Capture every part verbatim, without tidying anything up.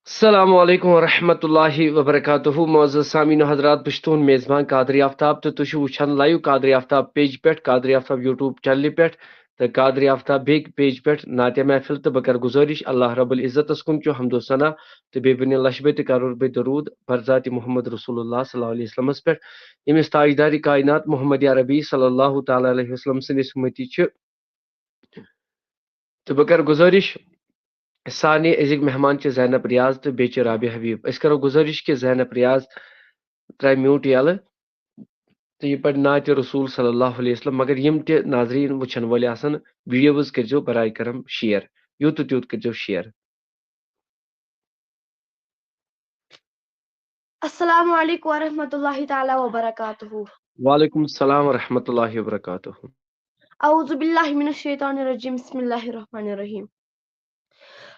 السلام علیکم ورحمۃ اللہ وبرکاتہ۔ معزز سامعین و حضرات، بہٕ چھُس تُہُنٛد میزبان قادری آفتاب تہٕ تُہۍ چھِو وٕچھان لایِو قادری آفتاب پیجہِ پٮ۪ٹھ، قادری آفتاب YouTube چینلہِ پٮ۪ٹھ تہٕ قادری آفتاب بیٚکہِ پیجہِ پٮ۪ٹھ نعتیہ محفل۔ تہٕ بہٕ کرٕ گُزٲرِش اللہ رب العزتس کُن چھُ حمد و ثنا تہٕ بیٚیہِ بنہِ لچھ بٔتۍ تہٕ کرور بٔتۍ درود بر ذاتِ محمد رسول اللہ صلی اللہ علیہ وسلمس پٮ۪ٹھ، ییٚمِس تاجدارِ کائنات محمد عربی صلی اللہ تعالیٰ علیہ وسلم سٕنٛدِس اُمتی چھِ۔ تہٕ بہٕ کرٕ گُزٲرِش، سانہِ أزِکۍ مہمان چھِ زینب ریاض تہٕ بیٚیہِ چھِ رابعہ حبیب۔ أسۍ کرو گُزٲرِش کہِ زینب ریاض ترٛاوِ میوٗٹ یَلہٕ تہٕ یہِ پَرِ نعتِ رسول صلی اللہ علیہ وسلم، مگر یِم تہِ ناظریٖن وٕچھن وٲلۍ آسن، ویڈیوز کٔرۍزیو برائے کرم شیئر، یوٗت تہٕ تیوٗت کٔرۍزیو شیئر۔ السلام علیکم ورحمۃ اللہ تعالیٰ وبرکاتہ۔ وعلیکم السلام ورحمۃ اللہ وبرکاتہ۔ اعوذ باللہ من الشیطان الرجیم، بسم اللہ الرحمن الرحیم۔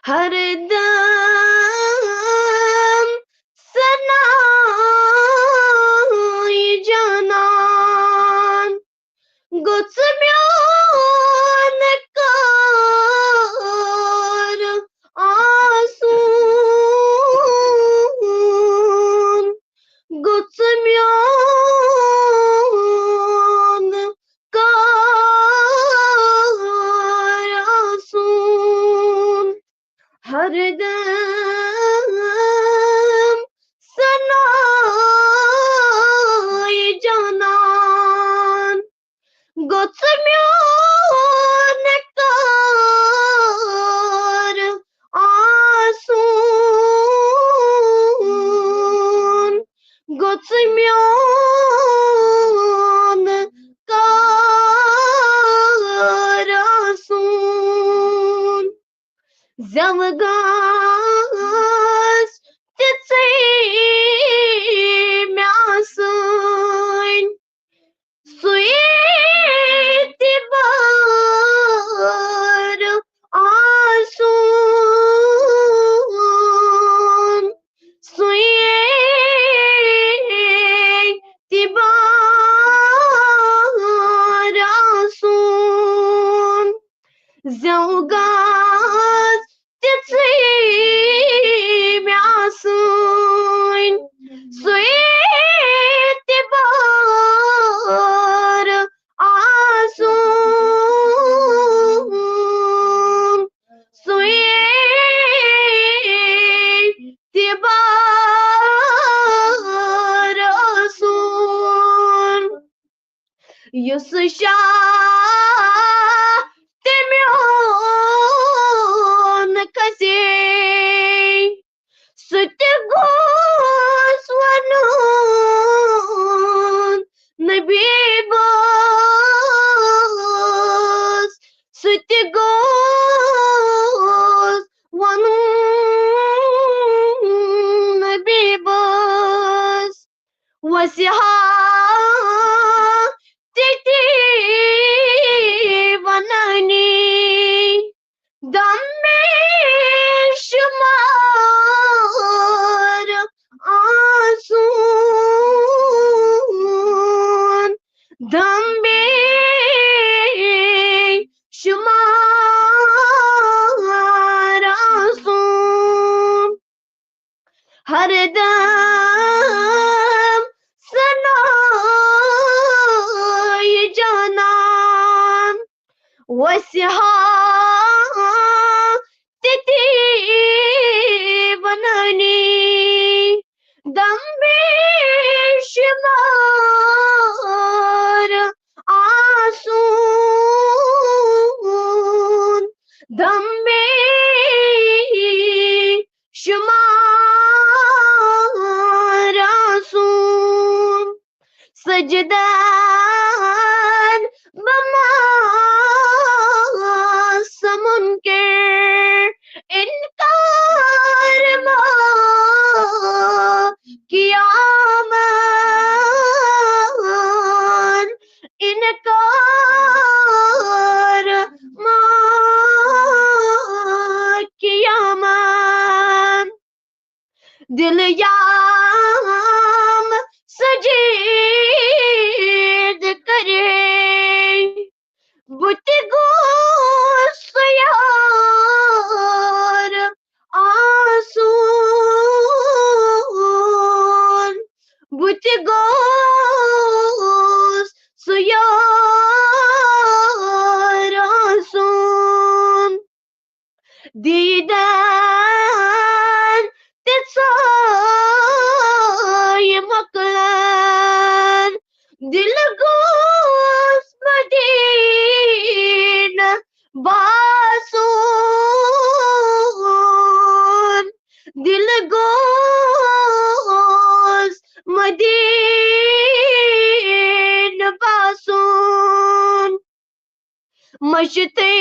ہر دم ثنائے جانان گوٚژھ میون کار آسُن، گوٚژھ میون کار آسُن۔ ہر دم ثنائے جانان گوٚژھ میون کار آسُن، گوٚژھ میون کار آسُن۔ زٮ۪و گژھ تِژھٕے مےٚ آسٕنۍ، سُے تہِ بار آسُن، سُے تہِ بار آسُن۔ زٮ۪و گژھ تِژھٕے مےٚ آسٕنۍ، سُے تہِ بار آسُن، سُے تہِ بار آسُن۔ یُس شاہ تہِ میون کھسے، سُہ تہِ گوٚژھ وَنُن نبی بس، سُہ تہِ گوٚژھ وَنُن نبی بس۔ وسیحا تہِ تی ونانی دم بے شمار آسون، دم بے شمار آسون۔ ہر دم ثنائے جانان وسیحا تہِ تی ونانی دم بے شمار آسون، دم بے شمار آسون۔ سجدن بہ ما سمنکر انکار ما قیامت، انکار ما قیامت۔ دل یام سجید کرے، بہٕ تہِ گوٚژھ یار آسُن۔ دیدن تہِ ژایہِ مۄکلان۔ دِل گوٚژھ مدیٖنہٕ باسُن، دِل گوٚژھ مدیٖنہٕ باسُن۔ مٔشتٕے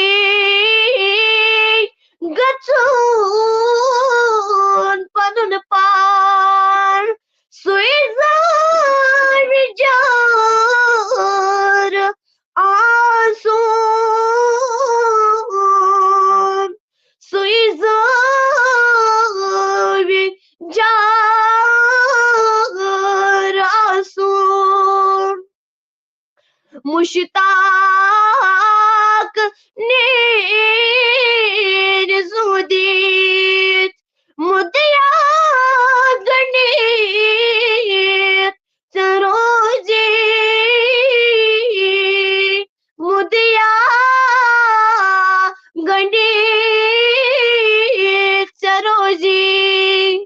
گژھُن پنُن پان، سُے زانہِ جار آسُن، سُے زانہِ جار آسُن۔ مشتاق نیر زودیت، مدیا گنیت سروزی، مدیا گنیت سروزی۔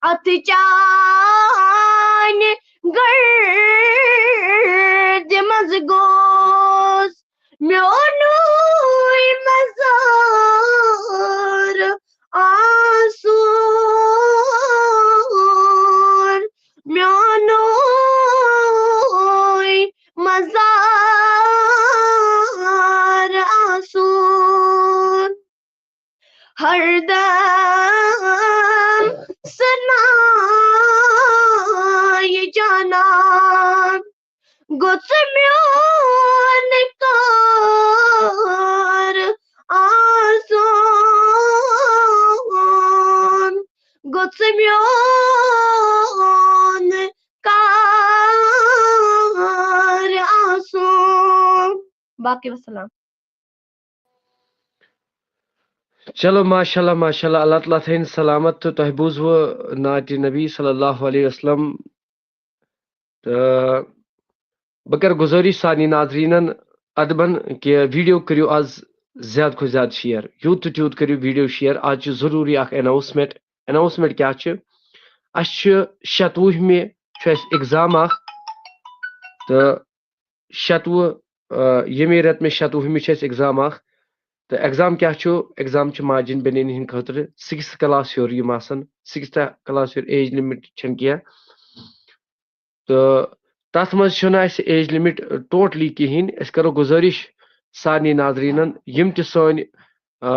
اتھ چانہِ گردِ منٛز گوٚژھ میونُے مزار آسُن، میونُے مزار آسُن۔ ہردم سنایہِ جانان، گوٚژھ میون کار آسُن، گوٚژھ میون کار آسُن۔ باقی وسلام۔ چلو، ماشاءاللہ، ماشاءاللہ، اللہ تعالیٰ تھٲیِن سلامت۔ تہٕ تۄہہِ بوٗزوٕ نعتِ نبی صلی اللہ علیہ وسلم۔ تہٕ بہٕ کرٕ گُزٲرِش سارنٕے ناظریٖنن ادبن کہِ ویٖڈیو کٔرِو آز زیادٕ کھۄتہٕ زیادٕ شِیر، یوٗت تہٕ تیوٗت کٔرِو ویٖڈیو شِیر۔ آز چھُ ضروٗری اکھ اناؤنسمنٹ۔ اناؤنسمنٹ کیٛاہ چھِ؟ اَسہِ چھُ شَتوُہمہِ چھُ اَسہِ ایگزام اکھ، تہٕ شَتوُہ، آ، ییٚمے رٮ۪تہٕ مےٚ شَتوُہمہِ چھُ اَسہِ ایگزام اکھ۔ تہٕ ایگزام کیٛاہ چھُ؟ ایگزام چھُ ماجہِ ہٕنٛدۍ بیٚنہِ ہٕنٛدِ خٲطرٕ سِکِستھ کلاس ہیوٚر یِم آسان، سِکِستھ کلاس ہیوٚر، ایج لِمِٹ چھَنہٕ کینٛہہ۔ تہٕ تَتھ منٛز چھُنہٕ اَسہِ ایج لِمِٹ ٹوٹلی کِہیٖنۍ۔ أسۍ کَرو گُزٲرِش سارنٕے ناظریٖنَن، یِم تہِ سٲنۍ، آ،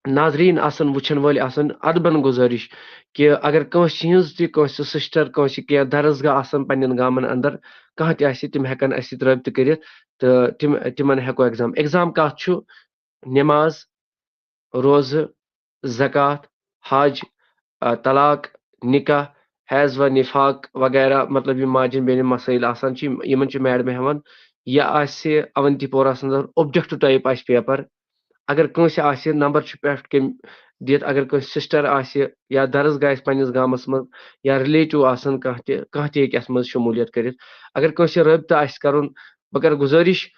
ناظریٖن آسَن، وٕچھَن وٲلۍ آسَن، اَدبَن گُزٲرِش کہِ اگر کٲنٛسہِ ہِنٛز تہِ، کٲنٛسہِ سِسٹَر، کٲنٛسہِ کینٛہہ درسگاہ آسَن پنٛنٮ۪ن گامَن اَندَر، کانٛہہ تہِ آسہِ، تِم ہٮ۪کَن اَسہِ سۭتۍ رٲبطہٕ کٔرِتھ تہٕ تِم، تِمَن ہٮ۪کو ایگزام۔ ایگزام کَتھ چھُ؟ نٮ۪ماز، روزٕ، زکوٰۃ، حج، آ، طلاق، نکاح، حیض و نفاق وغیرہ، مطلب، یِم ماجہِ ہٕنٛدۍ بیٚنہِ مسٲیِل آسان چھِ، یِم، یِمن چھِ میڈمہٕ ہٮ۪وان۔ یا آسہِ اونتی پوراہس اندر اوبجیکٹو ٹائپ آسہِ پیپر، اگر کٲنٛسہِ آسہِ، نمبر چھُ پٮ۪ٹھ کٔمۍ دِتھ، اگر کٲنٛسہِ سسٹر آسہِ یا درسگاہ آسہِ پننِس گامس منٛز یا ریلیٹو آسن کانٛہہ تہِ، کانٛہہ تہِ ہیٚکہِ اتھ منٛز شموٗلیت کٔرِتھ۔ اگر کٲنٛسہِ رٲبطہٕ آسہِ کرُن، بہٕ کرٕ گُزٲرِش،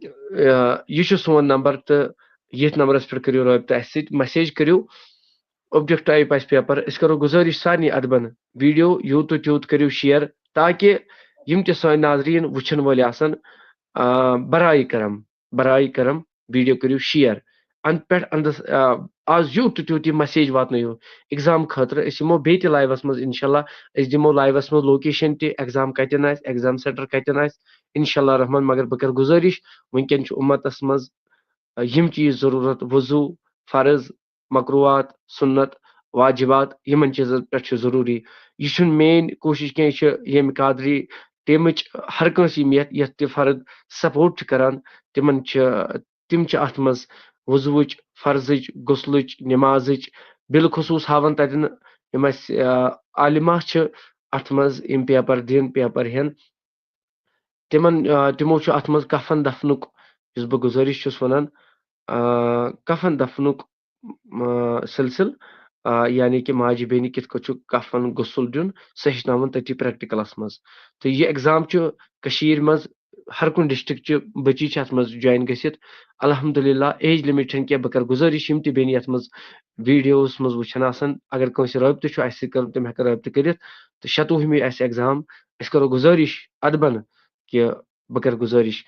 آ، یہِ چھُ سون نمبر تہٕ ییٚتھۍ نمبرس پٮ۪ٹھ کٔرِو رٲبطہٕ اَسہِ سۭتۍ، مسیج کٔرِو، اوبجیکٹ ٹائپ آسہِ پیپر۔ أسۍ کرو گُزٲرِش سارنٕے ادبن، ویڈیو یوٗت تہٕ تیوٗت کٔرِو شیئر، تاکہِ یِم تہِ سٲنۍ ناظریٖن وٕچھن وٲلۍ آسن، آ، برائے کرم، برائے کرم، ویڈیو کٔرِو شیئر۔ اَنہٕ پٮ۪ٹھ اَنٛدَس، آ، آز یوٗت تہٕ تیوٗت یہِ مسیج واتنٲیِو ایگزام خٲطرٕ۔ أسۍ یِمو بیٚیہِ تہِ لایوَس منٛز اِنشاءاللہ، أسۍ دِمو لایوَس منٛز لوکیشن تہِ، ایگزام کَتٮ۪ن آسہِ، ایگزام سینٹر کَتٮ۪ن آسہِ، اِنشاءاللہ رحمان۔ مگر بہٕ کَرٕ گُزٲرِش، وٕنکٮ۪ن چھُ اُمتَس منٛز، آ، یِم چیٖز ضروٗرت، وضو، فرض، مکروہات، سُنت، واجبات، یِمن چیٖزن پٮ۪ٹھ چھُ ضروٗری۔ یہِ چھُنہٕ میٲنۍ کوٗشِش کینٛہہ، یہِ چھِ ییٚمہِ قادری ٹیمٕچ، ہر کٲنٛسہِ یِم یتھ، یتھ تہِ فرد سپورٹ چھِ کران، تِمن چھِ، تِم چھِ اتھ منٛز وضوٕچ، فرضٕچ، غسلٕچ، نمازٕچ، بالخصوص ہاوان تتٮ۪ن یِم اسہِ، آ، عالمہ چھِ اتھ منٛز یِم پیپر دِن، پیپر ہٮ۪ن۔ تِمن، آ، تِمو چھُ اتھ منٛز کفن دفنُک، یُس بہٕ گُزٲرِش چھُس ونان، آ، کفن دفنُک، آ، سلسلہٕ، آ، یعنی کہِ ماجہِ بیٚنہِ کِتھ کٔنۍ چھُ کفن غسل دیُن، سُہ ہیٚچھناوان تٔتی پریکٹیکلس منٛز۔ تہٕ یہِ ایگزام چھُ کٔشیٖرِ منٛز ہر کُنہِ ڈسٹرکٹ چہِ بچی چھِ اتھ منٛز جوین گٔژھِتھ۔ الحمدللہ، ایج لمٹ چھنہٕ کینٛہہ۔ بہٕ کرٕ گُزٲرِش، یِم تہِ بیٚنہِ یتھ منٛز ویڈیوس منٛز وٕچھان آسن، اگر کٲنٛسہِ رٲبطہٕ چھُ اسہِ سۭتۍ کرُن، تِم ہٮ۪کن رٲبطہٕ کٔرِتھ۔ تہٕ شَتوُہمہِ آسہِ ایگزام، أسۍ کرو گُزٲرِش ادبن کہِ بہٕ کرٕ گُزٲرِش،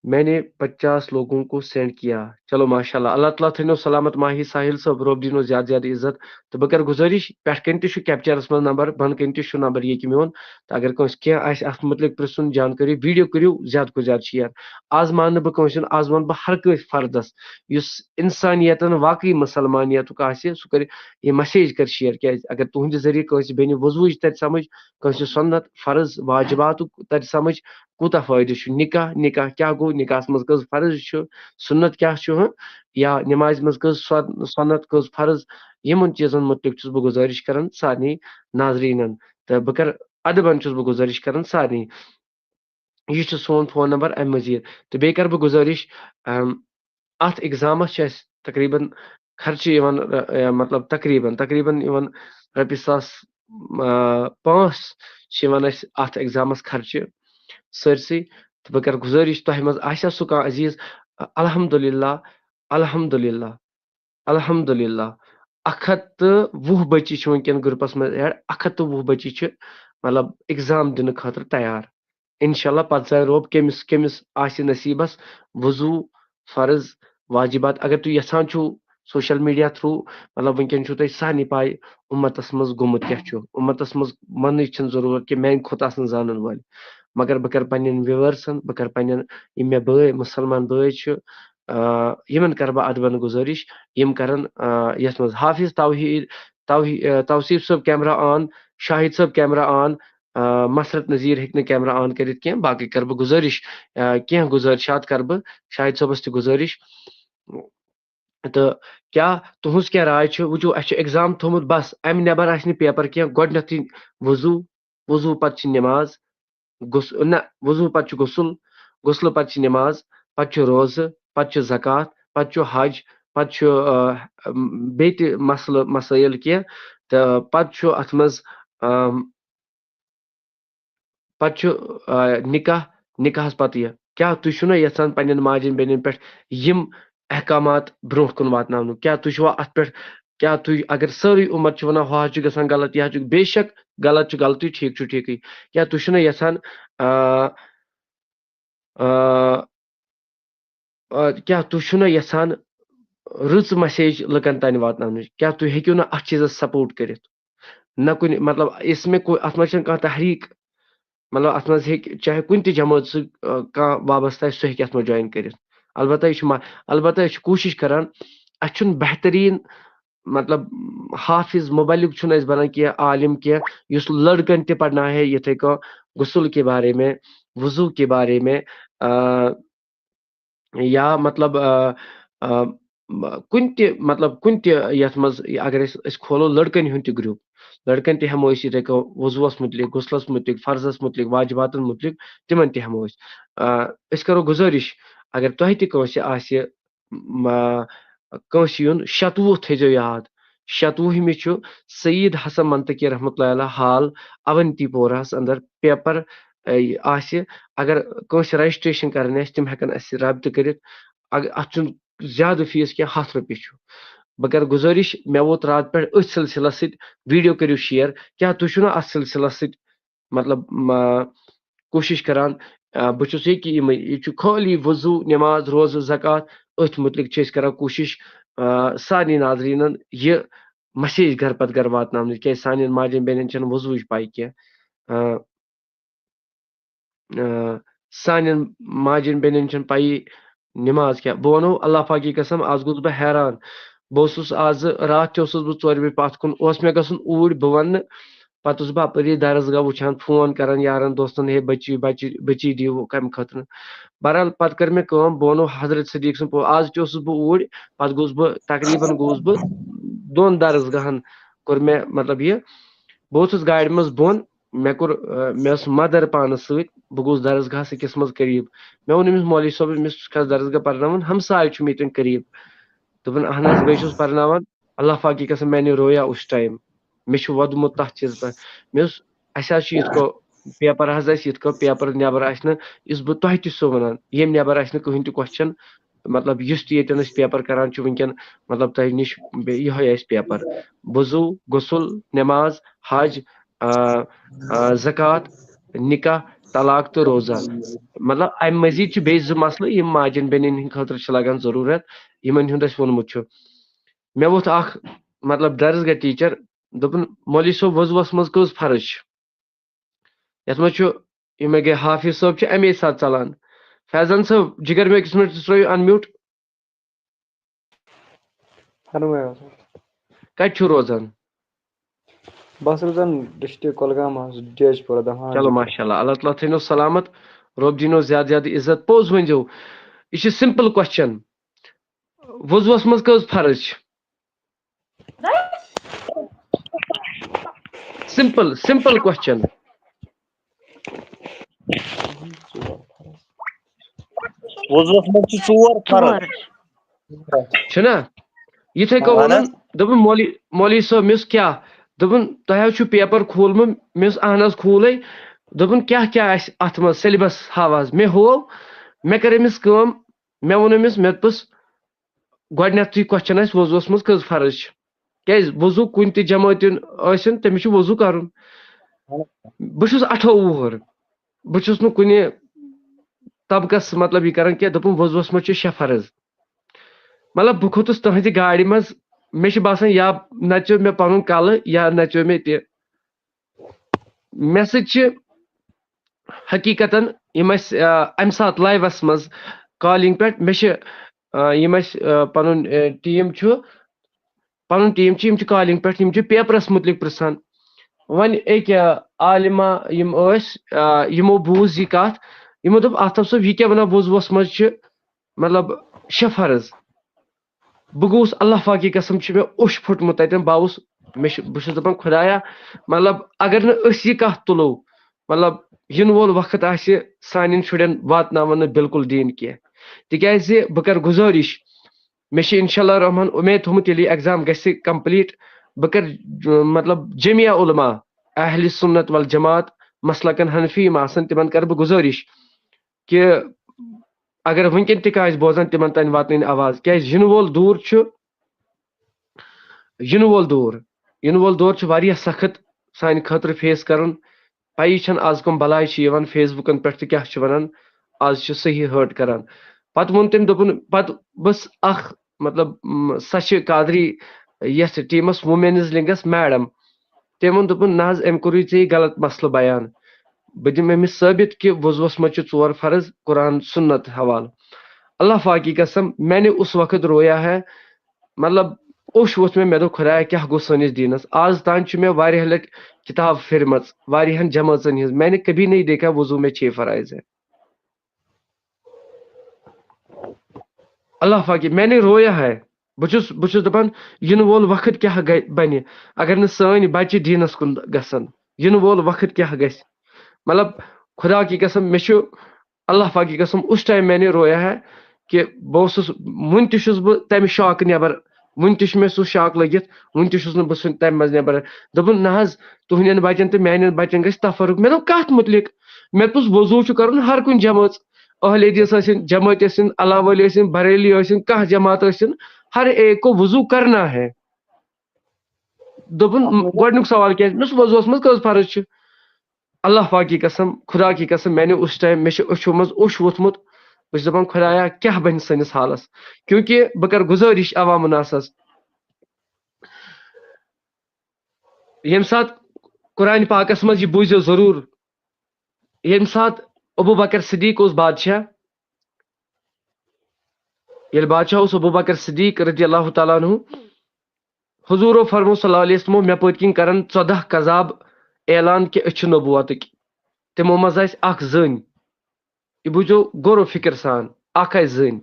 میں نے پچاس لوگوں کو سینڈ کیا۔ چلو، ماشاء اللہ، اللہ تعالیٰ تھٲینو سلامت ماہی ساحل صٲب، رۄب دِنو زیادٕ زیادٕ عزت۔ تہٕ بہٕ کرٕ گُزٲرِش، پٮ۪ٹھ کَنہِ تہِ چھُ کیپچرس منٛز نمبر، بۄنہٕ کَنہِ تہِ چھُ نمبر ییٚکہِ میون۔ تہٕ اگر کٲنٛسہِ کینٛہہ آسہِ اَتھ مُتعلِق پرٛژھُن، جانکٲری، ویڈیو کٔرِو زیادٕ کھۄتہٕ زیادٕ شیئر۔ آز مانہٕ نہٕ بہٕ کٲنٛسہِ ہُنٛد، آز وَنہٕ بہٕ ہر کٲنٛسہِ فردس، یُس اِنسانیتن واقعی مُسلمانیتُک آسہِ، سُہ کرِ یہِ مسیج کر شیئر۔ کیازِ اگر تُہنٛدِ ذٔریعہٕ کٲنٛسہِ بیٚنہِ وضوٗوٕچ ترِ سمجھ، کٲنٛسہِ سُنت فرض واجباتُک ترِ سمجھ، کوٗتاہ فٲیدٕ چھُ؟ نکاح، نکاح کیٛاہ گوٚو؟ نکاحس منٛز کٔژ فرض چھُ؟ سُنت کیٛاہ چھُ؟ ہہ؟ یا نمازِ منٛز کٔژ سۄ-، سُنت، کٔژ فرض؟ یِمن چیٖزن مُتعلِق چھُس بہٕ گُزٲرِش کران سارنٕے ناظریٖنن۔ تہٕ بہٕ کرٕ ادبن چھُس بہٕ گُزٲرِش کران سارنٕے۔ یہِ چھُ سون فون نمبر۔ امہِ مزید تہٕ بیٚیہِ کرٕ بہٕ گُزٲرِش، اَم، اتھ ایگزامس چھِ اَسہِ تقریباً خرچہٕ یِوان، ر-، یا مطلب تقریباً، تقریباً یِوان رۄپیہِ ساس، آ، پانٛژھ چھِ یِوان اَسہِ اتھ ایگزامس خرچہٕ سٲرسٕے۔ تہٕ بہٕ کرٕ گُزٲرِش، تۄہہِ منٛز آسیا سُہ کانٛہہ عزیز؟ الحمدللہ، الحمدللہ، الحمدللہ۔ اکھ ہتھ تہٕ وُہ بچی چھِ وٕنکیٚن گروپس منٛز ایڈ، اکھ ہتھ تہٕ وُہ بچی چھِ مطلب ایگزام دِنہٕ خٲطرٕ تیار۔ انشاءاللہ پتہٕ زانہِ رۄب کٔمِس کٔمِس آسہِ نصیٖبس وضوٗ، فرض، واجبات۔ اگر تُہۍ یژھان چھِو سوشل میڈیا تھرو، مطلب وٕنکیٚن چھُو تۄہہِ سارنٕے پاے امتس منٛز گوٚمُت کیٛاہ چھُ، امتس منٛز وننٕچ چھنہٕ ضروٗرت کہِ میانہِ کھۄتہٕ آسن زانن وٲلۍ، مگر بہٕ کرٕ پننٮ۪ن ویورسن، بہٕ کرٕ پننٮ۪ن، یِم مےٚ بٲے مسلمان بٲے چھِ، آ، یِمن کرٕ بہٕ ادبن گُزٲرِش، یِم کرن، آ، یتھ منٛز حافظ توحید، توحی-، آ، توصیف صٲب کیمرہ آن، شاہد صٲب کیمرہ آن، آ، مسرت نذیر ہیٚکہِ نہٕ کیمرہ آن کٔرِتھ کینٛہہ، باقٕے کرٕ بہٕ گُزٲرِش، آ، کینٛہہ گُزٲرِشات کرٕ بہٕ شاہد صٲبس تہِ گُزٲرِش۔ تہٕ کیٛاہ تُہنٛز کیٛاہ راے چھِ؟ وٕچھِو، اَسہِ چھُ ایگزام تھوٚومُت، بس اَمہِ نٮ۪بر آسہِ نہٕ پیپر کینٛہہ۔ گۄڈٕنٮ۪تھٕے وضوٗ، وضوٗ پتہٕ چھِ نٮ۪ماز، غُس-، نہ، وضوٗ پتہٕ چھُ غسل، غسلہٕ پتہٕ چھِ نٮ۪ماز، پتہٕ چھُ روزٕ، پتہٕ چھُ زکوٰۃ، پتہٕ چھُ حج، پتہٕ چھُ، آ، بیٚیہِ تہِ مسلہٕ مسٲیِل کینٛہہ، تہٕ پتہٕ چھُ اتھ منٛز، آم، پتہٕ چھُ، آ، نکاح، نکاحس پتہٕ یہِ۔ کیٛاہ تُہۍ چھِو نا یژھان پننٮ۪ن ماجٮ۪ن بیٚنٮ۪ن پٮ۪ٹھ یِم احکامات برونٛٹھ کُن واتناونُک؟ کیٛاہ تُہۍ چھِوا اتھ پٮ۪ٹھ، کیٛاہ تُہۍ، اگر سٲرٕے اُمت چھِ ونان ہُہ حظ چھُ گژھان غلط، یہِ حظ چھُ، بے شک غلط چھُ غلطٕے، ٹھیٖک چھُ ٹھیٖکٕے، کیٛاہ تُہۍ چھِو نا یژھان، آ، آ، آ، کیٛاہ تُہۍ چھِو نا یژھان رٕژ مسیج لُکن تانۍ واتناونٕچ؟ کیٛاہ تُہۍ ہیٚکِو نہٕ اتھ چیٖزس سپورٹ کٔرِتھ؟ نہ کُنہِ، مطلب، اس میں کوئی، اتھ منٛز چھنہٕ کانٛہہ تحریٖک، مطلب، اتھ منٛز ہیٚکہِ چاہے کُنہِ تہِ جمٲژ سۭتۍ، آ، کانٛہہ وابستہٕ آسہِ، سُہ ہیٚکہِ اتھ منٛز جوین کٔرِتھ۔ البتہ یہِ چھُ ما-، البتہ أسۍ چھِ کوٗشِش کران، اسہِ چھُنہٕ بہتریٖن، مطلب، حافظ مبلغ چھُنہٕ اسہِ بنان کینٛہہ، عالم کینٛہہ، یُس لڑکن تہِ پرناوِ ہے یِتھے کٔنۍ غسل کے بارے میں، وضو کے بارے میں، آ، یا مطلب، آ، آ، م-، کُنہِ تہِ، مطلب، کُنہِ تہِ یتھ منٛز اگر أسۍ، أسۍ کھولو لڑکن ہُنٛد تہِ گروپ، لڑکن تہِ ہٮ۪مو أسۍ یِتھے کٔنۍ وضوٗوس مُتعلق، غسلس مُتعلق، فرضس مُتعلق، واجباتن مُتعلق، تِمن تہِ ہٮ۪مو أسۍ۔ آ، أسۍ کرو گُزٲرِش، اگر تۄہہِ تہِ کٲنٛسہِ آسہِ، م-، کٲنٛسہِ یُن، شَتوُہ تھٲیزیو یاد، شَتوُہمہِ چھُ سعید حسن منطقی رحمتہ اللہ علیہ ہال اونتی پورہس اندر پیپر، اے، آسہِ۔ اگر کٲنٛسہِ رجسٹریشن کرٕنۍ آسہِ، تِم ہٮ۪کن اسہِ سۭتۍ رٲبطہٕ کٔرِتھ۔ اگ-، اتھ چھُنہٕ زیادٕ فیس کینٛہہ، ہتھ رۄپیہِ چھُ۔ بہٕ کرٕ گُزٲرِش، مےٚ ووت راتہٕ پٮ۪ٹھ أتھۍ سلسلس سۭتۍ، ویڈیو کٔرِو شیئر۔ کیٛاہ تُہۍ چھِو نا اتھ سلسلس سۭتۍ، مطلب، م-، کوٗشِش کران؟ آ، بہٕ چھُس یہِ کہِ یِمے، یہِ چھُ خٲلی وضو، نماز، روزٕ، زکوٰۃ، أتھۍ مُتعلق چھِ أسۍ کران کوٗشِش، آ، سارنٕے ناظریٖنن یہِ مسیج گرٕ پتہٕ گرٕ واتناونٕچ، کیازِ سانٮ۪ن ماجٮ۪ن بیٚنٮ۪ن چھنہٕ وضوٗوٕچ پاے کینٛہہ۔ آ، آ، سانٮ۪ن ماجٮ۪ن بیٚنٮ۪ن چھنہٕ پَیی نماز کیٛاہ۔ بہٕ وَنو اللہ پاکی قسم، آز گوٚوُس بہٕ حیران۔ بہٕ اوسُس آزٕ، راتھ تہِ اوسُس بہٕ ژورِ بجہِ پَتھ کُن، اوس مےٚ گژھُن اوٗرۍ، بہٕ وَنہٕ۔ پَتہٕ اوسُس بہٕ اَپٲری درسگاہ وٕچھان، فون کران یارَن دوستَن، "ہے بٔچی، بَچی، بٔچی دِیِو کَمہِ خٲطرٕ؟" بہرحال، پَتہٕ کٔر مےٚ کٲم، بہٕ وَنو حضرت صدیق سُنٛد پو-، آز تہِ اوسُس بہٕ اوٗرۍ، پَتہٕ گوٚوُس بہٕ، تقریٖباً گوٚوُس بہٕ دۄن درسگاہَن، کوٚر مےٚ، مطلب، یہِ، بہٕ ووٚتھُس گاڑِ منٛز بۄن، مےٚ کوٚر، آ، مےٚ ٲس مدر پانس سۭتۍ، بہٕ گوٚوُس درسگاہس أکِس منٛز قریب۔ مےٚ ووٚن أمِس مولوی صٲبس، مےٚ چھُس کھس درسگاہ پرناوُن، ہمساے چھُ مےٚ ییٚتٮ۪ن قریب۔ دوٚپُن، "اہن حظ، بہٕ چھُس پرناوان، اللہ پاکی قسم، میں نے رویا اس ٹائم، مےٚ چھُ وۄدمُت تتھ چیٖزس پٮ۪ٹھ۔" مےٚ اوس، اسہِ حظ چھُ یِتھ کٔنۍ، پیپر حظ آسہِ یِتھ کٔنۍ پیپر نٮ۪بر آسہِ نہٕ، یُس بہٕ تۄہہِ تہِ چھُسو وَنان، ییٚمہِ نٮ۪بر آسہِ نہٕ کٕہٕنۍ تہِ کوسچن، مطلب یُس تہِ ییٚتٮ۪ن أسۍ پیپر کران چھُ وٕنکیٚن، مطلب تۄہہِ نِش بیٚیہِ یِہوٚے آسہِ پیپر۔ وضو، غسل، نماز، حج، آ، آ، زکوٰۃ، نکاح، طلاق تہٕ روزہ۔ مطلب امہِ مزید چھِ بیٚیہِ زٕ مسلہٕ، یِم ماجن بیٚنٮ۪ن ہٕنٛدِ خٲطرٕ چھِ لگان ضروٗرت، یِمن ہُنٛد اَسہِ ووٚنمُت چھُ۔ مےٚ ووٚتھ اکھ، مطلب، درس گاہ ٹیٖچر، دوٚپُن، "مولوی صٲب، وضو وسمس کٔژ فرض چھِ؟" یتھ منٛز چھُ، یہِ مےٚ گٔے حافظ صٲب چھِ اَمے ساتہٕ ژلان۔ فیضان صٲب، جگر مےٚ أکِس منٹس ترٲیِو unmute۔ فرمٲیِو حظ۔ کتہِ چھُو روزان؟ بس روزان ڈسٹرکٹ کۄلگام حظ، ڈیج پورہ دمہان۔ چلو ماشاء اللہ، اللہ تعالیٰ تھٲینو سلامت، رۄب دِنو زیادٕ زیادٕ عزت۔ پوٚز ؤنۍزیو، یہِ چھِ simple question، وضوٗوس منٛز کٔژ فرض چھِ؟ Simple، simple question۔ وضوٗوس منٛز چھِ ژور فرض۔ چھُنہ؟ یِتھے کٔنۍ اہن ووٚنُن، حظ۔ دوٚپُن، "مولوی، مولوی صٲب، مےٚ اوس کیٛاہ؟" دوٚپُن، "تۄہہِ حظ چھُ پیپر کھوٗلمُت؟" مےٚ اوس اہن حظ کھوٗلے۔ دوٚپُن، "کیٛاہ کیٛاہ آسہِ اتھ منٛز، syllabus ہاو حظ؟" مےٚ ہوو، مےٚ کٔر أمِس کٲم، مےٚ ووٚن أمِس، مےٚ دوٚپُس، گۄڈٕنیتھٕے question آسہِ، وضوٗوس منٛز کٔژ فرض چھِ؟ کیازِ وضوٗ کُنہِ تہِ جمٲژ ٲسِن، تٔمِس چھُ وضوٗ کرُن۔ بہٕ چھُس اَٹھووُہ وُہُر، بہٕ چھُس نہٕ کُنہِ طبقس مطلب یہِ کران کینٛہہ۔ دوٚپُن، وضوٗوس منٛز چھِ شےٚ فرض۔ مطلب بہٕ کھوٚتُس تٕہنٛزِ گاڑِ منٛز، مےٚ چھِ باسان یا نژیو مےٚ پنُن کلہٕ یا نژیو مےٚ تہِ۔ مےٚ سۭتۍ چھِ حقیقتاً یِم اَسہِ، آ، اَمہِ ساتہٕ لایوَس منٛز calling پٮ۪ٹھ، مےٚ چھِ، آ، یِم اَسہِ، آ، پَنُن، آ، team چھُ، پَنُن team چھُ، یِم چھِ calling پٮ۪ٹھ، یِم چھِ پیپرَس مُتعلِق پرٛژھان۔ وۄنۍ أکیٛاہ عالِمہ یِم ٲسۍ، آ، یِمو بوٗز یہِ کَتھ، یِمو دوٚپ، "آفتاب صٲب، یہِ کیٛاہ وَنان وضوٗوَس منٛز چھِ، مطلب، شےٚ فرض؟" بہٕ گوٚوُس، اللہ پاکی قسم چھُ مےٚ اوٚش پھوٚٹمُت تَتٮ۪ن۔ بہٕ آوُس، مےٚ چھُ، بہٕ چھُس دَپان، خۄدایا، مطلب، اگر نہٕ أسۍ یہِ کَتھ تُلو، مطلب، یِنہٕ وول وقت آسہِ سانٮ۪ن شُرٮ۪ن واتناوان نہٕ بالکل دیٖن کینٛہہ۔ تِکیٛازِ بہٕ کَرٕ گُزٲرِش، مےٚ چھِ انشاء اللہ الرحمن اُمید تھوٚمُت، ییٚلہِ یہِ exam گژھِ complete، بہٕ کَرٕ، ج-، مطلب، جمیا علماء اہل سنت والجماعت مسلکن حنفی یِم آسَن، تِمَن کَرٕ بہٕ گُزٲرِش کہِ اگر وٕنکٮ۪ن تہِ کانٛہہ آسہِ بوزان، تِمَن تام واتنٲوِن آواز، کیٛازِ یِنہٕ وول دوٗر چھُ، یِنہٕ وول دوٗر، یِنہٕ وول دور چھُ واریاہ سخت سانہِ خٲطرٕ face کَرُن۔ پَیی چھَنہٕ آز کٕم بَلاے چھِ یِوان Facebookن پٮ۪ٹھ تہٕ کیٛاہ چھِ وَنان، آز چھِ صحیح hurt کَران۔ پَتہٕ ووٚن تٔمۍ، دوٚپُن، پَتہٕ ؤژھ اَکھ، مطلب، م، سۄ چھِ قادری یَتھ teamس women's wingس madam۔ تٔمۍ ووٚن، دوٚپُن، "نہ حظ، أمۍ کوٚرُے ژےٚ یہِ غلط مسلہٕ بیان۔" بہٕ دِمہٕ أمِس ثٲبِت کہِ وضوٗوَس منٛز چھِ ژور فرض، قرآن سُنت حوالہٕ۔ اللہ پاکی قسم، میں نے اس وقت رویا ہے، مطلب، اوٚش ووٚتھ مےٚ، مےٚ دوٚپ، "خۄدایا، کیٛاہ گوٚو سٲنِس دیٖنَس؟" آز تام چھِ مےٚ واریاہ لَٹہِ کِتاب پھِرمٕژ واریاہَن جمٲژَن ہِنٛز، میں نے کبھی نہیں دیکھا وضو میں چھ فرائض ہے۔ اللہ پاکی، میں نے رویا ہے۔ بہٕ چھُس، بہٕ چھُس دَپان، یِنہٕ وول وقت کیٛاہ گَ-، بَنہِ، اگر نہٕ سٲنۍ بَچہِ دیٖنَس کُن گژھن؟ یِنہٕ وول وقت کیٛاہ گژھِ؟ مطلب، خدا کی قسم، مےٚ چھُ اللہ پاکی قسم، اس ٹائم میں نے رویا ہے کہ بہٕ اوسُس، وُنہِ تہِ چھُس بہٕ تَمہِ شوقہٕ نٮ۪بر، وُنہِ تہِ چھُ مےٚ سُہ شوق لٔگِتھ، وُنہِ تہِ چھُس نہٕ بہٕ سُہ تَمہِ منٛز نٮ۪بر۔ دوٚپُن، "نہ حظ، تُہنٛدٮ۪ن بَچن تہٕ میانٮ۪ن بَچن گژھِ تفرق۔" مےٚ دوٚپ، "کَتھ مُتعلِق؟" مےٚ دوٚپُس، "وضوٗ چھُ کَرُن ہر کُنہِ جمٲژ، اہل حدیث ٲسِن، جمٲعت ٲسِن، اللہ وٲلۍ ٲسِن، بریلی ٲسِن، کانٛہہ جماعت ٲسِن، ہر ایک کو وضو کرنا ہے۔" دوٚپُن، گۄڈٕنیُک سوال کیٛاہ چھُ؟ مےٚ دوٚپُس، "وضوٗوَس منٛز کٔژ فرض چھِ؟" اللہ پاکی قسم، خدا کی قسم، میں نے اس ٹائم، مےٚ چھُ أچھو منٛز اوٚش ووٚتھمُت۔ بہٕ چھُس دَپان، "خۄدایا، کیٛاہ بَنہِ سٲنِس حالَس؟" کیونکہ بہٕ کَرٕ گُزٲرِش عوام الناسَس، ییٚمہِ ساتہٕ قرآن پاکَس منٛز یہِ بوٗزِو ضروٗر، ییٚمہِ ساتہٕ ابو بکر صدیق اوس بادشاہ، ییٚلہِ بادشاہ اوس ابو بکر صدیق رضی اللہ تعالیٰ عنہ، حضوٗرو فرموو صلی اللہ علیہ وسلمو، مےٚ پٔتۍ کِنۍ کرن ژۄداہ کذاب اعلان کہِ أسۍ چھِ نبوتٕکۍ۔ تِمو منٛز آسہِ اکھ زٔنۍ۔ یہِ بوٗزِو غور و فکر سان، اکھ آسہِ زٔنۍ۔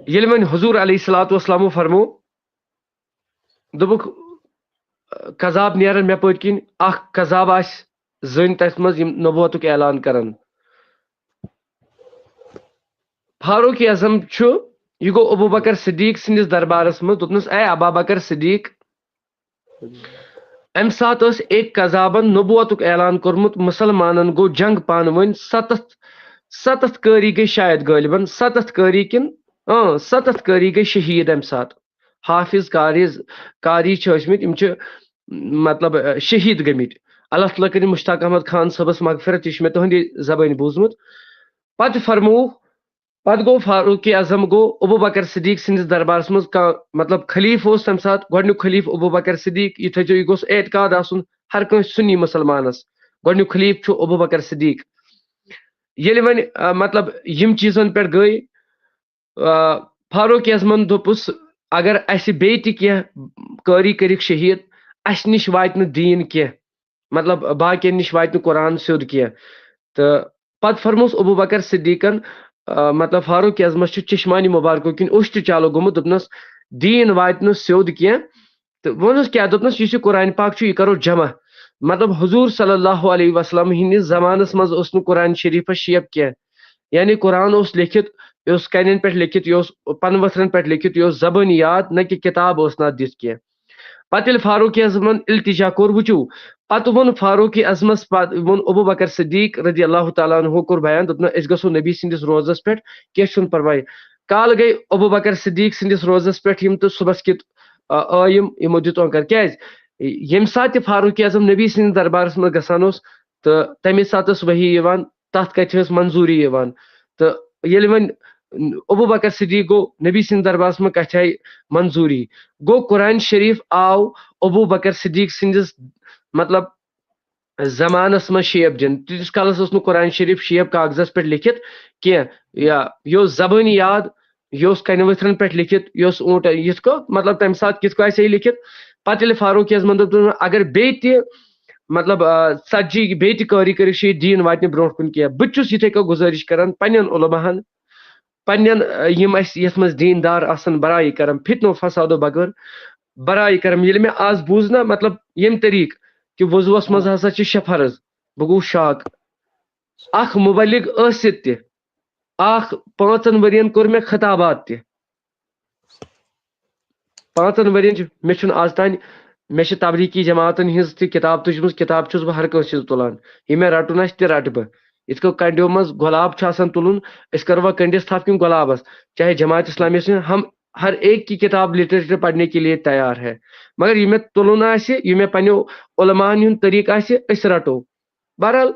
ییٚلہِ وۄنۍ حضوٗر علیہ الصلوۃ والسلامو فرموو، دوٚپُکھ، کذاب نیرن مےٚ پٔتۍ کِنۍ، اکھ کذاب آسہِ زٔنۍ تتھ منٛز یِم نبوتُک اعلان کرن۔ فاروق اعظم چھُ، یہِ گوٚو ابو بکر صدیق سٕنٛدِس دربارس منٛز، دوٚپنس، "اے ابا بکر صدیق، امہِ ساتہٕ ٲس ایک کذابن نبوتُک اعلان کوٚرمُت، مسلمانن گوٚو جنگ پانہٕ ؤنۍ، ستتھ ستتھ قٲری گٔے شاید غٲلبن، ستتھ قٲری کِن اۭں ستتھ قٲری گٔے شہیٖد امہِ ساتہٕ۔ حافظ قاری قاری چھِ ٲسمٕتۍ، یِم چھِ مطلب شہیٖد گٔمٕتۍ۔ اللہ تعالیٰ کٔرِن مشتاق احمد خان صٲبس مغفرت، یہِ چھُ مےٚ تُہنٛدِ زبٲنۍ بوٗزمُت۔ پتہٕ فرموو پتہٕ گوٚو فاروق اعظم گوٚو ابو بکر صدیق سٕنٛدِس دربارس منٛز کانٛہہ مطلب خلیٖفہٕ اوس تمہِ ساتہٕ، گۄڈٕنیُک خلیٖفہٕ ابو بکر صدیق، یہِ تھٲیزیو، یہِ گوٚژھ اعتقاد آسُن ہر کٲنٛسہِ سُنی مسلمانس۔ گۄڈٕنیُک خلیٖفہٕ چھُ ابو بکر صدیق۔ ییٚلہِ وۄنۍ آ، مطلب یِم چیٖزن پٮ۪ٹھ گٔے، آ، فاروق اعظمن دوٚپُس، اگر اسہِ بیٚیہِ تہِ کینٛہہ قٲری کٔرِکھ شہیٖد، اسہِ نِش واتہِ نہٕ دیٖن کینٛہہ، مطلب باقین نِش واتہِ نہٕ قرآن سیوٚد کینٛہہ۔ تہٕ پتہٕ فرموس ابو بکر صدیقن، آ، مطلب فاروق اعظمس چھُ چشمانی مبارکو کِنۍ اوٚش تہِ چالو گوٚمُت، دوٚپنس، دیٖن واتہِ نہٕ سیوٚد کینٛہہ۔ تہٕ ووٚنُس کیٛاہ؟ دوٚپنس، یُس یہِ قرآن پاک چھُ، یہِ کرو جمع۔ مطلب حضور صلی اللہ علیہ وسلم ہٕنٛدِس زمانس منٛز اوس نہٕ قرآن شریفس شیپ کینٛہہ، یعنی قرآن اوس لیکھِتھ، یہِ اوس کنٮ۪ن پٮ۪ٹھ لیکھِتھ، یہِ اوس پنہٕ ؤتھرن پٮ۪ٹھ لیکھِتھ، یہِ اوس زبٲنی یاد، نہ کہِ کِتاب اوس نہٕ اتھ دِتھ کینٛہہ۔ پتہٕ ییٚلہِ فاروق اعظمن التجا کوٚر، وٕچھِو، پتہٕ ووٚن فاروق اعظمس، پتہٕ ووٚن ابو بکر صدیق رضی اللہ تعالیٰ عنہ کوٚر بیان، دوٚپُن، أسۍ گژھو نبی سٕنٛدِس روزس پٮ۪ٹھ، کینٛہہ چھُنہٕ پرواے۔ کالہٕ گٔے ابو بکر صدیق سٕنٛدِس روزس پٮ۪ٹھ یِم تہٕ صُبحس کیُت، آ، آے یِم، یِمو دیُت اونکر۔ کیٛازِ؟ ییٚمہِ ساتہٕ تہِ فاروق اعظم نبی سٕنٛدِس دربارس منٛز گژھان اوس، تہٕ تَمے ساتہٕ ٲس وحی یِوان، تَتھ کَتھِ ٲس منظوٗری یِوان۔ تہٕ ییٚلہِ وۄنۍ ابو بکر صدیق گوٚو نبی سٕنٛدِس دربارس منٛز، کَتھِ آیہِ منظوٗری۔ گوٚو، قرآن شریٖف آو ابو بکر صدیق سٕنٛدِس، مطلب، زمانس منٛز شیپ دِنہٕ۔ تیٖتِس کالس اوس نہٕ قرآن شریٖف شیپ کاغذس پٮ۪ٹھ لیکھِتھ کینٛہہ، یا یہِ اوس زبٲنی یاد، یہِ اوس کنہِ ؤتھرن پٮ۪ٹھ لیکھِتھ، یہِ اوس اوٗنٹ، یِتھ کٔنۍ، مطلب، تمہِ ساتہٕ کِتھ کٔنۍ آسہِ ہے یہِ لیکھِتھ۔ پتہٕ ییٚلہِ فاروق اعظمن دوٚپ، اگر بیٚیہِ تہِ، مطلب، آ، ژتجی بیٚیہِ تہِ قٲری کٔرِتھ چھُ یہِ دیٖن واتہِ نہٕ برونٛٹھ کُن کینٛہہ۔ بہٕ تہِ چھُس یِتھے کٔنۍ گُزٲرِش کران پننٮ۪ن علماہن، پننٮ۪ن، آ، یِم اسہِ یتھ منٛز دیٖندار آسن، برایہِ کرم، فتنہٕ و فسادو بغٲر برایہِ کرم۔ ییٚلہِ مےٚ آز بوٗز نا، مطلب، ییٚمہِ طریٖقہٕ کہِ وضوٗوس منٛز ہسا چھِ شےٚ فرض، بہٕ گوٚوُس شاک۔ اکھ مبلغ ٲسِتھ تہِ، اکھ پانٛژن ؤرین کوٚر مےٚ خطابات تہِ۔ پانٛژن ؤرین چھُ، مےٚ چھُنہٕ آز تام، مےٚ چھِ تبلیغی جماعتن ہٕنٛز تہِ کتاب تُجمٕژ، کتاب چھُس بہٕ ہر کٲنٛسہِ ہٕنٛز تُلان۔ یہِ مےٚ رٹُن آسہِ، تہِ رٹہٕ بہٕ۔ یِتھ کٔنۍ کنڈیو منٛز گۄلاب چھُ آسان تُلُن، أسۍ کروا کنڈِس تھپھ کِنہٕ گۄلابس؟ چاہے جماعت اسلامی ٲسِن، ہم ہر ایک کی کتاب لٹریچر پڑھنے کے لیے تیار ہے۔ مگر یہِ مےٚ تُلُن آسہِ، یہِ مےٚ پننیو علماہن ہُنٛد طریٖقہٕ آسہِ، أسۍ رٹو۔ بہرحال،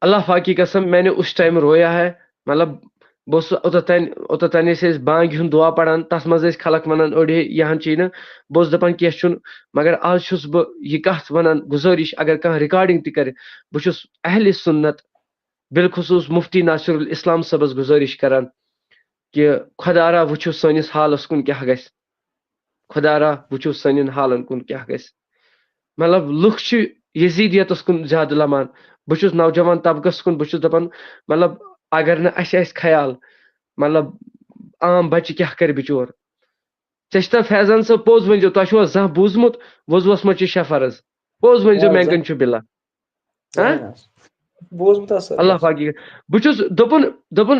اللہ پاک کی قسم، میں نے اس ٹائم رویا ہے۔ مطلب، بہٕ اوسُس اوٚتَتھ تانۍ، اوٚتَتھ تانۍ ٲسۍ أسۍ بانگہِ ہُنٛد دُعا پران، تَتھ منٛز ٲسۍ خلق وَنان، أڑۍ ہے یہِ ہن چی نہٕ۔ بہٕ اوسُس دَپان، کینٛہہ چھُنہٕ، مگر آز چھُس بہٕ یہِ کَتھ وَنان، گُزٲرِش، اگر کانٛہہ ریکارڈنگ تہِ کَرِ، بہٕ چھُس اہلِ سُنت، بالخصوص مفتی ناصر الاسلام صٲبَس گُزٲرِش کران کہِ خۄدا را وٕچھِو سٲنِس حالَس کُن کیٛاہ گژھِ۔ خۄدا را وٕچھِو سانٮ۪ن حالن کُن کیٛاہ گژھِ۔ مطلب، لُکھ چھِ یزیدیتس کُن زیادٕ لمان۔ بہٕ چھُس نوجوان طبقس کُن، بہٕ چھُس دپان، مطلب، اگر نہٕ اسہِ آسہِ خیال، مطلب، عام بچہِ کیٛاہ کرِ بچور؟ ژےٚ چھُ فیضان صٲب پوٚز ؤنۍزیو، تۄہہِ چھُوا زانٛہہ بوٗزمُت وضوٗوس منٛز چھِ شےٚ فرض؟ پوٚز ؤنۍزیو، آ، میانہِ زانٛہہ۔ کنۍ چھُ بِلا۔ ہاں؟ زانٛہہ۔ بوٗزمُت ہا سر؟ اللہ پاکی۔ بہٕ چھُس دوٚپُن، دوٚپُن،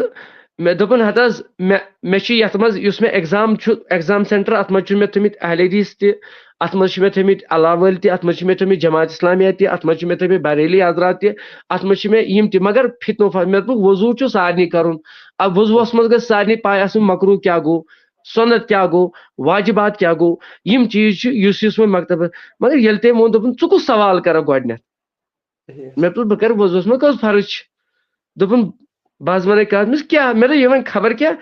مےٚ دوٚپُن، ہتہٕ حظ، مےٚ، مےٚ چھُ یتھ منٛز، یُس مےٚ ایگزام چھُ، ایگزام سینٹر، اتھ منٛز چھُ مےٚ تھٲمٕتۍ اہل حدیث تہِ، اتھ منٛز چھِ مےٚ تھٲمٕتۍ اللہ وٲلۍ تہِ، اتھ منٛز چھِ مےٚ تھٲمٕتۍ جماعت اسلامیہ تہِ، اتھ منٛز چھِ مےٚ تھٲمٕتۍ بریلی حضرات تہِ، اتھ منٛز چھِ مےٚ یِم تہِ، مگر فتنہٕ و فساد، مےٚ دوٚپُکھ، وضوٗ چھُ سارنٕے کرُن۔ اب وضوٗوس منٛز گژھِ سارنٕے پاے آسٕنۍ، مکروٗہ کیٛاہ گوٚو، سُنت کیٛاہ گوٚو، واجبات کیٛاہ گوٚو، یِم چیٖز چھِ، یُس، یُس وۄنۍ مکتبس، مگر ییٚلہِ تٔمۍ ووٚن، دوٚپُن، ژٕ کُس سوال کرکھ گۄڈٕنٮ۪تھ؟ صحیح۔ مےٚ دوٚپُس، بہٕ کرٕ وضوٗوس منٛز کٔژ فرض چھِ؟ دوٚپُن، بہٕ حظ وَنَے کَتھ، مےٚ دوٚپُس، کیٛاہ؟ مےٚ دوٚپ، یہِ وۄنۍ خبر کیٛاہ،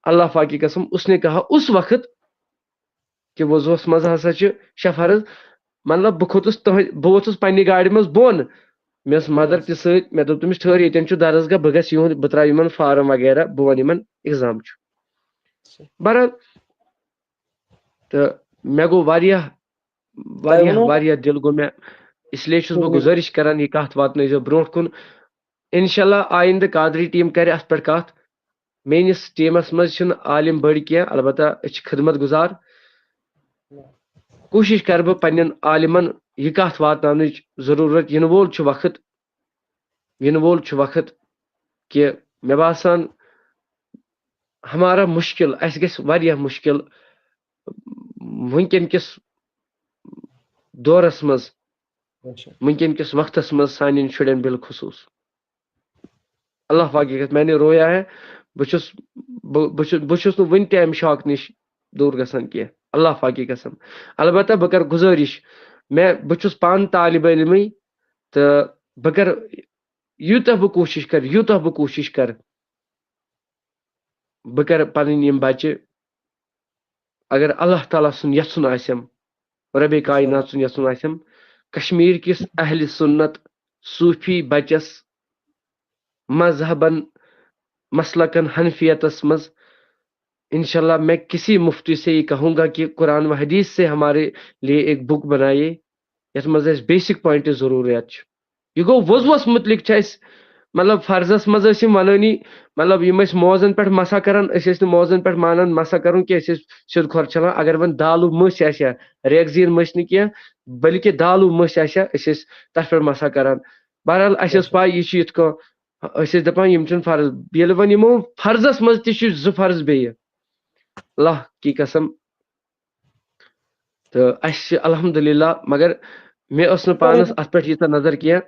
اللہ پاک کی قسم، اس نے کہا اس وقت کہ وضوٗوس منٛز ہسا چھِ شےٚ فرض۔ مطلب، بہٕ کھوٚتُس تُہنٛدِ، بہٕ ووٚتھُس پننہِ گاڑِ منٛز بۄن، مےٚ ٲس مدر تہِ سۭتۍ، مےٚ دوٚپ تٔمِس، ٹھٔہر، ییٚتٮ۪ن چھُ درس گاہ، بہٕ گژھٕ یِہُنٛد، بہٕ ترٛاوٕ یِمن فارم وغیرہ، بہٕ وَنہٕ یِمن ایگزام چھُ۔ بہرحال، تہٕ مےٚ گوٚو واریاہ، واریاہ، ووٚنوُ؟ واریاہ دِل گوٚو مےٚ۔ اس لیے چھُس بہٕ گُزٲرِش کران، یہِ کَتھ واتنٲیزیو برونٛٹھ کُن۔ انشاءاللہ آیندٕ قادری ٹیٖم کرِ اَتھ پٮ۪ٹھ کَتھ۔ میٲنِس ٹیٖمَس منٛز چھِنہٕ عالِم بٔڑۍ کینٛہہ، البتہ أسۍ چھِ خدمت گُزار۔ کوٗشِش کرٕ بہٕ پننٮ۪ن عالِمَن یہِ کَتھ واتناونٕچ ضروٗرت۔ یِنہٕ وول چھُ وقت، یِنہٕ وول چھُ وقت کہِ مےٚ باسان ہمارا مُشکِل، اَسہِ گژھِ واریاہ مُشکِل وٕنکٮ۪ن کِس دورس منٛز، اچھا۔ وٕنکیٚن کِس وقتس منٛز سانٮ۪ن شُرٮ۪ن بالخصوص۔ اللہ پاک کی قسم، میں نے رویا ہے۔ بہٕ چھُس بہٕ بہٕ چھُس بہٕ چھُس نہٕ وٕنہِ تہِ امہِ شوق نِش دوٗر گژھان کینٛہہ، اللہ پاک کی قسم۔ البتہ بہٕ کرٕ گُزٲرِش، مےٚ بہٕ چھُس پانہٕ طالب علمٕے، تہٕ بہٕ کرٕ یوٗتاہ بہٕ کوٗشِش کرٕ، یوٗتاہ بہٕ کوٗشِش کرٕ، بہٕ کرٕ پنٕنۍ یِم بچہِ، اگر اللہ تعالیٰ سُنٛد یژھُن آسٮ۪م، ربِ کائنات سُنٛد یژھُن آسٮ۪م، کشمیر کِس اہل سنت صوفی بچس مذہبن مسلکن حنفیتس منٛز، انشاءاللہ میں کسی مفتی سے یہ کہوں گا کہ قرآن و حدیث سے ہمارے لیے ایک بک بنائیے، یتھ منٛز اسہِ بیسک پوائنٹ ضروریات چھِ۔ یہِ گوٚو وضوٗوَس مُتعلِق چھِ اَسہِ، مطلب، فرضس منٛز ٲسۍ یِم وَنٲنی، مطلب، یِم ٲسۍ موزن پٮ۪ٹھ مسا کران، أسۍ ٲسۍ نہٕ موزن پٮ۪ٹھ مانان مسا کرُن کینٛہہ، أسۍ ٲسۍ سیوٚد کھۄر چھلان۔ اگر وۄنۍ دالو مٔسۍ آسہِ ہا، ریگزیٖن مٔسۍ نہٕ کینٛہہ، بلکہِ دالو مٔسۍ آسہِ ہا، أسۍ ٲسۍ تَتھ پٮ۪ٹھ مسا کران۔ بہرحال، اَسہِ ٲس پَے یہِ چھُ یِتھ کٔنۍ، أسۍ ٲسۍ دَپان یِم چھِنہٕ فرض۔ ییٚلہِ وۄنۍ یِمو فرضس منٛز تہِ چھِ زٕ فرض بیٚیہِ، اللہ کی قسم، تہٕ اَسہِ چھِ الحمدللہ، مگر مےٚ ٲس نہٕ پانَس اَتھ پٮ۪ٹھ ییٖژاہ نظر کینٛہہ۔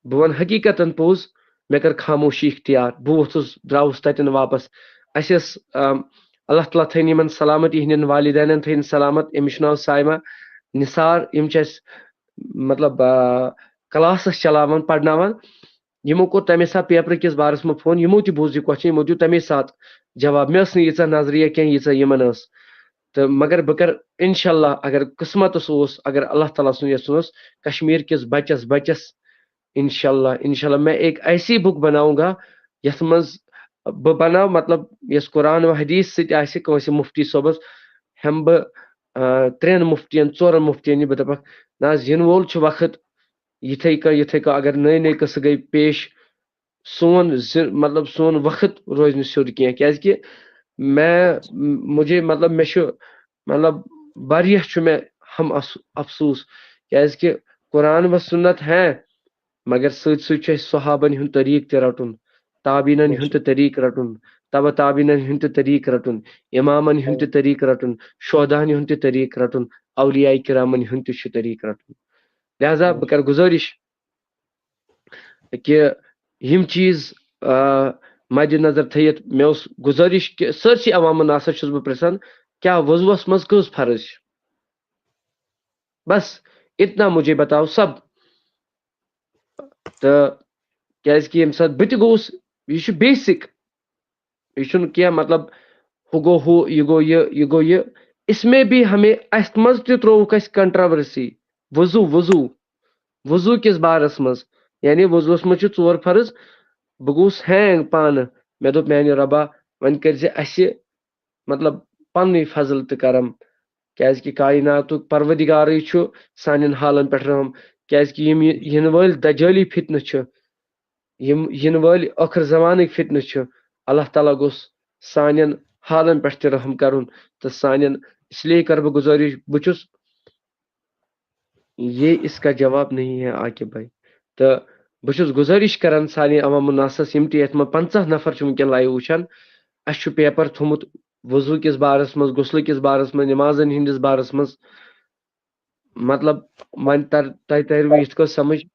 بہٕ وَنہٕ حقیٖقتاً پوٚز، مےٚ کٔر خاموشی اختیار۔ بہٕ ووٚتھُس، درٛاوُس تَتٮ۪ن واپَس۔ اَسہِ ٲس، آم، اللہ تعالیٰ تھٲیِن یِمَن سلامت، یِہِنٛدٮ۪ن والدینَن تھٲیِن سلامت۔ أمِس چھُ ناو سایمہ نثار۔ یِم چھِ اَسہِ، مطلب، آ، کلاسَس چلاوان، پَرناوان۔ یِمو کوٚر تَمے ساتہٕ پیپرٕ کِس بارَس منٛز فون، یِمو تہِ بوٗز یہِ question، یِمو دیُت تَمے ساتہٕ جواب۔ مےٚ ٲس نہٕ ییٖژاہ نظریہ کینٛہہ، ییٖژاہ یِمَن ٲس۔ تہٕ مگر بہٕ کرٕ انشاءاللہ، اگر قسمتس اوس، اگر اللہ تعالیٰ سُنٛد یژھُن اوس، کشمیر کِس بچس بچس انشاءاللہ، انشاءاللہ میں ایک ایسی بک بناؤں گا یتھ منٛز بہٕ بناو، مطلب، یۄس قرآن و حدیث سۭتۍ آسہِ، کٲنٛسہِ مفتی صٲبس ہٮ۪مہٕ بہٕ، آ، ترٛٮ۪ن مفتین، ژورن مفتین یہِ بہٕ دپکھ، نہ حظ، یِنہٕ وول چھُ وقت، یِتھے کٔنۍ یِتھے کٔنۍ اگر نٔے نٔے قصہٕ گٔے پیش، سون زِ-، مطلب، سون وقت روزِ نہٕ سیوٚد کینٛہہ، کیازِ کہِ میں مجھے، مطلب، مےٚ چھُ، مطلب، واریاہ چھُ مےٚ ہم اَس-، افسوس، کیازِ کہِ قرآن و سنت ہیں، مگر سۭتۍ سۭتۍ چھُ اَسہِ صحابن ہُنٛد طریٖق تہِ رَٹُن، تابعیٖنن ہُنٛد تہِ طریٖق رَٹُن، تبع تابعیٖنن ہُنٛد تہِ طریٖق رَٹُن، امامن ہُنٛد تہِ طریٖق رَٹُن، شہداہن ہُنٛد تہِ طریٖق رَٹُن، اولیاء کرامن ہُنٛد تہِ چھُ طریٖق رَٹُن۔ لہذا بہٕ کرٕ گُزٲرِش کہِ یِم چیٖز، آ، مدِ نظر تھٲیِتھ مےٚ اوس گُزٲرِش کہِ سٲرسٕے عوام الناسَس چھُس بہٕ پرژھان، کیٛاہ وضوٗوَس منٛز کٔژ فرض چھِ؟ بس اتنا مجھے بتاؤ سب۔ تہٕ کیازِ کہِ ییٚمہِ ساتہٕ بہٕ تہِ گوٚوُس، یہِ چھُ بیسک، یہِ چھُنہٕ کینٛہہ، مطلب، ہُہ گوٚو ہُہ، یہِ گوٚو یہِ، یہِ گوٚو یہِ۔ اس میں بھی ہمیں، اتھ منٛز تہِ ترٛووُکھ اَسہِ کنٹراورسی۔ وضو، وضو، وضو کِس بارس منٛز، یعنی وضوٗوَس منٛز چھِ ژور فرض۔ بہٕ گوٚوُس ہینگ پانہٕ، مےٚ دوٚپ، میانہِ رۄبا، وۄنۍ کٔرۍ زِ اَسہِ، مطلب، پننُے فضل تہٕ کرم، کیازِ کہِ کائناتُک پروردگارٕے چھُ سانٮ۪ن حالن پٮ۪ٹھ رحم، کیازِ کہِ یِم یہِ-، یِنہٕ وٲلۍ دجٲلی فتنہٕ چھِ، یِم یِنہٕ وٲلۍ ٲخر زمانٕکۍ فتنہٕ چھِ، اللہ تعالیٰ گوٚژھ سانٮ۪ن حالن پٮ۪ٹھ تہِ رحم کرُن تہٕ سانٮ۪ن، اس لیے کرٕ بہٕ گُزٲرِش، بہٕ چھُس، یہ اس کا جواب نہیں ہے عاقب بھائی۔ تہٕ بہٕ چھُس گُزٲرِش کران سارنٕے عوام الناسَس، یِم تہِ یَتھ منٛز پنٛژاہ نفر چھِ وٕنکٮ۪ن live وٕچھان، اَسہِ چھُ پیپر تھوٚمُت وضوٗ کِس بارس منٛز، غسلہٕ کِس بارس منٛز، نمازن ہٕنٛدِس بارس منٛز۔ مطلب، وۄنۍ تر-، تۄہہِ ترِوٕ یِتھ کٔنۍ سمجھ،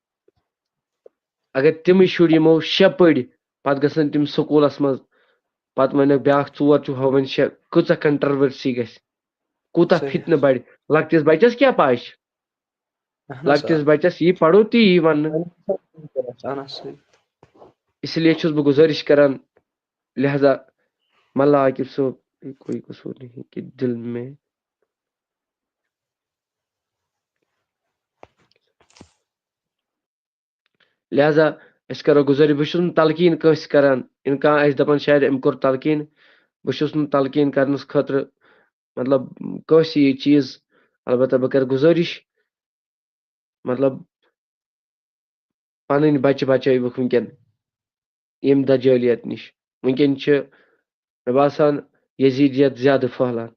اگر تِمٕے شُرۍ یِمو شےٚ پٔرۍ، پتہٕ گژھن تِم سکوٗلس منٛز، پتہٕ ونکھ بیٛاکھ ژور چھُ ہاوان شےٚ، کۭژاہ controversy گژھِ، کوٗتاہ فتنہٕ بڑِ۔ لۄکٹِس بچس کیٛاہ پاے چھِ؟ لۄکٹِس بچس یی پرو تی یی وننہٕ۔ اس لیے چھُس بہٕ گُزٲرِش کران، لہذا ملا عاقب صٲب، کوئی قصور نہیں کہ دل میں۔ لہذا أسۍ کرو گُزٲرِش، بہٕ چھُس نہٕ تلقیٖن کٲنٛسہِ کران، ییٚلہِ کانٛہہ آسہِ دپان شاید أمۍ کوٚر تلقیٖن، بہٕ چھُس نہٕ تلقیٖن کرنس خٲطرٕ، مطلب، کٲنٛسہِ یہِ چیٖز۔ البتہ بہٕ کرٕ گُزٲرِش، مطلب، پنٕنۍ بچہِ بچٲوِکھ وٕنکٮ۪ن ییٚمہِ دجٲلیت نِش۔ وٕنکٮ۪ن چھِ، مےٚ باسان، یزیدیت زیادٕ پھٔہلان۔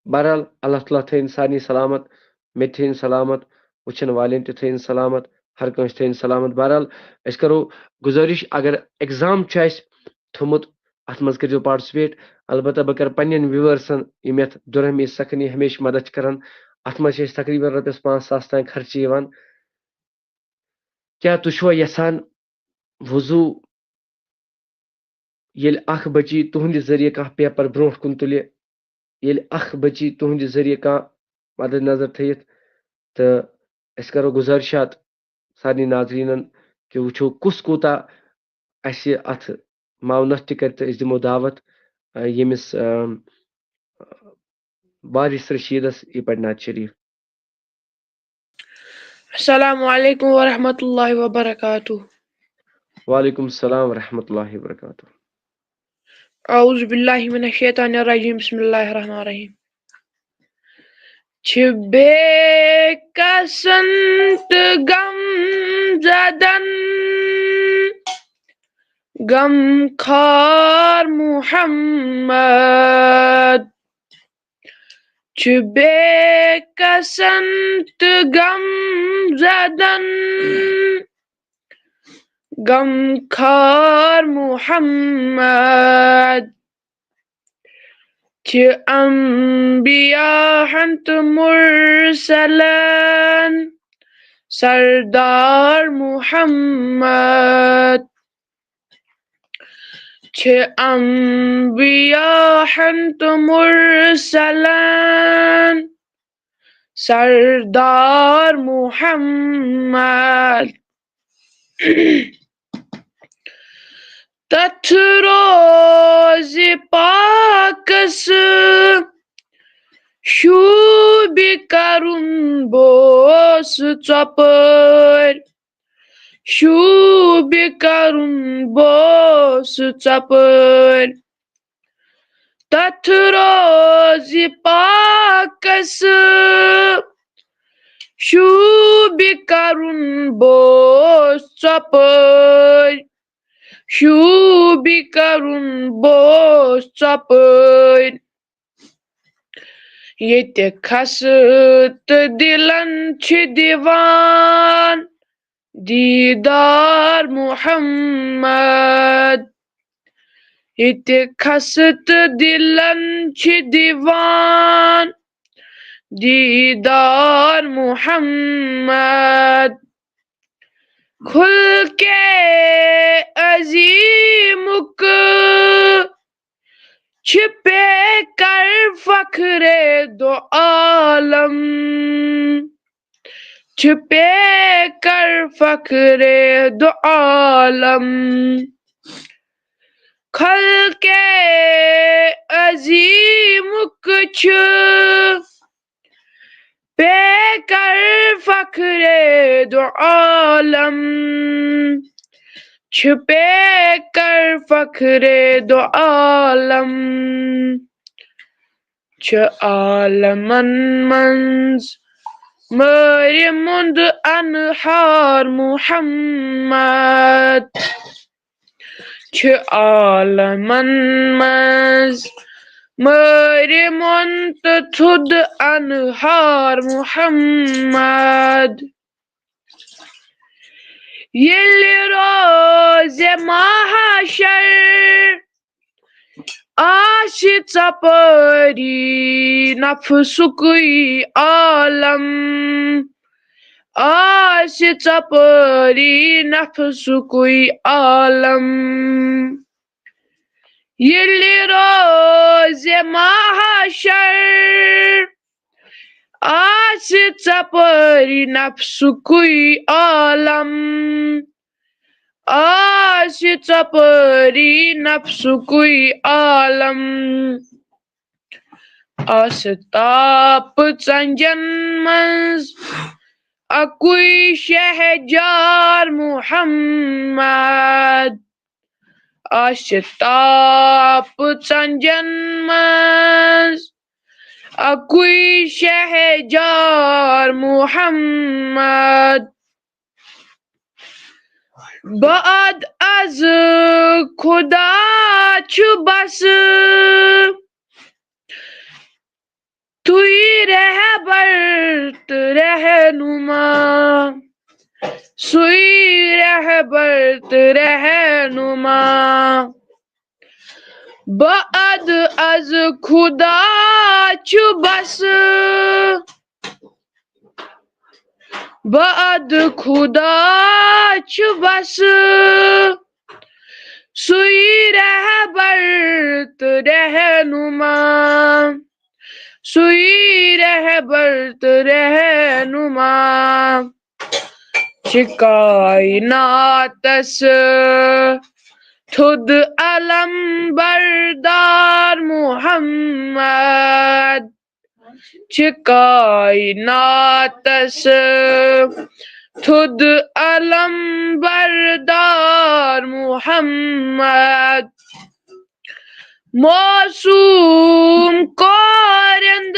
بہرحال، اللہ تعالیٰ تھٲیِن سارنٕے سلامت، مےٚ تہِ تھٲیِن سلامت، وٕچھن والٮ۪ن تہِ تھٲیِن سلامت، ہر کٲنٛسہِ تھٲیِن سلامت۔ بہرحال، أسۍ کرو گُزٲرِش، اگر exam چھُ اَسہِ تھوٚمُت، اَتھ منٛز کٔرۍزیو participate۔ البتہ بہٕ کرٕ پننٮ۪ن viewersن، یِم یَتھ دُرہمی سخنی ہمیشہِ مدد چھِ کران، اَتھ منٛز چھِ أسۍ تقریٖباً رۄپیَس پانٛژھ ساس تام خرچہٕ یِوان۔ کیٛاہ تُہۍ چھِوا یَژھان وضوٗ ییٚلہِ اَکھ بَچی تُہٕنٛدِ ذٔریعہٕ کانٛہہ پیپر برٛونٛٹھ کُن تُلہِ، ییٚلہِ اَکھ بَچی تُہٕنٛدِ ذٔریعہٕ کانٛہہ مدد نظر تھٲیِتھ، تہٕ أسۍ کَرو گُزٲرِشات سارنٕے ناظریٖنَن کہِ وٕچھو کُس کوٗتاہ اَسہِ اَتھ معاونت تہِ کَرِ، تہٕ أسۍ دِمو دعوت، آ، ییٚمِس، آ، وارث رشیٖدَس یہِ پَرِ نعت شریٖف۔ السلام علیکم ورحمۃ اللہ وبرکاتہ۔ وعلیکم السلام ورحمۃ اللہ وبرکاتہ۔ اعوذ باللہ من الشیطان الرجیم، بسم اللہ الرحمن الرحیم۔ چھِ بے کسن تہٕ غم زدن غم خار محمد، چھِ بے کسن تہٕ غم زدن غم خار محمد، چھِ انبیاہن تہٕ مرسلن سردار محمد، چھِ انبیاہن تہٕ مرسلن سردار محمد۔ تتھ روزِ پاکس شوٗبہِ کرُن بوس ژۄپٲرۍ، شوٗبہِ کرُن بوس ژۄپٲرۍ۔ تتھ روزِ پاکس شوٗبہِ کرُن بوس ژۄپٲرۍ، شوٗبہِ کرُن بوس ژۄپٲرۍ۔ ییٚتہِ کھسہٕ تہٕ دِلن چھِ دِوان دیٖدار محمد۔ ییٚتہِ کھسہٕ تہٕ دِلن چھِ دِوان دیٖدار محمد۔ خلقِ عظیٖمُک چھِ پیکر فخرِ دو عالم، چھِ پیکر فخرِ دو عالم۔ خلقِ عظیٖمُک چھِ پیکر فخرِ دو عالم، چھِ پیکر فخرِ دو عالم۔ چھِ عالمن منٛز مٲرِ مۄنٛد انہار محمد۔ چھِ عالمن منٛز مٲرِ مۄنٛد تہٕ تھوٚد انہار محمد۔ ییٚلہِ روزِ محشر آسہِ ژۄپٲری نفسُکُے عالم، آسہِ ژۄپٲری نفسُکُے عالم۔ ییٚلہِ روزِ محشر آسہِ ژۄپٲری نفسُکُے عالم، آسہِ ژۄپٲری نفسُکُے عالم۔ آسہِ تاپہٕ ژنجن منٛز اکُے شہجار محمد۔ آسہِ تاپہٕ ژنجن منٛز اکُے شہجار محمد۔ بعد از خدا چھُ بس تُہۍ رہبر تہٕ رہنما، سُے رہبر تہٕ رہنما۔ بعد از خدا چھُ بس بعد خدا چھُ بس سُے رہبر تہٕ رہنما، سُے رہبر تہٕ رہنما چھِ کائناتس تھوٚد علم بردار محمد، چھِ کائناتس تھوٚد علم بردار محمد۔ معصوم کورٮ۪ن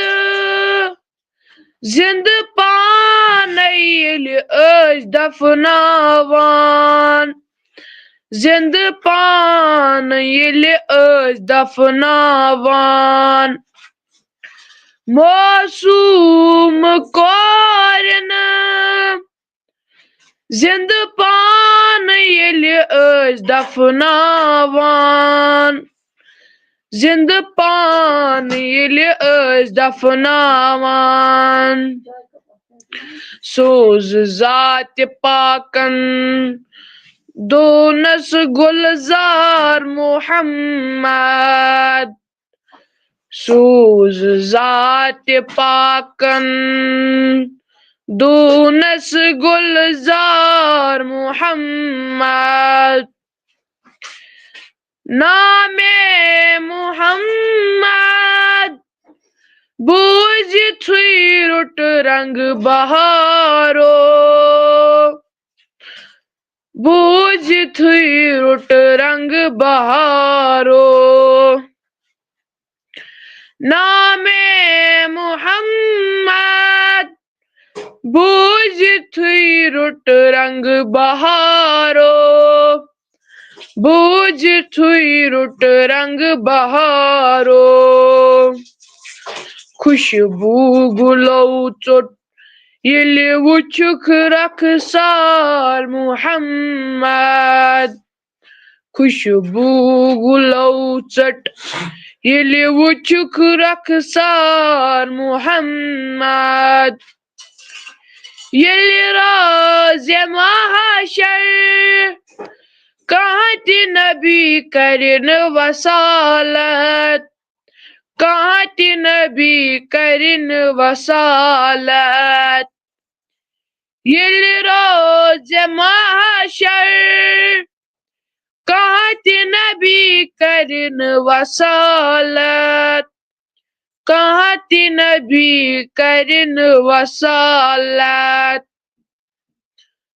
زِندٕ پانَے ییٚلہِ ٲسۍ دفناوان، زِندٕ پانہٕ ییٚلہِ ٲسۍ دفناوان، معصوم کورٮ۪ن زِندٕ پانہٕ ییٚلہِ ٲسۍ دفناوان، زِندٕ پانہٕ ییٚلہِ ٲسۍ دفناوان، سوٗز ذاتِ پاکن دوٗنس گُلزار محمد۔ سوٗز ذاتِ پاکن دوٗنس گُلزار محمد۔ نامِ محمد بوٗزِتھٕے روٚٹ رنگ بہارو، بوٗزِتھٕے روٚٹ رنگ بہارو۔ نامِ محمد بوٗزِتھٕے روٚٹ رنگ بہارو، بوٗزِتھٕے روٚٹ رنگ بہارو۔ خوشبوٗ گُلو ژوٚٹ ییٚلہِ وُچھُکھ رخسار محمد، خوشبوٗ گُلو ژٔٹ ییٚلہِ وُچھُکھ رخسار محمد۔ ییٚلہِ رازِ محشر کانٛہہ تہِ نبی کرِ نہٕ وصالت، کانٛہہ تہِ نبی کرِ نہٕ وصالت۔ ییٚلہِ رازِ محشر کانٛہہ تہِ نبی کرِ نہٕ وصالت، کانٛہہ تہِ نبی کرِ نہٕ وصالت۔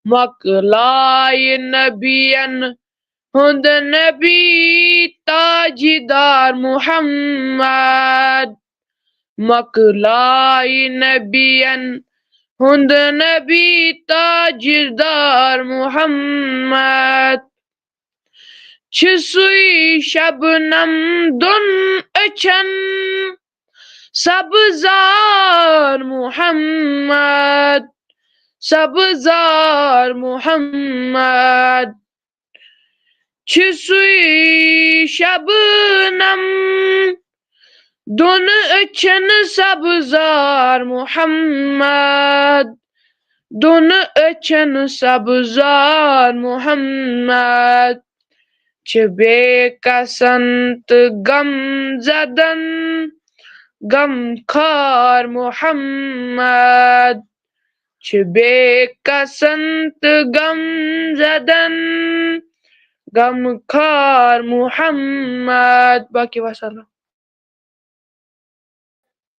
مۄکلایہِ نبین ہُنٛد نبی تاجدار محمد، مۄکلایہِ نبین ہُنٛد نبی تاجدار محمد۔ چھُ سُے شبنم دۄن أچھن سبزار محمد، سبزار محمد۔ چھُ سُے شبنم دۄن أچھن سبزار محمد، دۄن أچھن سبزار محمد۔ چھِ بے کسن تہٕ غم زدن غم خار محمد، چھِ بے کسن تہٕ غم زدن غم خار محمد۔ باقی وسلام۔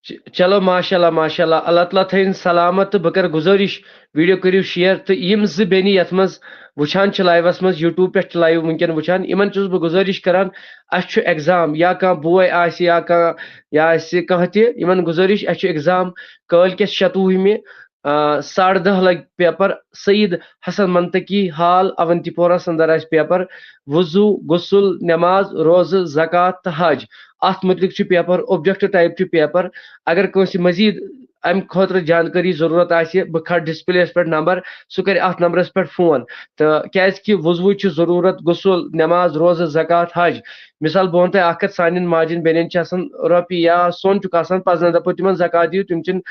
چ-، چلو، ماشاء اللہ، ماشاء اللہ، اللہ تعالیٰ تھٲیِن سلامت۔ تہٕ بہٕ کرٕ گُزٲرِش، ویٖڈیو کٔرِو شِیَر، تہٕ یِم زٕ بیٚنہِ یَتھ منٛز وٕچھان چھِ لایوَس منٛز، یوٗٹیوٗب پٮ۪ٹھ چھِ لایِو وٕنکٮ۪ن وٕچھان، یِمَن چھُس بہٕ گُزٲرِش کران، اَسہِ چھُ ایگزام، یا کانٛہہ بوے آسہِ، یا کانٛہہ، یا آسہِ کانٛہہ تہِ، یِمَن گُزٲرِش، اَسہِ چھُ ایگزام کٲلۍ کٮ۪تھ شَتوُہمہِ، آ، ساڑٕ دَہ لَگہِ پیپر، سعید حسن منطقی ہال اونتی پورہ اندر آسہِ پیپر، وضو، غسل، نماز، روزٕ، زکوٰۃ تہٕ حج۔ اَتھ مُتعلِق چھُ پیپر، اوبجیکٹو ٹائپ چھُ پیپر۔ اگر کٲنٛسہِ مزید اَمہِ خٲطرٕ جانکٲری ضروٗرت آسہِ، بہٕ کھالہٕ ڈسپلیَس پٮ۪ٹھ نمبر، سُہ کرِ اَتھ نمبرَس پٮ۪ٹھ فون۔ تہٕ کیازِ کہِ وضوٕچ چھِ ضروٗرت، غسل، نماز، روزٕ، زکوٰۃ، حج، مثال بہٕ وَنہٕ تۄہہِ اکھ کتھ، سانٮ۪ن ماجٮ۪ن بیٚنٮ۪ن چھِ آسان رۄپیہِ یا سۄن چھُکھ آسان، پزان دپو تِمن زکات دِیِو، تِم چھِنہٕ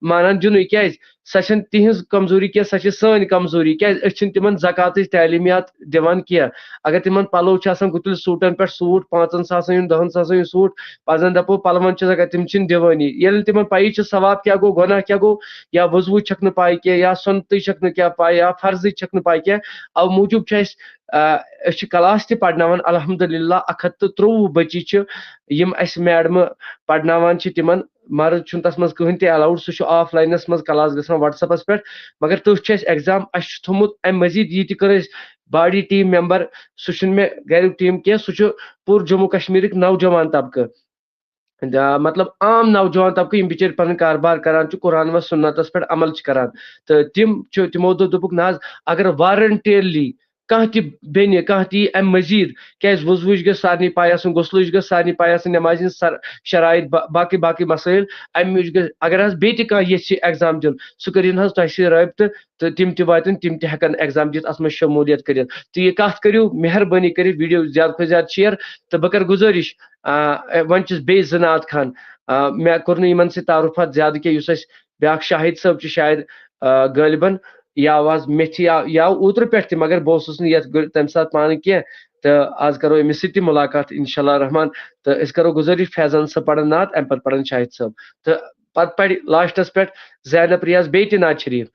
مانان دِنُے۔ کیازِ؟ سۄ چھَنہٕ تِہنٛز کمزوری کینٛہہ، سۄ چھِ سٲنۍ کمزوری۔ کیازِ؟ أسۍ چھِنہٕ تِمن زکاتٕچ تعلیٖمیات دِوان کینٛہہ۔ اگر تِمن پلو چھِ آسان گُتٕلۍ سوٗٹن پٮ۪ٹھ، سوٗٹ پانٛژن ساسن ہُنٛد، دہن ساسن ہُنٛد سوٗٹ، پزان دپو پلون چھِ زکات، تِم چھِنہٕ دِوٲنی۔ ییٚلہِ نہٕ تِمن پیی چھِ ثواب کیٛاہ گوٚو، گۄناہ کیٛاہ گوٚو، یا وضوٗ چھکھ نہٕ پاے کینٛہہ، یا سُنتٕے چھکھ نہٕ کینٛہہ پاے، یا فرضٕے چھکھ نہٕ پاے کینٛہہ، او موٗجوٗب چھِ اَسہِ، آ، أسۍ چھِ کلاس تہِ پرناوان الحمدللہ اکھ ہتھ تہٕ ترٛۆوُہ بچی چھِ، یِم اَسہِ میڈمہٕ پرناوان چھِ تِمن۔ مرد چھُنہٕ تَتھ منٛز کٕہٕنۍ تہِ الاؤڈ، سُہ چھُ آف لاینَس منٛز کلاس گژھان WhatsApp-س پٮ۪ٹھ۔ مگر تٔتھۍ چھُ اَسہِ exam، اَسہِ چھُ تھوٚمُت اَمہِ مٔزیٖد یہِ تہِ کٔر اَسہِ body team member، سُہ چھُنہٕ مےٚ گَریُک team کینٛہہ، سُہ چھُ پوٗرٕ جموں کشمیٖرٕکۍ نوجوان طبقہٕ۔ آ، مطلب عام نوجوان طبقہٕ، یِم بِچٲرۍ پَنُن کاربار کران چھِ، قرآن و سُنتَس پٮ۪ٹھ عمل چھِ کران۔ تہٕ تِم چھِ، تِمو دوٚپ، دوٚپُکھ، نہ حظ، اگر voluntarily کانٛہہ تہِ بیٚنہِ، کانٛہہ تہِ یی اَمہِ مٔزیٖد، کیٛازِ وضوٕچ گٔژھ سارنٕے پَے آسٕنۍ، غسلٕچ گٔژھ سارنٕے پَے آسٕنۍ، نٮ۪مازِ ہِنٛز سر-، شرائط، با-، باقٕے باقٕے مسٲیِل، اَمہِ وِزِ گٔژھ، اگر حظ بیٚیہِ تہِ کانٛہہ یژھِ exam دیُن، سُہ کٔرِن حظ تۄہہِ سۭتۍ رٲبطہٕ تہٕ تِم تہِ واتن، تِم تہِ ہٮ۪کن exam دِتھ، اَتھ منٛز شموٗلیت کٔرِتھ۔ تہٕ یہِ کَتھ کٔرِو مہربٲنی کٔرِتھ video زیادٕ کھۄتہٕ زیادٕ share۔ تہٕ بہٕ کَرٕ گُزٲرِش، آ، وۄنۍ چھُس بیٚیہِ زٕ نعت خوان، آ، مےٚ کوٚر نہٕ یِمن سۭتۍ تعارُفات زیادٕ کینٛہہ، یُس اَسہِ بیٛاکھ شاہد صٲب چھُ شاید، آ، غٲلبن یہِ آو آز میٚتھِ یا، یہِ آو اوترٕ پٮ۪ٹھ تہِ، مگر بہٕ اوسُس نہٕ یَتھ گٔ-، تَمہِ ساتہٕ پانہٕ کینٛہہ۔ تہٕ آز کَرو أمِس سۭتۍ تہِ مُلاقات اِنشاء اللہ الرحمٰن۔ تہٕ أسۍ کَرو گُزٲرِش، فیضان صٲب پَرَن نعت، اَمہِ پَتہٕ پَرَن شاہد صٲب۔ تہٕ پَتہٕ پَرِ last-س پٮ۪ٹھ زینب ریاض بیٚیہِ تہِ نعت شریٖف۔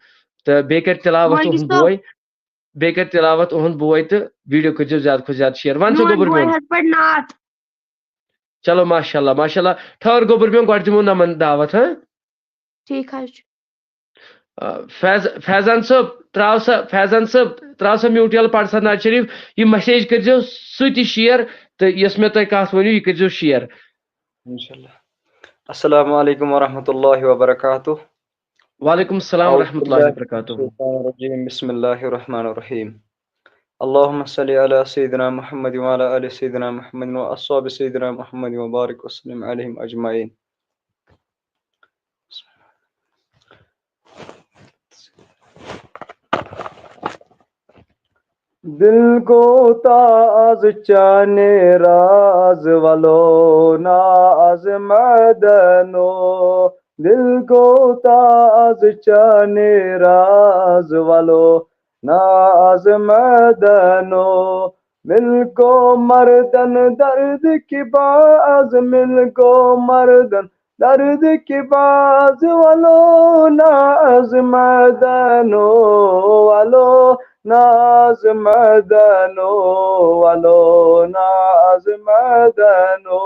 تہٕ بیٚیہِ کَرِ تِلاوت مولوی تُہُنٛد صٲب۔ بوے، بیٚیہِ کَرِ تِلاوت اُہُنٛد بوے تہٕ video کٔرۍزیو زیادٕ کھۄتہٕ زیادٕ share۔ وَن سا میون گوٚبُر بوے میون۔ حظ پَرِ نعت۔ چلو ماشاء اللہ، ماشاء اللہ۔ ٹھٔہر گوٚبُر میون، گۄڈٕ دِمو نَمَن دعوت، ہاں؟ ٹھیٖک حظ چھُ۔ آ، فیض-، فیضان صٲب، ترٛاو سا، فیضان صٲب، ترٛاو سا mute یَلہٕ، پَر سا نعت شریٖف۔ یہِ message کٔرۍزیو سُہ تہِ share تہٕ یۄس مےٚ تۄہہِ کَتھ ؤنِو، یہِ کٔرۍزیو share۔ انشاءاللہ۔ السلام علیکم ورحمۃ اللہ وبرکاتہ۔ وعلیکم السلام اعوذ ورحمۃ اللہ باللہ من وبرکاتہ۔ الشیطان الرجیم۔ بسم اللہ الرحمن الرحیم۔ اللهم صل على سيدنا محمد وعلى آل سيدنا محمد وأصحاب سيدنا محمد وبارك وسلم عليهم أجمعين۔ دل گوتا از چانے راز ولو ناز مدنو۔ دل گوتا از چانے راز ولو ناز مدنو۔ مل کو مردن درد کی باز، مل کو مردن درد کی باز ولو ناز مدنو، ولو ناز مدنو، ولو ناز مدنو۔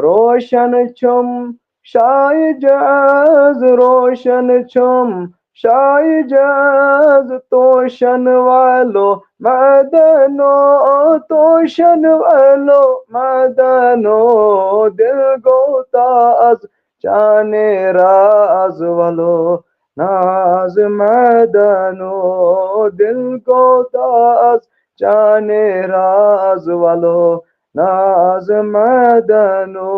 روشن چھم شاہ جہاز، روشن چھم شاہ جہاز، توشن والو مدنو، توشن والو مدنو۔ دل گوتا از چانے راز ولو ناز مدنو۔ دل گوتا از چانے راز ولو ناز مدنو۔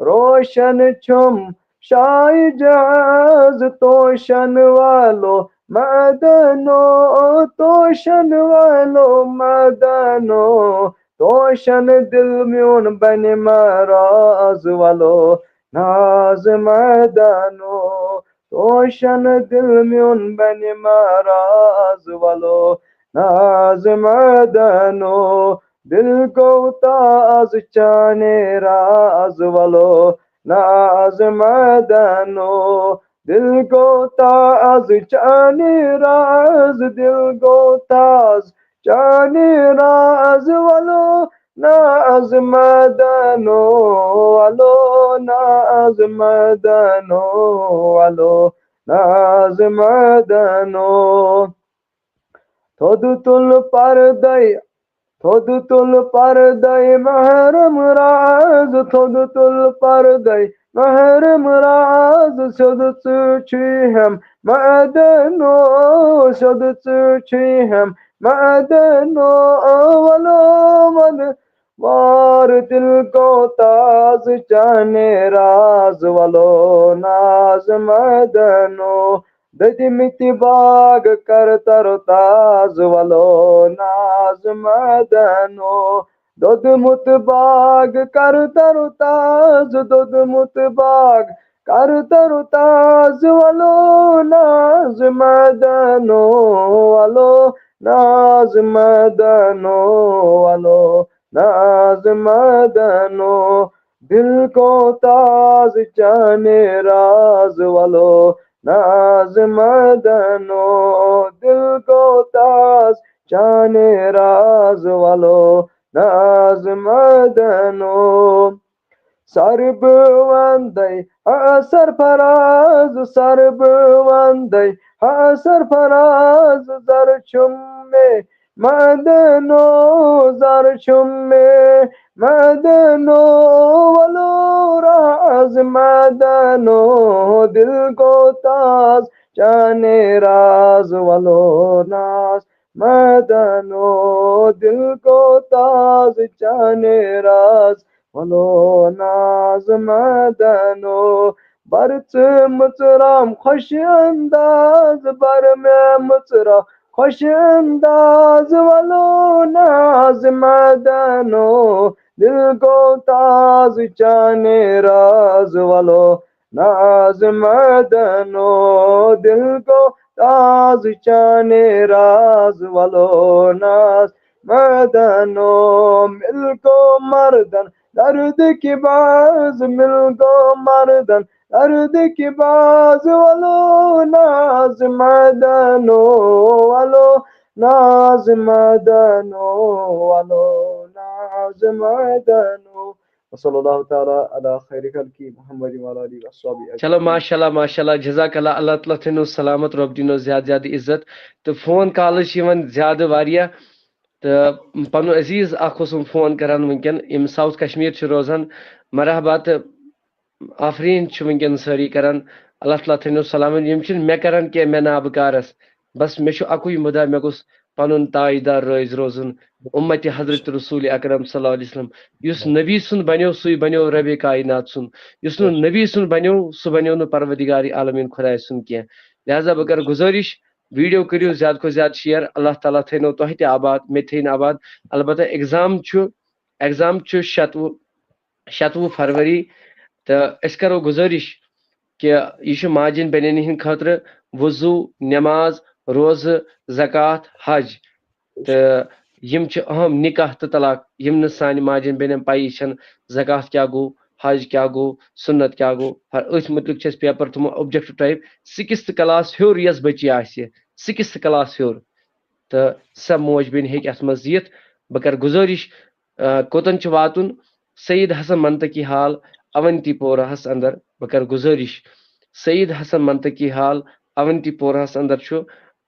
روشن چھم شاہ جہاز، توشن والو مدنو، توشن والو مدنو۔ توشن دل میون بنہِ مراز ولو ناز مدنو۔ توشن دل میون بنہِ مراز ولو ناز مدنو۔ دل گوتا از چانے راز ولو ناز مدنو۔ دل گوتا از چانے راز، دل گوتا از چانے راز ولو ناز مدنو، ولو ناز مدنو، ولو ناز مدنو۔ تھوٚد تُل پردے، تھوٚد تُل پردے محرم راز، تھوٚد تُل پردے محرم راز، سیوٚد ژٕ چھُے ہٮ۪م مدنو، سیوٚد ژٕ چھُے ہٮ۪م مدنو، ولو مد وار دل کو تاز چانے راز ولو ناز مدنو۔ دٔدمٕتۍ باغ کر تر و تاز ولو ناز مدنو۔ دوٚدمُت باغ کر تر و تازٕ، دوٚدمُت باغ کر تر و تازٕ، وَلو ناز مدنو، وَلو ناز مدنو، وَلو ناز مدنو۔ دل کو تاز چانے راز، وَلو ناز مدنو۔ دل کو تاز چانے راز، وَلو ناز مدنو۔ سر بہٕ وندے ہا سرفراز، سر بہٕ وندے ہا سرفراز، زر چھُم مے مدنو، زر چھُم مے مدنو، وَلو راز مدنو۔ دل کو تاز چانے راز، وَلو ناز مدنو۔ دل کو تاز چانے راز، وَلو ناز مدنو۔ بر ژٕ مٕژرام خوش انداز، بر مےٚ مٕژرام خوش انداز، وَلو ناز مدنو۔ دل کو تاز چانے راز، وَلو ناز مدنو۔ دل کو تاز چانے راز، وَلو ناز مدنو۔ مل کو مردن درد کی باز، مل کو مردن درد کی باز، وَلو ناز مدنو، وَلو ناز مدنو، وَلو ناز مدنو۔ وصلی اللہ تعالیٰ علی خیر خلقی محمد وعلی آلہ وصحبہ اجمعین۔ چلو، ماشاء اللہ، ماشاء اللہ، جزاک اللہ، اللہ تعالیٰ تھٲینو سلامت، رۄب دِنو زیادٕ زیادٕ عزت۔ تہٕ فون کالٕز چھِ یِوان زیادٕ واریاہ، تہٕ پنُن عزیز اکھ اوسُم فون کران وٕنکیٚن، یِم ساؤتھ کشمیر چھِ روزان۔ مرحبا تہٕ آفریٖن چھِ وٕنکیٚن سٲری کران۔ اللہ تعالیٰ تھٲینو سلامت۔ یِم چھِنہٕ مےٚ کران کینٛہہ، مےٚ نابکارس، بس مےٚ چھُ اکُے مُدا، مےٚ گوٚژھ پنُن تاجدار رٲضۍ روزُن، امت حضرت رسول اکرم صلی اللہ علیہ وسلم۔ یُس نبی سُنٛد بنیو، سُے بنیو رب کائنات سُنٛد۔ یُس نہٕ نبی سُنٛد بنیو، سُہ بنیو نہٕ پروردگار عالمین خداے سُنٛد کینٛہہ۔ لہذا بہٕ کرٕ گُزٲرِش، ویڈیو کٔرِو زیادٕ کھۄتہٕ زیادٕ شیئر۔ اللہ تعالیٰ تھٲینو تۄہہِ تہِ آباد، مےٚ تہِ تھٲیِن آباد۔ البتہ ایگزام چھُ، ایگزام چھُ شَتوُہ، شَتوُہ فروری، تہٕ أسۍ کرو گُزٲرِش کہِ یہِ چھُ ماجن بیٚنٮ۪ن ہٕنٛدِ خٲطرٕ وضو، نماز، روزٕ، زکوٰۃ، حج۔ تہٕ یِم چھِ اہم، نکاح تہٕ طلاق، یِم نہٕ سانہِ ماجن بیٚنٮ۪ن پَیی چھَنہٕ زکوٰۃ کیٛاہ گوٚو، حج کیٛاہ گوٚو، سُنت کیٛاہ گوٚو۔ فر-، أتھۍ مُتعلِق چھُ اَسہِ پیپر تھوٚومُت objective type، sixth class ہیوٚر یۄس بٔچی آسہِ، sixth class ہیوٚر، تہٕ سۄ موج بیٚنہِ ہیٚکہِ اَتھ منٛز یِتھ۔ بہٕ کرٕ گُزٲرِش، آ، کوٚتَن چھُ واتُن؟ سعید حسن منطقی ہال اونتی پورہَس اندر۔ بہٕ کرٕ گُزٲرِش، سعید حسن منطقی ہال اونتی پورہَس اندر چھُ،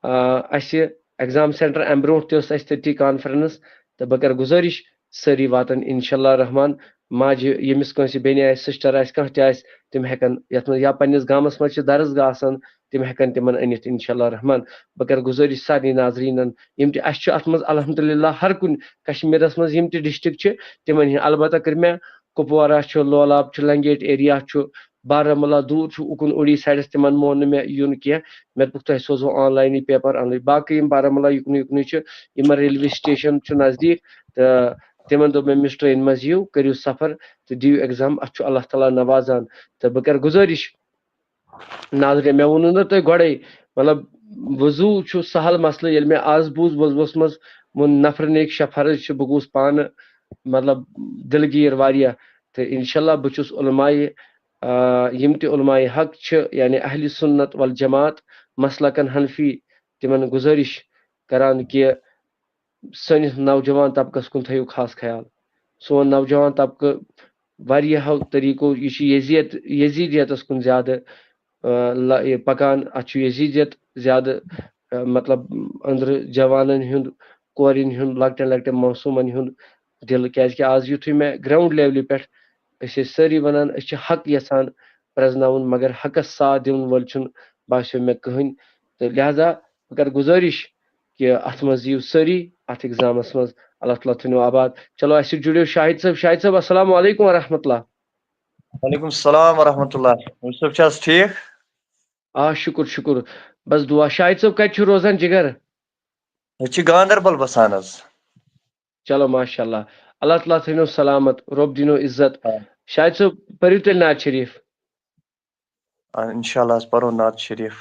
آ، اَسہِ ایگزام سینٹر۔ اَمہِ برونٛٹھ تہِ ٲس اَسہِ تٔتی کانفرنس، تہٕ بہٕ کرٕ گُزٲرِش، سٲری واتن انشاءاللہ رحمان۔ ماجہِ، ییٚمِس کٲنٛسہِ بیٚنہِ آسہِ، سسٹر آسہِ، کانٛہہ تہِ آسہِ، تِم ہٮ۪کن یتھ منٛز، یا پننِس گامس منٛز چھِ درسگاہ آسان، تِم ہٮ۪کن تِمن أنِتھ انشاءاللہ رحمان۔ بہٕ کرٕ گُزٲرِش سارنٕے ناظریٖنن، یِم تہِ، اَسہِ چھُ اتھ منٛز الحمدللہ ہر کُنہِ کشمیرس منٛز یِم تہِ ڈسٹرکٹ چھِ، تِمن ہِنٛدۍ۔ البتہ کٔر مےٚ کُپوارہ چھُ، لولاب چھُ، لنگیٹ ایریا چھُ، بارہمولہ دوٗر چھُ، اُکُن اوڑی سایڈس، تِمن مون نہٕ مےٚ یُن کینٛہہ۔ مےٚ دوٚپُکھ، تۄہہِ سوزو آن لاینٕے پیپر انٕے۔ باقٕے یِم بارہمولہ یُکنُے یُکنُے چھِ، یِمن ریلوے سٹیشن چھُ نزدیٖک، تہٕ تِمن دوٚپ مےٚ، أمِس ٹرینہِ منٛز یِیِو، کٔرِو سفر تہٕ دِیِو ایگزام، اتھ چھُ اللہ تعالیٰ نوازان۔ تہٕ بہٕ کرٕ گُزٲرِش، ناظرین، مےٚ ووٚنوُ نہ تۄہہِ گۄڈے، مطلب، وضو چھُ سہل مسلہٕ۔ ییٚلہِ مےٚ آز بوٗز وضوس منٛز ووٚن نفرن أکۍ شےٚ فرض چھِ، بہٕ گوٚوُس پانہٕ، مطلب، دلگیر واریاہ۔ تہٕ انشاءاللہ بہٕ چھُس علماء، آ، یِم تہِ علماء حق چھِ، یعنی اہل سنت والجماعت، مسلکن حنفی، تِمن گُزٲرِش کران کہِ سٲنِس نوجوان طبقس کُن تھٲیِو خاص خیال۔ سون نوجوان طبقہٕ واریاہو طریٖقو، یہِ چھُ یزیت، یزیدیتس کُن زیادٕ، آ، ل-، یہِ پکان۔ اتھ چھُ یزیدیت زیادٕ، آ، مطلب، أنٛدرٕ جوانن ہُنٛد، کورٮ۪ن ہُنٛد، لۄکٹٮ۪ن لۄکٹٮ۪ن معصوٗمن ہُنٛد دِل، کیازِ کہِ آز یُتھُے مےٚ گراؤنڈ لیولہِ پٮ۪ٹھ، أسۍ ٲسۍ سٲری ونان أسۍ چھِ حق یژھان پرزناوُن، مگر حقس ساتھ دِوُن وول چھُنہٕ باسیو مےٚ کٕہٕنۍ۔ تہٕ لہذا بہٕ کرٕ گُزٲرِش کہِ اتھ منٛز یِیِو سٲری اتھ ایگزامس منٛز۔ اللہ تعالیٰ تھٲینو آباد۔ چلو، اسہِ سۭتۍ جُڑیو شاہد صٲب۔ شاہد صٲب، السلام علیکم ورحمۃ اللہ۔ وعلیکم السلام ورحمۃ اللہ۔ یوسف چھا حظ ٹھیٖک؟ آ، شُکُر، شُکُر۔ بس دُعا۔ شاہد صٲب، کتہِ چھِو روزان جگر؟ أسۍ چھِ گاندربل بسان حظ۔ چلو، ماشاء اللہ۔ اللہ تعالیٰ تھٲینو سلامت، رۄب دِنو عزت۔ آ۔ شاہد صٲب، پٔرِو تیٚلہِ نعت شریٖف۔ آ، انشاءاللہ حظ پرو نعت شریٖف۔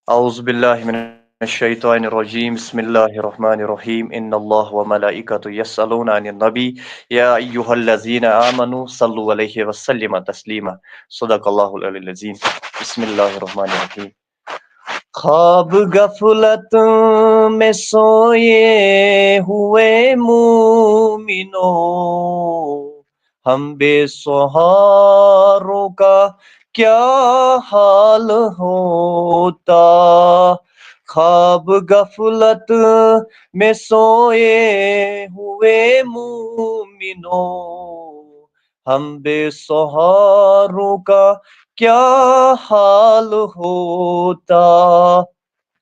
اعوذ باللہ من الشیطان الرجیم۔ بسم اللہ الرحمن الرحیم۔ ان اللہ و ملائکتہ یصلون علی النبی۔ یا ایھا الذین آمنوا صلوا علیہ وسلم تسلیما۔ صدق اللہ العلی العظیم۔ بسم اللہ الرحمن الرحیم۔ خواب غفلت میں سوئے ہوئے مومنو، ہم بے سہاروں کا کیا حال ہوتا۔ خواب غفلت میں سوئے ہوئے مومنو، ہم بے سہاروں کا کیا حال ہوتا۔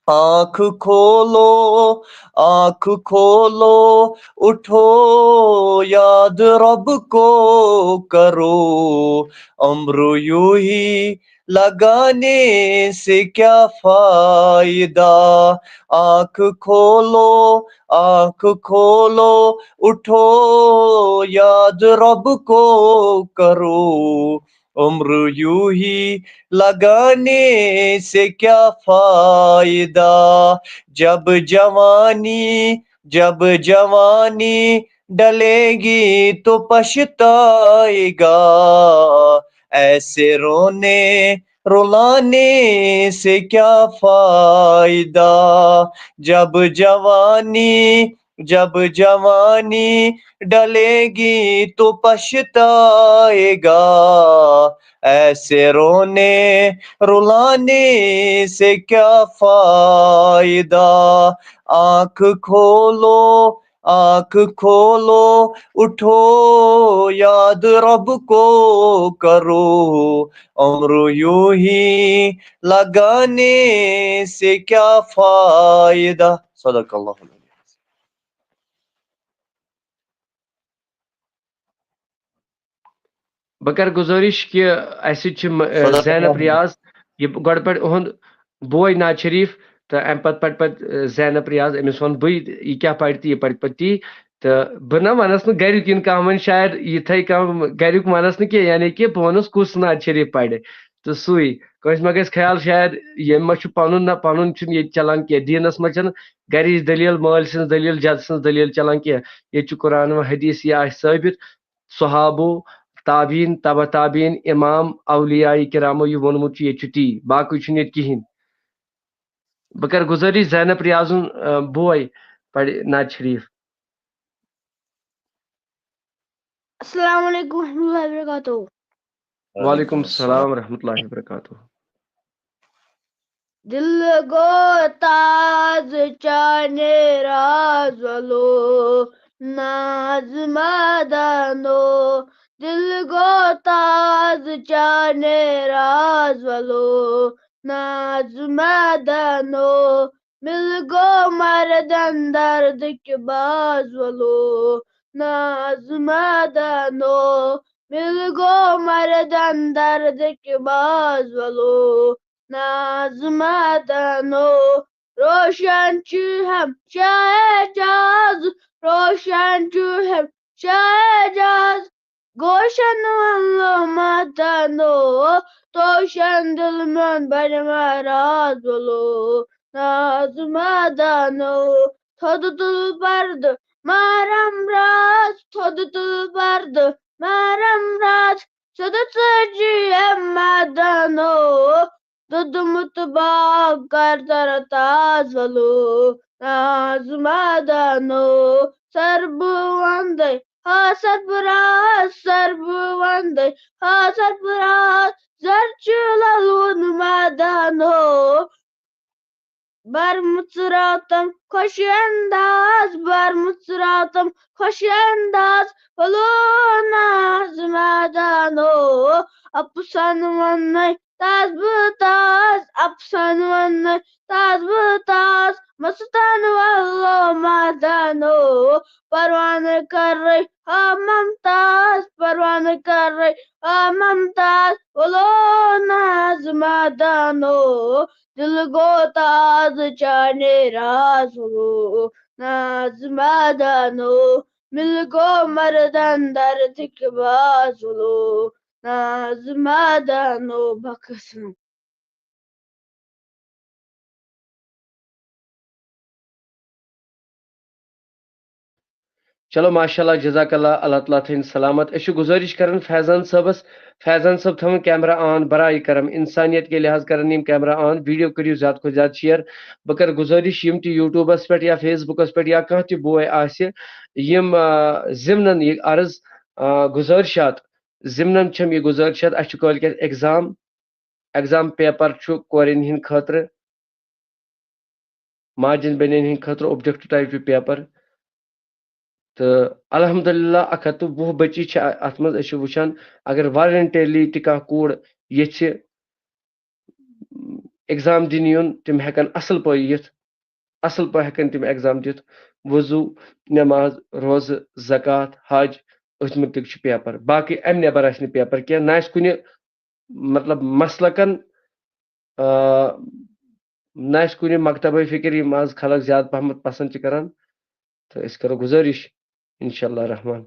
آنکھ کھولو، آنکھ کھولو، اٹھو، یاد رب کو کرو۔ عمر یوں ہی لگانے سے کیا فائدہ؟ آنکھ کھولو، آنکھ کھولو، اٹھو، یاد رب کو کرو۔ عمر یوں ہی لگانے سے کیا فائدہ؟ جب جوانی، جب جوانی ڈلے گی تو پچھتائے گا۔ ایسے رونے رلانے سے کیا فائدہ؟ جب جوانی، جب جوانی ڈلے گی تو پچھتائے گا۔ ایسے رونے رلانے سے کیا فائدہ؟ آنکھ کھولو، آنکھ کھولو، اٹھو، یاد رب کو کرو۔ عمر یوں ہی لگانے سے کیا فائدہ؟ صدق اللہ العظیم۔ بہٕ کرٕ گُزٲرِش کہِ اَسہِ سۭتۍ چھِ م-، ٲ، صدق زینب اللہ۔ ریاض، یہِ گۄڈٕ پَرِ اُہُنٛد بوے نعت شریٖف، تہٕ اَمہِ پَتہٕ پَرِ پَتہٕ، ٲ، زینب ریاض۔ أمِس وَنہٕ بٕے، یہِ کیٛاہ پَرِ تہٕ یہِ پَرِ پَتہٕ تی۔ تہٕ بہٕ نہ وَنَس نہٕ گَریُک، یِنہٕ کانٛہہ وَنہِ شاید یِتھَے کانٛہہ گَریُک وَنَس نہٕ کینٛہہ، یعنی کہِ بہٕ وَنَس کُس نعت شریٖف پَرِ۔ تہٕ سُے، کٲنٛسہِ ما گژھِ خیال شاید ییٚمۍ ما چھُ پَنُن، نہ، پَنُن چھُنہٕ ییٚتہِ چَلان کینٛہہ، دیٖنَس منٛز چھَنہٕ گَرِچ دٔلیٖل، مٲلۍ سٕنٛز دٔلیٖل، جَدٕ سٕنٛز دٔلیٖل چَلان کینٛہہ۔ ییٚتہِ چھُ قرآن و حدیث، یہِ آسہِ ثٲبِت، صحابو، تابعین، تبع تابعین، امام، اولیاء کرامو یہِ ووٚنمُت چھُ، ییٚتہِ چھُ تی، باقٕے چھُنہٕ ییٚتہِ کِہیٖنۍ۔ بہٕ کرٕ گُزٲرِش زینب ریاضُن، آ، بوے پرِ نعت شریٖف۔ السلام علیکم ورحمۃ اللہ وبرکاتہ۔ وعلیکم السلام ورحمۃ اللہ وبرکاتہ۔ دل گو تاز چانے راز ولو ناز مدنو۔ دل گو تاز چانے راز ولو ناز مدنو۔ مل گو مردن درد کے باز ولو ناز مدنو۔ مل گو مردن درد کے باز ولو ناز مدنو۔ روشن چھ ہم شاہ جاز، روشن چھ ہم شاہ جاز۔ گوشن ولو مدنو، توشن دل من بڑ مراز ولو ناز مدنو۔ تھود تل پرد محرم راز، تھود تل پرد محرم راز۔ سد سجی مدنو، ددمت باغ کر تر تاز ولو ناز مدنو۔ سرب وندے ہا سرفراز، سرب وندے ہا سرفراز۔ زرچ للون مدنو۔ بر مژراتم خوش انداز، بر مژراتم خوش انداز۔ ولو ناز مدنو، اپسن وننے تاز بہ تاز، اپسن وننے تاز بہ تاز۔ مستن ولو مدنو، پروانہ کرے ہا ممتاز، پروانہ کرے ہا ممتاز۔ ولو ناز مدنو، دل گو تاز چانے راز ولو ناز مدنو۔ مِلگو مردن درد کے بازلو، ناز مادانو بخشنو۔ چلو، ماشاء اللہ، جزاک اللہ، اللہ تعالیٰ تھٲیِن سلامت۔ أسۍ چھِ گُزٲرِش کران فیضان صٲبس، فیضان صٲب تھاوُن کیمرہ آن، برائے کرم، انسانیت کے لحاظ کرن یِم کیمرہ آن، ویڈیو کٔرِو زیادٕ کھۄتہٕ زیادٕ شیئر۔ بہٕ کرٕ گُزٲرِش، یِم تہِ یوٗٹیوٗبس پٮ۪ٹھ یا فیس بُکس پٮ۪ٹھ یا کانٛہہ تہِ بوے آسہِ، یِم، آ، ضمنن یہِ عرض، آ، گُزٲرِشات، ضمنن چھَم یہِ گُزٲرِشات، اَسہِ چھُ کٲلۍ کٮ۪تھ ایگزام، ایگزام پیپر چھُ کورٮ۪ن ہِنٛدِ خٲطرٕ، ماجن بیٚنٮ۪ن ہِنٛدِ خٲطرٕ اوبجیکٹو ٹایپ چھُ پیپر۔ تہٕ الحمدللہ، اکھ ہتھ تہٕ وُہ بچی چھِ ا-، اتھ منٛز، أسۍ چھِ وٕچھان، اگر والنٹرلی تہِ کانٛہہ کوٗر یژھِ ایگزام دِنہِ یُن، تِم ہٮ۪کن اصل پٲٹھۍ یِتھ، اصل پٲٹھۍ ہٮ۪کن تِم ایگزام دِتھ۔ وضو، نماز، روزٕ، زکوٰۃ، حج، أتھۍ مُتعلق چھُ پیپر۔ باقٕے امہِ نٮ۪بر آسہِ نہٕ پیپر کینٛہہ، نہ آسہِ کُنہِ، مطلب، مسلکن، آ، نہ آسہِ کُنہِ مکتبے فکر، یِم آز خلق زیادٕ پہمتھ پسند چھِ کران۔ تہٕ أسۍ کرو گُزٲرِش، انشاءاللہ رحمان،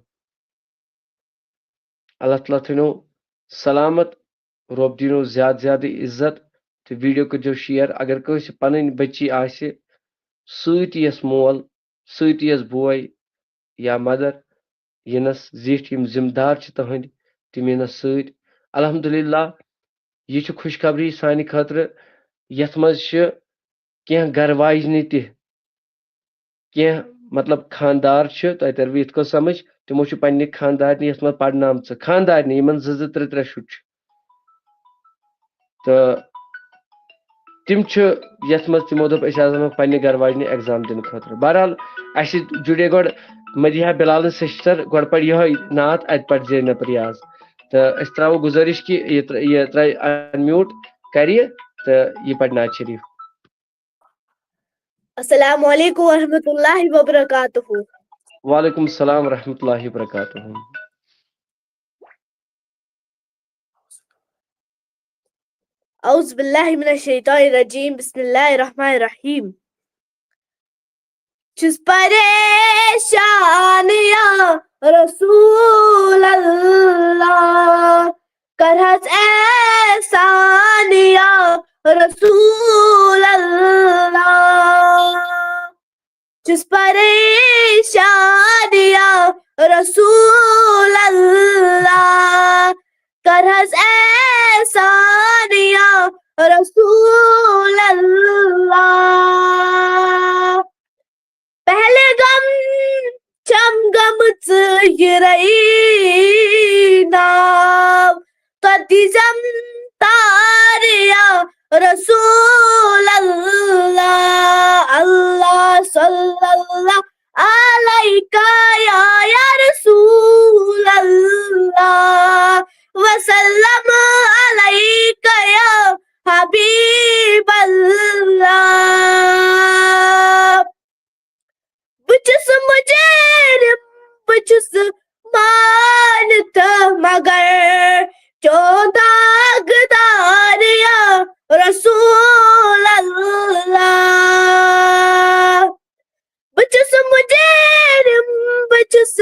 اللہ تعالیٰ تھٲینو سلامت، رۄب دِنو زیادٕ زیادٕ عزت، تہٕ ویڈیو کٔرزیو شیئر۔ اگر کٲنٛسہِ پنٕنۍ بچی آسہِ، سۭتۍ یِیَس مول، سۭتۍ یِیَس بوے یا مدر، یِنَس زِٹھۍ، یِم ذمہٕ دار چھِ تُہٕنٛدۍ، تِم یِنَس سۭتۍ۔ الحمدللہ، یہِ چھِ خوشخبری سانہِ خٲطرٕ، یَتھ منٛز چھِ کینٛہہ گَرٕ واجنہِ تہِ، کینٛہہ، مطلب، خاندار چھِ، تۄہہِ تَروٕ یِتھ کٔنۍ سَمٕجھ، تِمو چھِ پنٛنہِ خاندارنہِ یَتھ منٛز پَرناومژٕ، خاندارنہِ، یِمَن زٕ زٕ ترٛےٚ ترٛےٚ شُرۍ چھِ۔ تہٕ تِم چھِ یَتھ منٛز تِمو دوٚپ، أسۍ حظ اَنو پنٛنہِ گَرٕ واجنہِ ایگزام دِنہٕ خٲطرٕ۔ بہرحال، اَسہِ جُڑے گۄڈٕ مدیحہ بلالٕنۍ سِسٹَر، گۄڈٕ پَرِ یِہوٚے نعت، اَتہِ پَرِ زینب ریاض۔ تہٕ أسۍ ترٛاوو گُزٲرِش کہِ یہِ ترٛ-، یہِ ترٛاوِ unmute، کَرِ یہِ، تہٕ یہِ پَرِ نعت شریٖف۔ السلام علیکم ورحمۃ اللہ وبرکاتہ۔ وعلیکم السلام ورحمۃ اللہ وبرکاتہ۔ اعوذ باللہ من الشیطان الرجیم، بسم اللہ الرحمن الرحیم۔ چھُس پریشان یا رسول اللہ، کر حظ احسان یا رسول اللہ۔ چھُس پریشان یا رسول اللہ، کر حظ احسان یا رسول اللہ۔ پہلگام چھم گٔمٕژ یہِ رہی ناو، تۄہہِ دیٖزٮ۪م تار یا رسول اللہ، اللہ صلی اللہ علیک یا، یا رسول اللہ، وسلم علیک یا حبیب اللہ۔ بہٕ چھُس مُجرِم، بہٕ چھُس مٲنِتھ مگر چون داغدار یا رسول اللہ۔ بہٕ چھُس مُجرِم، بہٕ چھُس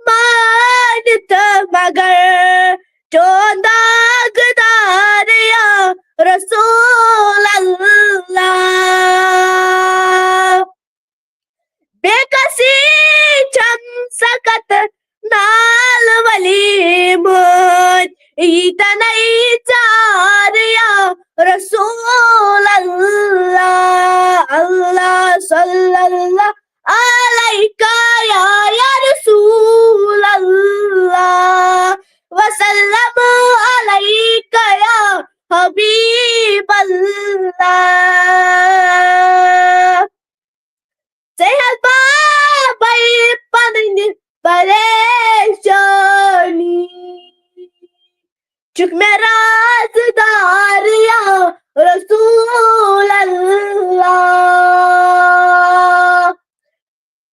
مٲنِتھ مگر چون داغدار یا رسول اللہ۔ بے کسی چھم سخت نال ولی مُجھ، ییٖتیٛاہ نَے ژار یا رسول اللہ، اللہ صلی اللہ علیک یا، یا رسول اللہ، وسلم علیک یا حبیب اللہ۔ ژےٚ ہٮ۪تھ بابَے پنٕنۍ پریشٲنی، چھُکھ مےٚ رازدار یا رسول اللہ۔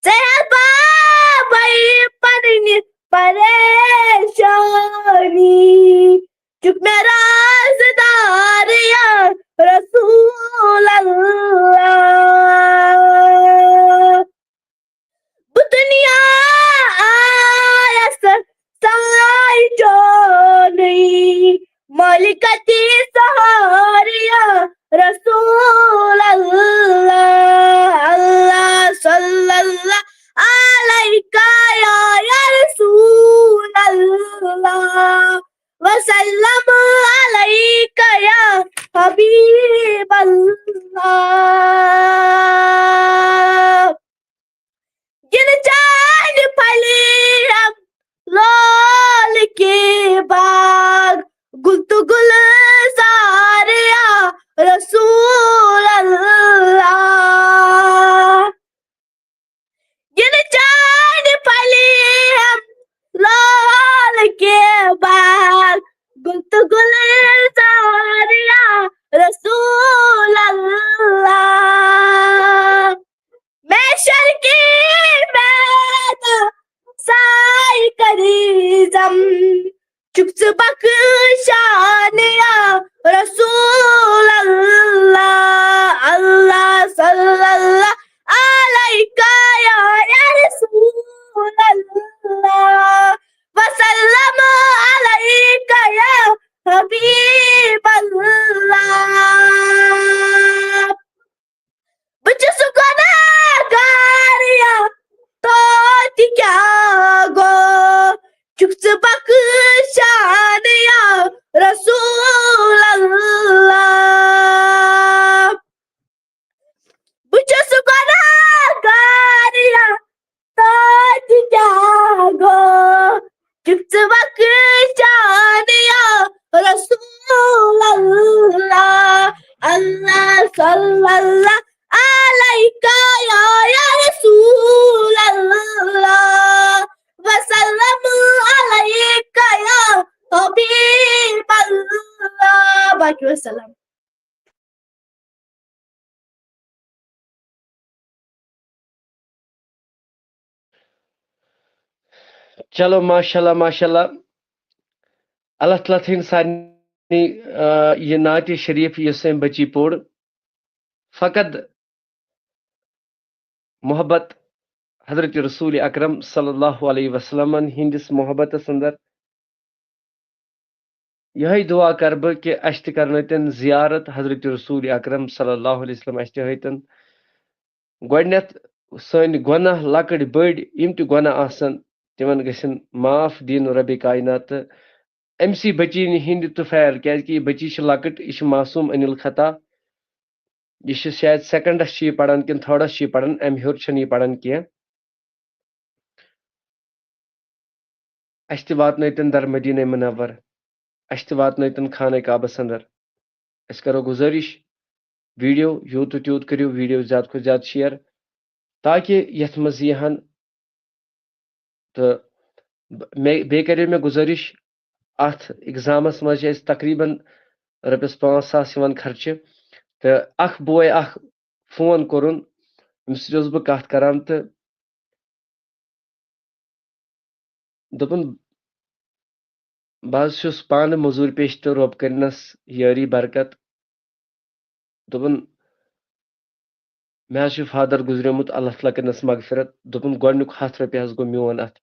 ژےٚ ہٮ۪تھ بابَے پنٕنۍ پریشٲنی، چھُکھ مےٚ رازدار یا رسول اللہ۔ بہٕ دُنیا ملکتی سہاریا رسول اللہ، اللہ صلی اللہ علیک یا رسول اللہ، وسلم علیک یا حبیب اللہ۔ گِنٛدٕ چانہِ پھلہِ ہم لول کے باغ، گُل تہٕ گُلزار یا رسول اللہ۔ گِنٛدٕ چانہِ پھلہِ ہم لول کے باغ، گُل تہٕ گُلزار یا رسول اللہ۔ محشر کے میدان سائے کریزم، چُکھ ژٕ بخشان یا رسول اللہ، اللہ صلی اللہ علیک یا، یا رسول اللہ، وسلم علیک یا حبیب اللہ۔ بہٕ چھُس گۄناہگار یا توتہِ کیٛاہ گوٚو، چھُکھ ژٕ بخشان یا رسول اللہ۔ بہٕ چھُس گۄناہگار یا توتہِ کیٛاہ گوٚو، چھُکھ ژٕ بخشان یا رسول اللہ، اللہ صلی اللہ علیک یا، یا رسول اللہ، وسلم علیک یا حبیب اللہ۔ باقی وسلام۔ چلو، ماشاء اللہ، ماشاء اللہ۔ اللہ تعالیٰ تھٲیِن سارنٕے، آ، یہِ نعتِ شریف یُس أمۍ بچی پوٚر، فقط محبت حضرت رسول اکرم صلی اللہ علیہ وسلمن ہٕنٛدِس محبتس اندر۔ یِہوٚے دُعا کَرٕ بہٕ کہِ اَسہِ تہِ کَرنٲوتَن زیارت حضرت رسول اکرم صلی اللہ علیہ وسلم، اَسہِ تہِ ہٲوتَن گۄڈٕنٮ۪تھ سٲنۍ گۄناہ، لۄکٕٹۍ بٔڑۍ یِم تہِ گۄناہ آسَن، تِمَن گٔژھِنۍ معاف دِنۍ رۄبِ کاینات۔ تہٕ أمۍ سٕے بٔچی نہٕ ہِنٛدِ طُفیل، کیٛازِکہِ یہِ بٔچی چھِ لۄکٕٹ، یہِ چھِ معصوٗم عن الخطا۔ یہِ چھِ شاید سیکنڈس چھِ یہِ پران کِنہٕ تھٲڈس چھِ یہِ پران، امہِ ہیوٚر چھنہٕ یہِ پران کینٛہہ۔ اسہِ تہِ واتنٲوتن در مدینہ منور، اسہِ تہِ واتنٲوتن خانہ کعبس اندر۔ أسۍ کرو گُزٲرِش، ویڈیو یوٗت تہٕ تیوٗت کٔرِو، ویڈیو زیادٕ کھۄتہٕ زیادٕ شیئر، تاکہِ یتھ منٛز یِہن۔ تہٕ مےٚ، بیٚیہِ کَریو مےٚ گُزٲرِش، اَتھ ایگزامَس منٛز چھِ اَسہِ تقریٖباً رۄپیَس پانٛژھ ساس یِوان خرچہِ۔ تہٕ اَکھ بوے اَکھ فون کوٚرُن، أمِس سۭتۍ اوسُس بہٕ کَتھ کَران تہٕ دوٚپُن، بہٕ حظ چھُس پانہٕ موٚزوٗرۍ پیشہِ تہٕ رۄب کٔرِنَس یٲری برکت۔ دوٚپُن، مےٚ حظ چھُ فادر گُزریومُت، اللہ تعالیٰ کٔرِنَس مغفرت۔ دوٚپُن، گۄڈٕنیُک ہَتھ رۄپیہِ حظ گوٚو میون اَتھ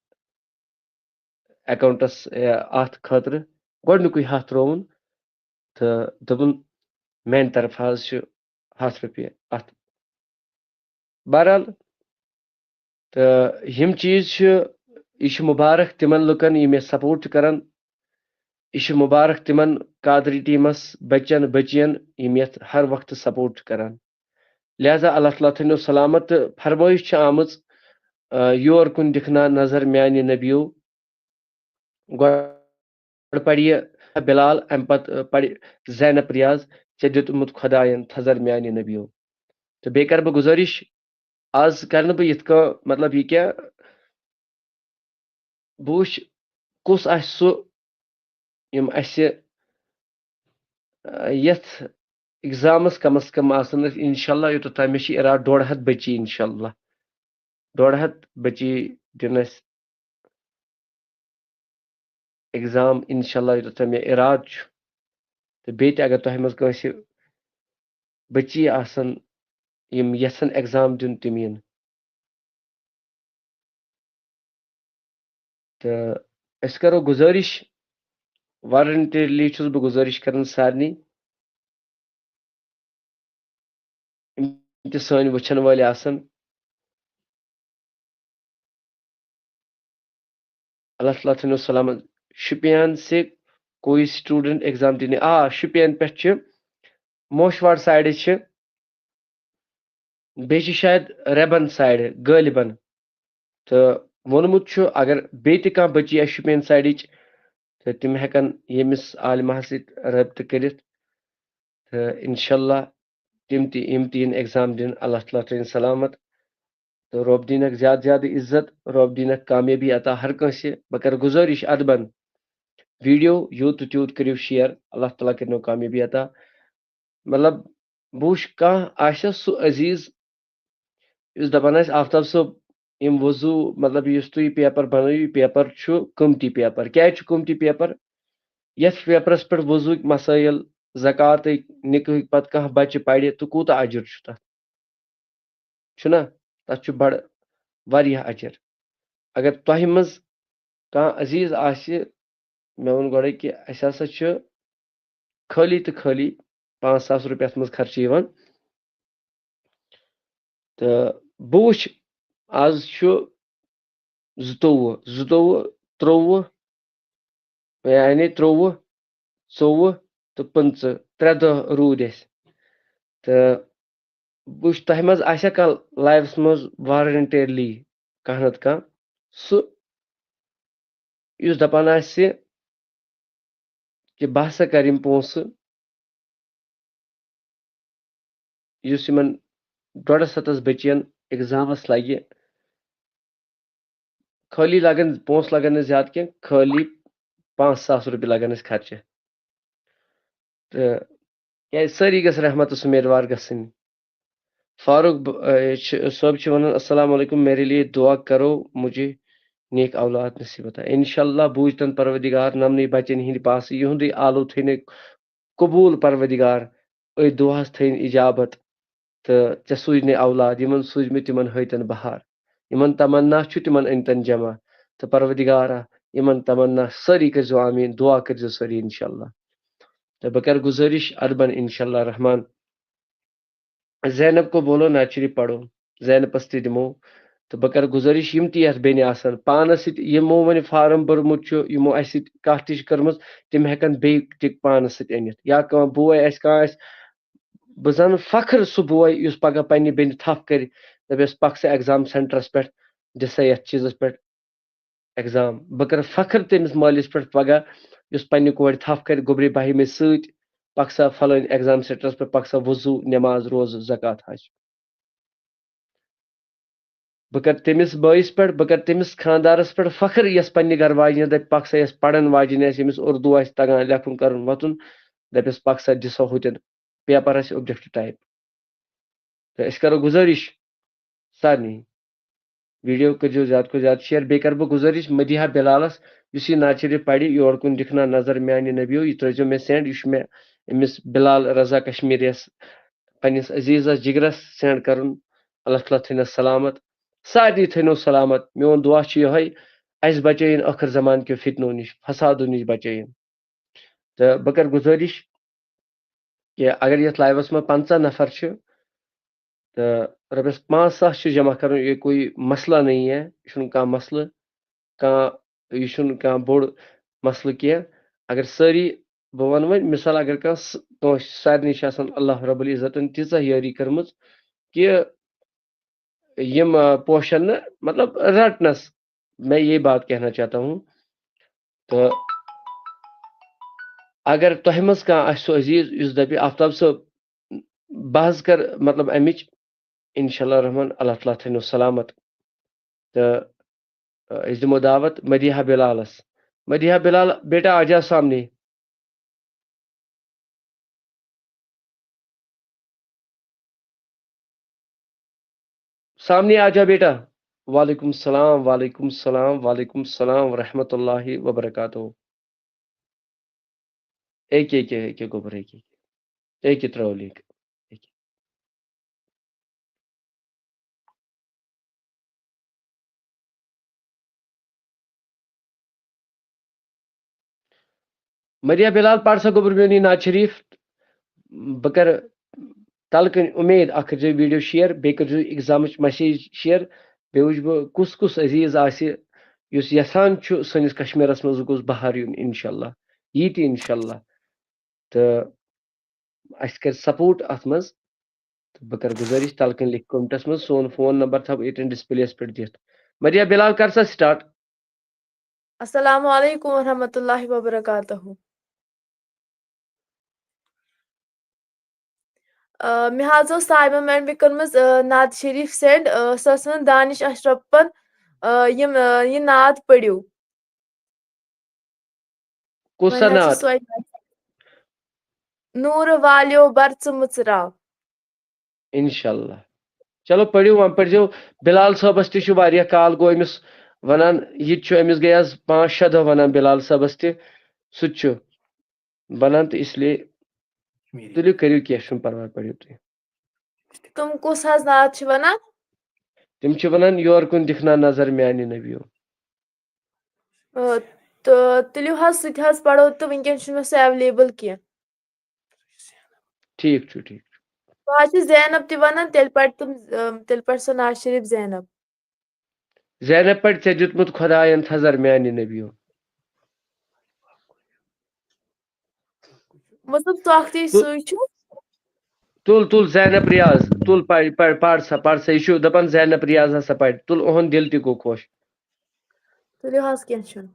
اٮ۪کاوُنٛٹَس، یہِ، اَتھ خٲطرٕ۔ گۄڈٕنیُکُے ہَتھ ترٛووُن تہٕ دوٚپُن، میٛانہِ طرفہٕ حظ چھُ ہَتھ رۄپیہِ اَتھ۔ بہرحال، تہٕ یِم چیٖز چھِ، یہِ چھُ مُبارک تِمن لُکن یِم مےٚ سپورٹ چھِ کران۔ یہِ چھُ مُبارک تِمن قادری ٹیٖمس، بچن بچین، یِم یتھ ہر وقتہٕ سپورٹ چھِ کران۔ لہذا اللہ تعالیٰ تھٲینو سلامت۔ تہٕ فرمٲیش چھِ آمٕژ، آ، یور کُن دِکھنا نظر میانہِ نبیو۔ گۄڈٕ پرِ یہِ بلال، امہِ پتہٕ پرِ زینب ریاض، ژےٚ دیُتمُت خۄداین تھزر میانہِ نبیو۔ تہٕ بیٚیہِ کرٕ بہٕ گُزٲرِش، آز کرٕ نہٕ بہٕ یِتھ کٔنۍ، مطلب، یہِ کیٛاہ، بہٕ وٕچھ کُس آسہِ سُہ، یِم اَسہِ، آ، یَتھ ایگزامَس کم از کم آسَن اَسہِ، انشاءاللہ، یوٚتَتھ تام مےٚ چھِ اِرادٕ ڈۄڈ ہَتھ بَچی، انشاءاللہ۔ ڈۄڈ ہَتھ بَچی دِن اَسہِ ایگزام، انشاءاللہ، یوٚتَتھ تام مےٚ اِرادٕ چھُ۔ تہٕ بیٚیہِ تہِ اگر تۄہہِ منٛز کٲنٛسہِ بَچی آسَن، یِم یَژھَن ایگزام دیُن، تِم یِن۔ تہٕ أسۍ کرو گُزٲرِش، Voluntarily چھُس بہٕ گُزٲرِش کران سارنٕے، یِم تہِ سٲنۍ وٕچھن وٲلۍ آسن، اللہ تعالیٰ تھٲینو سلامت۔ شُپین سے کوئی student exam دینے، آ، شُپین پٮ۪ٹھ چھِ، موشواڑ سایڈٕ چھِ، بیٚیہِ چھِ شاید ریبن سایڈٕ غٲلبن۔ تہٕ ووٚنمُت چھُ، اگر بیٚیہِ تہِ کانٛہہ بٔچی آسہِ شُپین سایڈٕچ، تہٕ تِم ہٮ۪کن ییٚمِس عالمہس سۭتۍ رٲبطہٕ کٔرِتھ۔ تہٕ انشاءاللہ تِم تہِ، یِم تہِ یِن exam دِنہٕ، اللہ تعالیٰ تھٲیِن سلامت۔ تہٕ رۄب دِنکھ زیادٕ زیادٕ عزت، رۄب دِنکھ کامیٲبی عطا ہر کٲنٛسہِ۔ بہٕ کرٕ گُزٲرِش ادبن، video یوٗت تہٕ تیوٗت کٔرِو share، اللہ تعالیٰ کٔرِنو کامیٲبی عطا۔ مطلب، بہٕ وٕچھ کانٛہہ آسیٛا سُہ عزیٖز یُس دَپان آسہِ، "آفتاب صٲب، یِم وضوٗ، مطلب، یُس تُہۍ یہِ paper بَنٲیِو، یہِ paper چھُ قۭمتی paper۔ کیٛازِ چھُ قۭمتی paper؟ یَتھ paperس پٮ۪ٹھ وضوٗکۍ مسٲیِل، زکاتٕکۍ، نِکٲحٕکۍ پَتہٕ کانٛہہ بَچہِ پَرِ تہٕ کوٗتاہ اجر چھُ تَتھ؟ چھُنہ؟ تَتھ چھُ بَڑٕ واریاہ اجر۔" اگر تۄہہِ منٛز کانٛہہ عزیٖز آسہِ، مےٚ ووٚن گۄڈَے کہِ اَسہِ ہسا چھُ خٲلی تہٕ خٲلی پانٛژھ ساس رۄپیہِ اَتھ منٛز خرچہٕ یِوان۔ تہٕ بہٕ وٕچھ، آز چھُ زٕتووُہ، زٕتووُہ، ترٛۆوُہ، یعنی ترٛۆوُہ، ژۆوُہ تہٕ پٕنٛژٕہ، ترٛےٚ دۄہ روٗدۍ اَسہِ۔ تہٕ بہٕ وٕچھ، تۄہہِ منٛز آسیٛا کانٛہہ liveس منٛز voluntarily کانٛہہ نَتہٕ کانٛہہ، سُہ یُس دَپان آسہِ کہِ بہٕ ہسا کَرٕ یِم پونٛسہٕ، یُس یِمن ڈۄڈَس ہَتَس بٔچِیَن examس لَگہِ، خٲلی لَگَن، پونٛسہٕ لَگَن نہٕ زیادٕ کینٛہہ، خٲلی پانٛژھ ساس رۄپیہِ لَگَن اَسہِ خرچہٕ۔ تہٕ کیٛازِ سٲری گژھِ رحمتس امیدوار گژھٕنۍ۔ فاروق ب-، اے، چھِ، صٲب چھِ وَنان، "السلام علیکم، میرے لیے دعا کرو، مجھے نیک اولاد نصیب عطا۔" انشاءاللہ بوٗزتن پروردگار نمنٕے بچن ہٕنٛدِ پاسہٕ یِہُنٛدُے آلو تھٲینَے قبوٗل پروردگار، أتھۍ دُعاہس تھٲیِن اجابت۔ تہٕ ژےٚ سوٗزنَے اولاد، یِمن سوٗزمٕتۍ تِمن ہٲیتن بہار، یِمن تمنا چھُ تِمن أنۍتن جمع۔ تہٕ پروردگارا، یِمن تمنا سٲری کٔرزیو آمیٖن، دُعا کٔرزیو سٲری انشاءاللہ۔ تہٕ بہٕ کرٕ گُزٲرِش ادبن انشاءاللہ رحمان، زینب کو بولو ناچری پرو، زینبس تہِ دِمو۔ تہٕ بہٕ کرٕ گُزٲرِش، یِم تہِ یتھ بیٚنہِ آسن، پانس سۭتۍ یِمو وۄنۍ form بوٚرمُت چھُ، یِمو اسہِ سۭتۍ کتھ تہِ چھِ کٔرمٕژ، تِم ہٮ۪کن بیٚیہِ تہِ پانس سۭتۍ أنِتھ۔ یا کانٛہہ بوے آسہِ، کانٛہہ آسہِ، بہٕ زن فخر سُہ بوے یُس پگاہ پننہِ بیٚنہِ تھپھ کرِ، دپٮ۪س، "پکھ سا exam centreس پٮ۪ٹھ، دِ سا یتھ چیٖزس پٮ۪ٹھ exam۔" بہٕ کرٕ فخر تٔمِس مٲلِس پٮ۪ٹھ پگاہ، یُس پننہِ کورِ تھپھ کرِ گوٚبرِ بہمہِ سۭتۍ، "پکھ سا فلٲنۍ exam centreس پٮ۪ٹھ، پکھ سا وضوٗ، نٮ۪ماز، روزٕ، زکات، حج۔" بہٕ کرٕ تٔمِس بٲیِس پٮ۪ٹھ، بہٕ کرٕ تٔمِس خانٛدارس پٮ۪ٹھ فخر، یۄس پننہِ گرٕ واجنہِ دپہِ، "پکھ سا، یۄس پرن واجنہِ آسہِ، ییٚمِس اردو آسہِ تگان، لیکھُن کرُن وۄتھُن، دپٮ۪س، پکھ سا، دِ سا ہُتٮ۪ن paper آسہِ object type۔" تہٕ أسۍ کرو گُزٲرِش سارنٕے، video کٔرزیو زیادٕ کھۄتہٕ زیادٕ share۔ بیٚیہِ کرٕ بہٕ گُزٲرِش مدیحہ بلالس، یُس یہِ ناچیٖر پرِ، یور کُن دِکھ نا نظر میانہِ نبیو، یہِ ترٲیزیو مےٚ send، یہِ چھُ مےٚ أمِس بلال رضا کشمیٖریَس، پننِس عزیزس جگرس send کرُن۔ اللہ تعالیٰ تھٲینس سلامت، سارنٕے تھٲینو سلامت۔ میون دُعا چھُ یِہوٚے، اسہِ بچٲیِن ٲخر زمان کیو فتنو نِش، فسادو نِش بچٲیِن۔ تہٕ بہٕ کرٕ گُزٲرِش کہِ اگر یتھ liveس منٛز پنٛژاہ نفر چھِ، تہٕ رۄپیس پانٛژھ ساس چھُ جمع کرُن، یہ کوئی مسئلہ نہیں ہے، یہِ چھُنہٕ کانٛہہ مسئلہٕ، کانٛہہ، یہِ چھُنہٕ کانٛہہ بوٚڑ مسئلہٕ کینٛہہ۔ اگر سٲری، بہٕ ونہٕ وۄنۍ مثال، اگر کانٛہہ س-، کٲنٛسہِ، سارنٕے چھِ آسان اللہ رب العزتن تیٖژاہ یٲری کٔرمٕژ کہِ یِم، آ، پوشن نہٕ، مطلب، رٹنس، میں یہ بات کہنا چاہتا ہوں۔ تہٕ اگر تۄہہِ منٛز کانٛہہ آسہِ سُہ عزیٖز یُس دَپہِ، "آفتاب صٲب، بہٕ حظ کَرٕ، مطلب، اَمِچ، انشاءاللہ الرحمن، اللہ تعالیٰ تھٲینو سلامت۔" تہٕ، آ، أسۍ دِمو دعوت مدیحہ بلالس۔ مدیحہ بلال، بیٹا، آ جا سامنے۔ سامنے آ جا بیٹا۔ وعلیکم السلام، وعلیکم السلام، وعلیکم السلام ورحمۃ اللہ وبرکاتہ۔ ایکے، ایکے، ایکے گوٚبُر، ایکے، ایکے۔ ایکے ترٛٲو link۔ مدیہ بلال، پَر سا گوٚبُر میون یہِ نعت شریٖف۔ بہٕ کَرٕ تَلہٕ کَنۍ اُمید، اَکھ کٔرۍزیو ویٖڈیو شِیَر، بیٚیہِ کٔرۍزیو examٕچ message share، بیٚیہِ وٕچھِ بہٕ کُس کُس عزیٖز آسہِ، یُس یَژھان چھُ سٲنِس کشمیٖرَس منٛز گوٚژھ بہار یُن، اِنشاء اللہ، یی تہِ اِنشاء اللہ۔ تہٕ اَسہِ کَرِ support اَتھ منٛز۔ تہٕ بہٕ کَرٕ گُزٲرِش، تَلہٕ کَنۍ لیکھِ commentس منٛز، سون phone number تھاوٕ ییٚتٮ۪ن displayیَس پٮ۪ٹھ دِتھ۔ مدیہ بلال، کر سا start۔ السلام علیکم ورحمۃ اللہ وبرکاتہ۔ آ، مےٚ حظ اوس صایمہ میڈمہِ کٔرمٕژ، آ، نعت شریٖف send۔ آ، سۄ ٲس وَنان دانش اشرفن، آ، یِم، آ، یہِ نعت پٔرِو۔ کُس سا وۄنۍ حظ چھِ نعت؟ سۄے نعت۔ نوٗرٕ والیو بَرژٕ مٕژراو۔ اِنشاء اللہ۔ چلو، پٔرِو، وۄنۍ پٔرۍزیو۔ بلال صٲبَس تہِ چھُ واریاہ کال گوٚو أمِس وَنان، یہِ تہِ چھُ، أمِس گٔے آز پانٛژھ شےٚ دۄہ وَنان بلال صٲبَس تہِ، سُہ تہِ چھُ وَنان، تہٕ اس لیے تُلِو، کٔرِو، کینٛہہ چھُنہٕ پَرواے، پٔرِو تُہۍ۔ تِم کُس حظ نعت چھِ وَنان؟ تِم چھِ وَنان، یورٕ کُن دِکھ نا نظر میٛانہِ نبیو۔ آ، تہٕ تُلِو حظ، سُہ تہِ حظ پَرو، تہٕ وٕنکیٚن چھُنہٕ مےٚ سُہ available کینٛہہ۔ ٹھیٖک چھُ، ٹھیٖک چھُ۔ بہٕ حظ چھِ زینب تہِ وَنان، تیٚلہِ پَرِ تِم، آ، تیٚلہِ پَرِ سۄ نعت شریٖف زینب۔ زینب پَرِ، ژےٚ دیُتمُت خۄدایَن تھَزر میٛانہِ نبیو۔ مطلب، تۄہہِ تہِ تُل۔ سُے چھُ۔ تُل، تُل زینب ریاض، تُل پَر، پَر، پَر سا، پَر سا، یہِ چھُ دَپان زینب ریاض ہسا پَرِ، تُل، اُہُنٛد دِل تہِ گوٚو خۄش۔ تُلِو حظ، کینٛہہ چھُنہٕ۔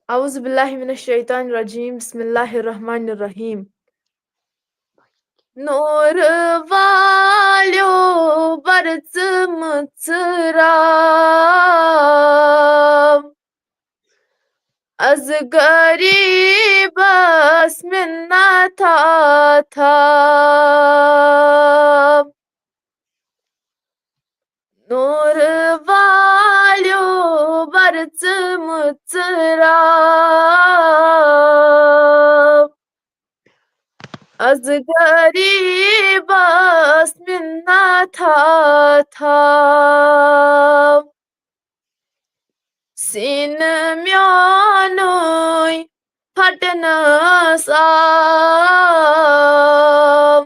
اعوذ باللہ من الشیطان الرجیم، بسم اللہ الرحمن الرحیم۔ نوٗرٕ والیو بَرژٕ مٕژراو، از غریٖبس مِنتھا تھاو۔ نوٗرٕ والیو بَرژٕ مٕژراو، از غریٖبس مِنتھا تھاو۔ سیٖنہٕ میونُے پھٹنس آو،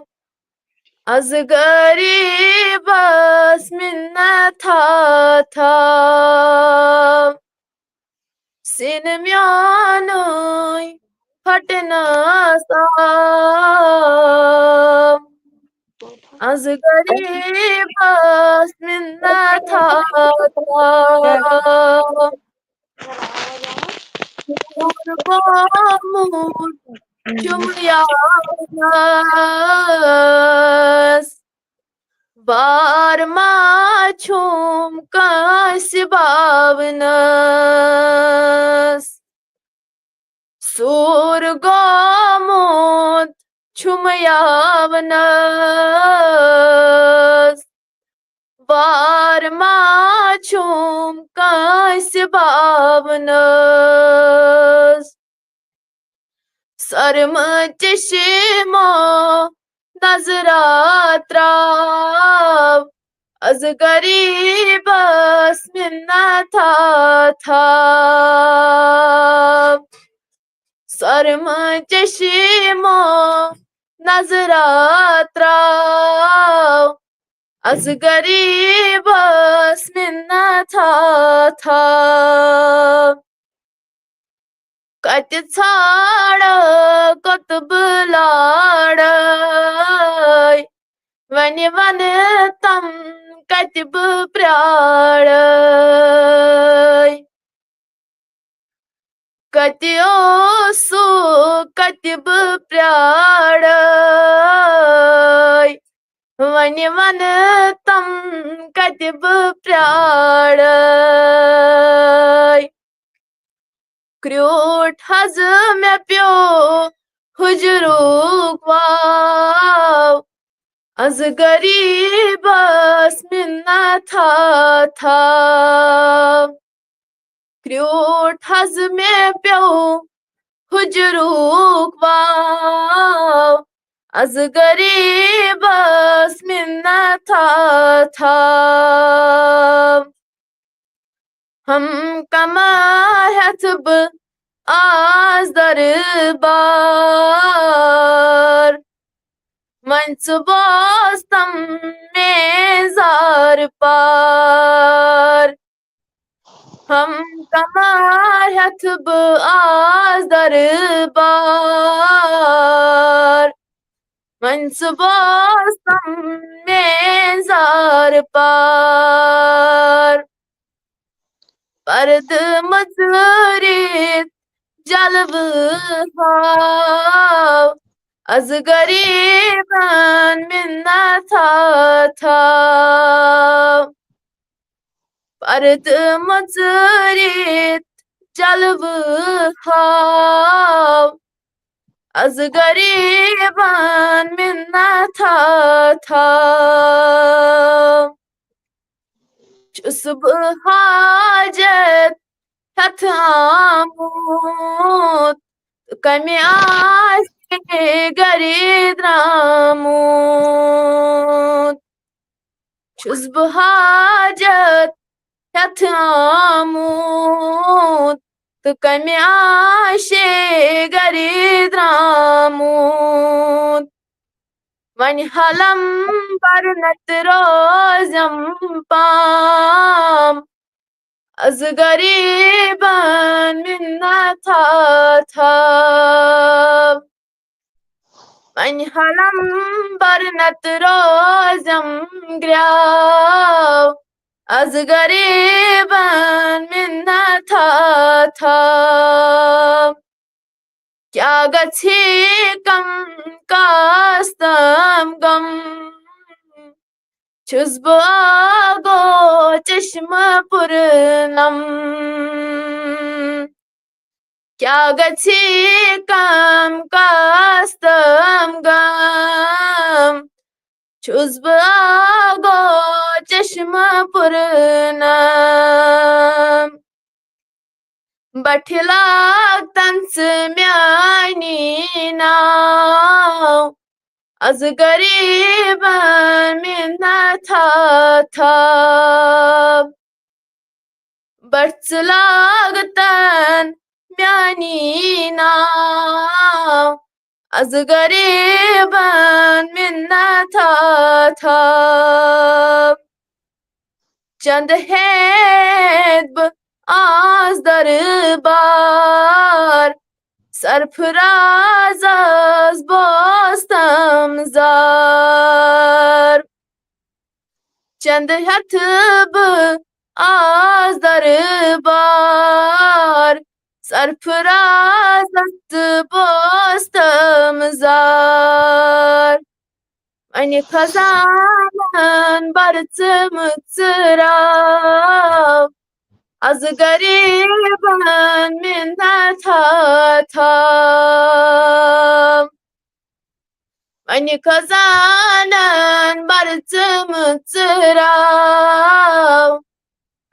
از غریٖبس مِنتھا تھاو۔ سیٖنہٕ میونُے پھٹنس آو، از غریٖبس مِنتھا تھاو۔ قربان چھُم یاونس، بار ما چھُم کٲنٛسہِ باونس۔ سوٗر گوٚمُت چھُم یاونس، بار ما چھُم کٲنٛسہِ باونس۔ سرمہٕ چشمو نظرا تراو، از غریٖبس مِنتھا تھاو۔ سرمہٕ چشمو نظرا تراو، از غریٖبس مِنتھا تھاو۔ کتہِ ژھانڈٕ، کوٚت بہٕ لارٕ، وۄنۍ وَنہٕ تِم کتہِ بہٕ پرٛارٕ۔ کتہِ اوسُکھ، کتہِ بہٕ پرٛارٕ، وۄنۍ وَنہٕ تِم کتہِ بہٕ پرٛارٕ۔ کرٛیوٗٹھ حظ مےٚ پیوٚو ہُجرُک واو، از غریٖبس مِنتھا تھاو۔ کرٛیوٗٹھ حظ مےٚ پیوٚو ہُجرُک واو، از غریٖبس مِنتھا تھاو۔ ہم کما ہٮ۪تھ بہٕ آز دربار۔ وۄنۍ ژٕ بوز تم میٲنۍ زار پار۔ ہم کمار ہٮ۪تھ بہٕ آز دربار۔ وۄنۍ ژٕ بوز تم میٲنۍ زار پار۔ پردٕ مٔژرِتھ جلوٕ ہاو، از غریبن منت تھاو۔ پردٕ مٔژرِتھ جلوٕ ہاو، از غریبن منت تھاو۔ چھُس بہٕ حاجت ہٮ۪تھ آمُت، کمہِ آسہِ گرِ درٛامُت۔ چھُس بہٕ حاجت ہٮ۪تھ آمُت، تہٕ کمہِ آسہِ گرِ درٛامُت۔ وۄنۍ ہلم برنت روزم پام، از غریبن منت تھاو۔ وۄنۍ ہلم برنت روزم گریاو، از غریبن منت تھاو۔ کیٛاہ گژھِ کم کاستم غم، چھُس بہٕ آگو چشمہٕ پُرنم۔ کیٛاہ گژھِ کم کاستم غم، چھُس بہٕ آگو چشمہٕ پُرنم۔ بٹھِ لاگتن ژٕ میٛانی ناو، از غریبن منت تھاو۔ بٹھ ژٕ لاگتن میٛانی ناو، از غریبن منت تھاو۔ چند ہٮ۪تھ بہٕ آز دربار، سرفرازس بوزتم زار۔ چند ہٮ۪تھ بہٕ آز دربار، سرفرازس بوزتم زار۔ وۄنۍ خزانن برژٕ مٕژراو، از غریبن منت تھاو۔ وۄنۍ خزانن برژٕ مٕژراو،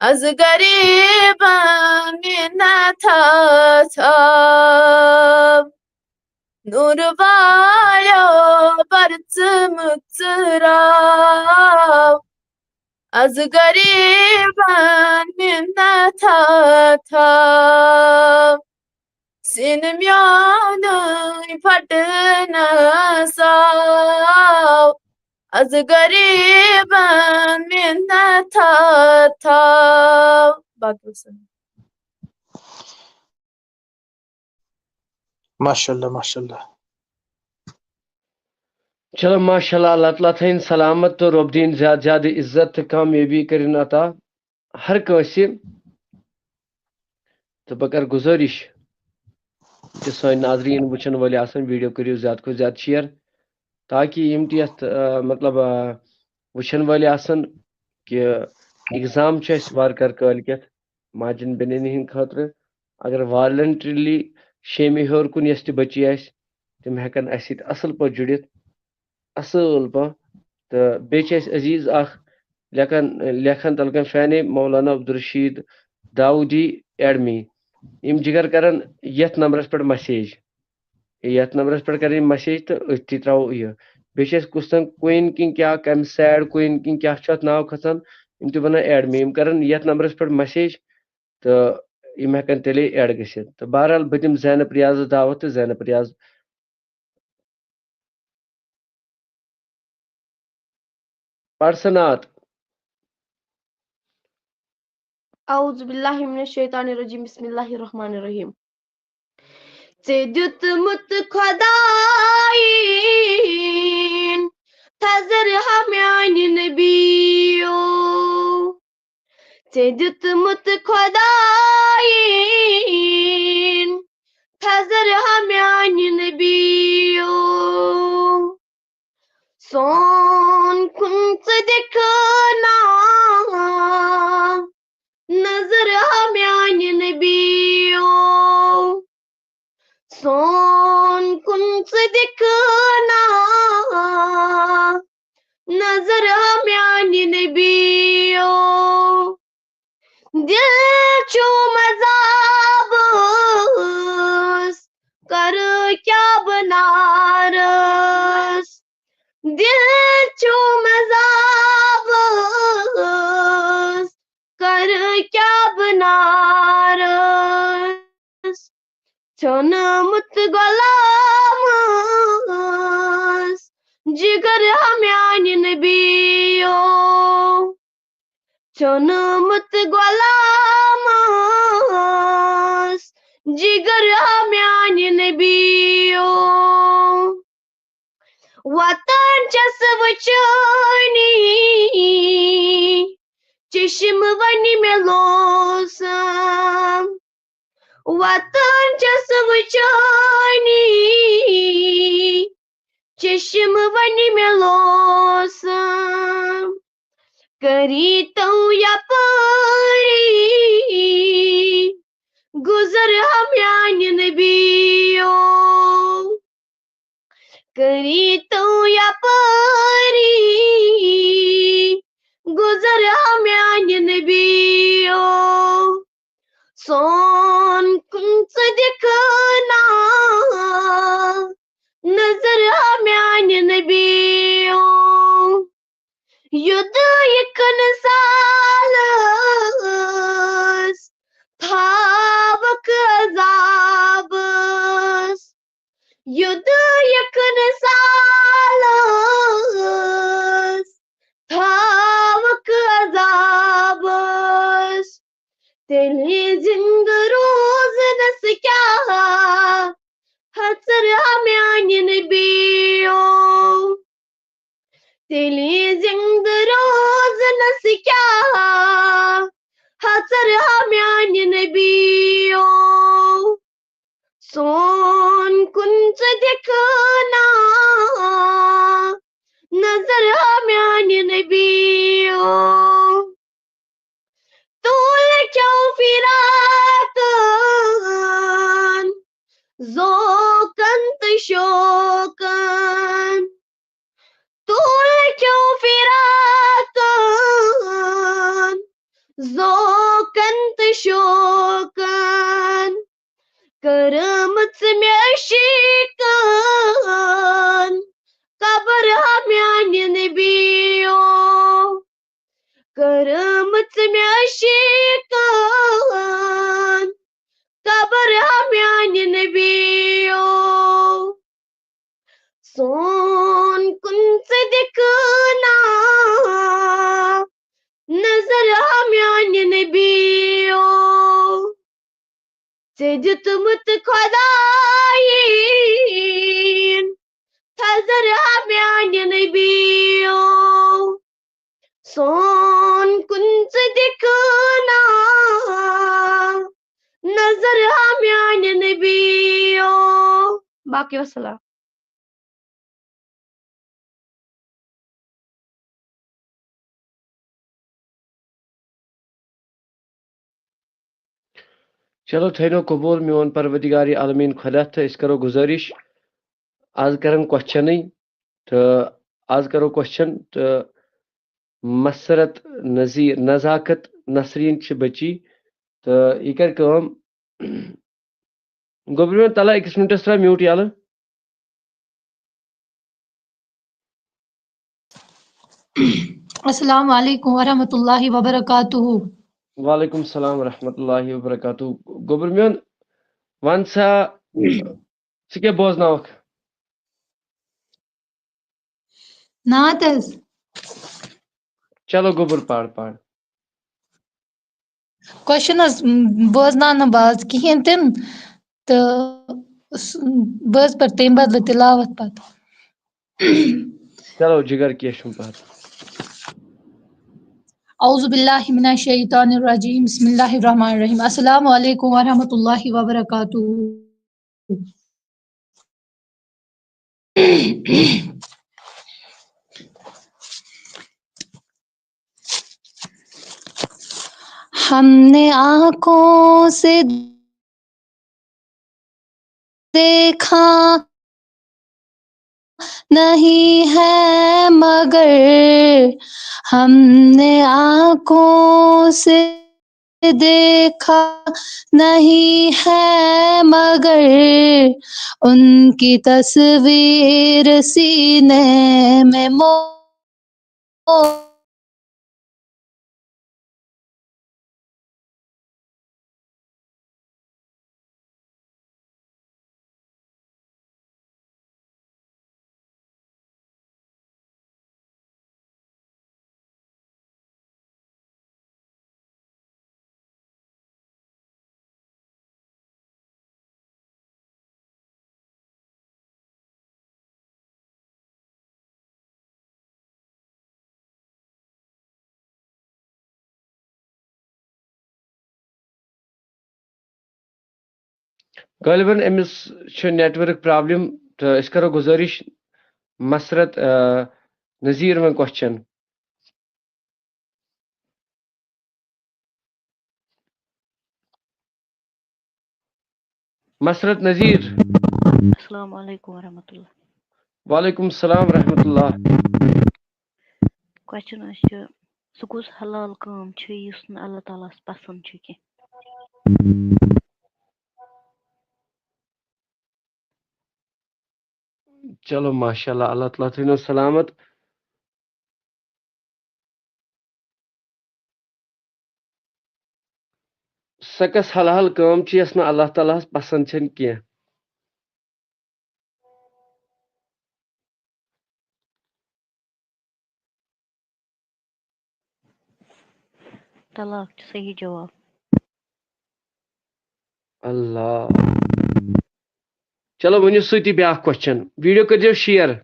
از غریبن منت تھاو۔ نور والیو برژٕ مٕژراو، از غریبن منت تھاو۔ سِن میونُے پھٹنس آو، از غریبن منت تھاو۔ باقی وسلم۔ ماشاء اللہ، ماشاء اللہ۔ چلو، ماشاء اللہ، اللہ تعالیٰ تھٲیِن سلامت تہٕ رۄب دِیِن زیادٕ زیادٕ عزت تہٕ کامیٲبی کٔرِن عطا ہر کٲنٛسہِ۔ تہٕ بہٕ کرٕ گُزٲرِش کہِ سٲنۍ ناظریٖن وٕچھن وٲلۍ آسن، ویٖڈیو کٔرِو زیادٕ کھۄتہٕ زیادٕ شِیر، تاکہِ یِم تہِ یَتھ، آ، مطلب، آ، وٕچھن وٲلۍ آسن کہِ ایگزام چھُ اَسہِ وارٕ کارٕ کٲلۍ کٮ۪تھ ماجن بیٚنٮ۪ن ہِنٛدِ خٲطرٕ۔ اگر والنٹریلی شیمہِ ہیوٚر کُن یۄس تہِ بٔچی آسہِ، تِم ہٮ۪کن اَسہِ سۭتۍ اَصٕل پٲٹھۍ جُڑِتھ، اَصٕل پٲٹھۍ۔ تہٕ بیٚیہِ چھِ اَسہِ عزیٖز اکھ لیکھان، لیکھان تَلہٕ کَنۍ فین مولانا عبدالرشیٖد داوٗدی ایڈمی۔ یِم جِگر کرن یَتھ نمبرَس پٮ۪ٹھ مسیج، یَتھ نمبرَس پٮ۪ٹھ کرن یِم مسیج تہٕ أتھۍ ترٛاوو یہِ۔ بیٚیہِ چھِ اَسہِ کُس تام کویِن کِنہٕ کیٛاہ، کَمہِ سیڈ کویِن کِنہٕ کیٛاہ چھُ اَتھ ناو کھسان، یِم تہِ بَنان ایڈمی۔ یِم کرن یَتھ نمبرَس پٮ۪ٹھ مسیج تہٕ یِم ہٮ۪کن تیٚلے ایڈ گٔژھِتھ۔ تہٕ بہرحال، بہٕ دِمہٕ زینب ریاضس دعوت، تہٕ زینب ریاض، پرسنات۔ اعوذ باللہ من الشیطان الرجیم، بسم اللہ الرحمن الرحیم۔ ژےٚ دیُتمُت خۄدایِن تھزر ہا میانہِ نبیو۔ ژےٚ دیُتمُت خۄدایِن تھزر ہا میانہِ نبیو۔ سون کُن ژٕ دِکھ نا نظر ہا میانہِ نبیو۔ سون کُن ژٕ دِکھ نا نظر ہا میانہِ نبیو۔ دل چھُ مذہبس، کرٕ کیٛاہ بہٕ نارس؟ دل چھُ مذہبس، کرٕ کیٛاہ بہٕ نارس؟ ژھیوٚنمُت غلامس جگر ہا میانہِ نبیو۔ ژھیوٚنمُت غلامس جگر ہا میانہِ نبیو۔ وطن چھس وٕچھٲنی، چشم ونہِ مےٚ لوسم۔ وطن چھس وٕچھٲنی، چشم ونہِ مےٚ لوسم۔ کٔرِتو یپٲری گُزر ہا میانہِ نبیو۔ کٔرِتو یپٲری گُزر ہا میانہِ نبیو۔ سون کُن ژٕ دِکھ نا نظر ہا میانہِ نبیو۔ یُدٕ یہِ کٕنہٕ سالس تھاوکھ عذابس۔ یُدٕ یہِ کٕنہٕ سالس تھاوکھ عذابس۔ تیٚلہِ زِندٕ روزنس کیٛاہ ہژر ہا میانہِ نبیو۔ تیٚلہِ زِندٕ روزنس کیٛاہ ہژر ہا میانہِ نبیو۔ سون کُن ژٕ دِکھ نا نظر ہا میانہِ نبیو۔ تُل کھیوٚو فراقن، ذوقن تہٕ شوقن۔ تُل کھیوٚو فراقن، ذوقن تہٕ شوقن۔ کٔرمٕژ مےٚ عشیٖقن قبر ہا میانہِ نبیو۔ کٔرمٕژ مےٚ عشیٖقن قبر ہا میانہِ نبیو۔ سون کُن ژٕ دِکھ نا نظر ہا میانہِ نبیو۔ ژےٚ دیُتمُت خۄدایِن تھزر ہا میانہِ نبیو۔ سون کُن ژٕ دِکھ نا نظر ہا میانہِ نبیو۔ باقٕے وسلام۔ چلو، تھٲینو قبول میون پروردگار عالمین خۄدا، تہٕ أسۍ کرو گُزٲرِش، آز کرن کوسچنٕے، تہٕ آز کرو کوسچن، تہٕ مسرت نذیر، نزاکت نسرین چھِ بچی، تہٕ یہِ کرِ کٲم۔ گوٚبرِمٮ۪ن تلا أکِس مِنٹَس ترٛاو میوٗٹ یَلہٕ۔ السلام علیکم ورحمۃ اللہ وبرکاتہ۔ وعلیکم السلام ورحمۃ اللہ وبرکاتہ۔ گوٚبُر میون، وَن سا، ژٕ کیٛاہ بوزناوکھ؟ نعت حظ۔ چلو گوٚبُر، پَر پَر۔ کوسچن حظ، م، بوزناو نہٕ بہٕ آز کِہیٖنۍ تہِ نہٕ۔ تہٕ س-، بہٕ حظ پَرٕ تَمہِ بدلہٕ تِلاوت پَتہٕ۔ چلو جِگر، کینٛہہ چھُنہٕ پَرواے۔ اعوذ باللہ من الشیطان الرجیم، بسم اللہ الرحمن الرحیم۔ السلام علیکم ورحمۃ اللہ وبرکاتہ۔ ہم نے آنکھوں سے دیکھا نہیں ہے، مگر ہم نے آنکھوں سے دیکھا نہیں ہے، مگر ان کی تصویر سینے میں مو غالباً أمِس چھُ network problem، تہٕ أسۍ کرو گُزٲرِش، مسرت، آ، نذیر وۄنۍ question۔ مسرت نذیر۔ السلام علیکم ورحمۃ اللہ۔ وعلیکم السلام ورحمۃ اللہ۔ کوسچن حظ چھُ، سُہ کُس حلال کٲم چھُ یُس نہٕ اللہ تعالیٰ ہَس پسنٛد چھُ کینٛہہ؟ چلو ماشاء اللہ، اللہ تعالیٰ تھٲینو سلامت۔ سۄ کۄس حلال کٲم چھِ یۄس نہٕ اللہ تعالیٰ ہَس پسنٛد چھَنہٕ کینٛہہ؟ طلاق چھُ صحیح جواب۔ اللہ۔ چلو ؤنِو سۭتی بیٛاکھ question۔ Video کٔرۍزیو share۔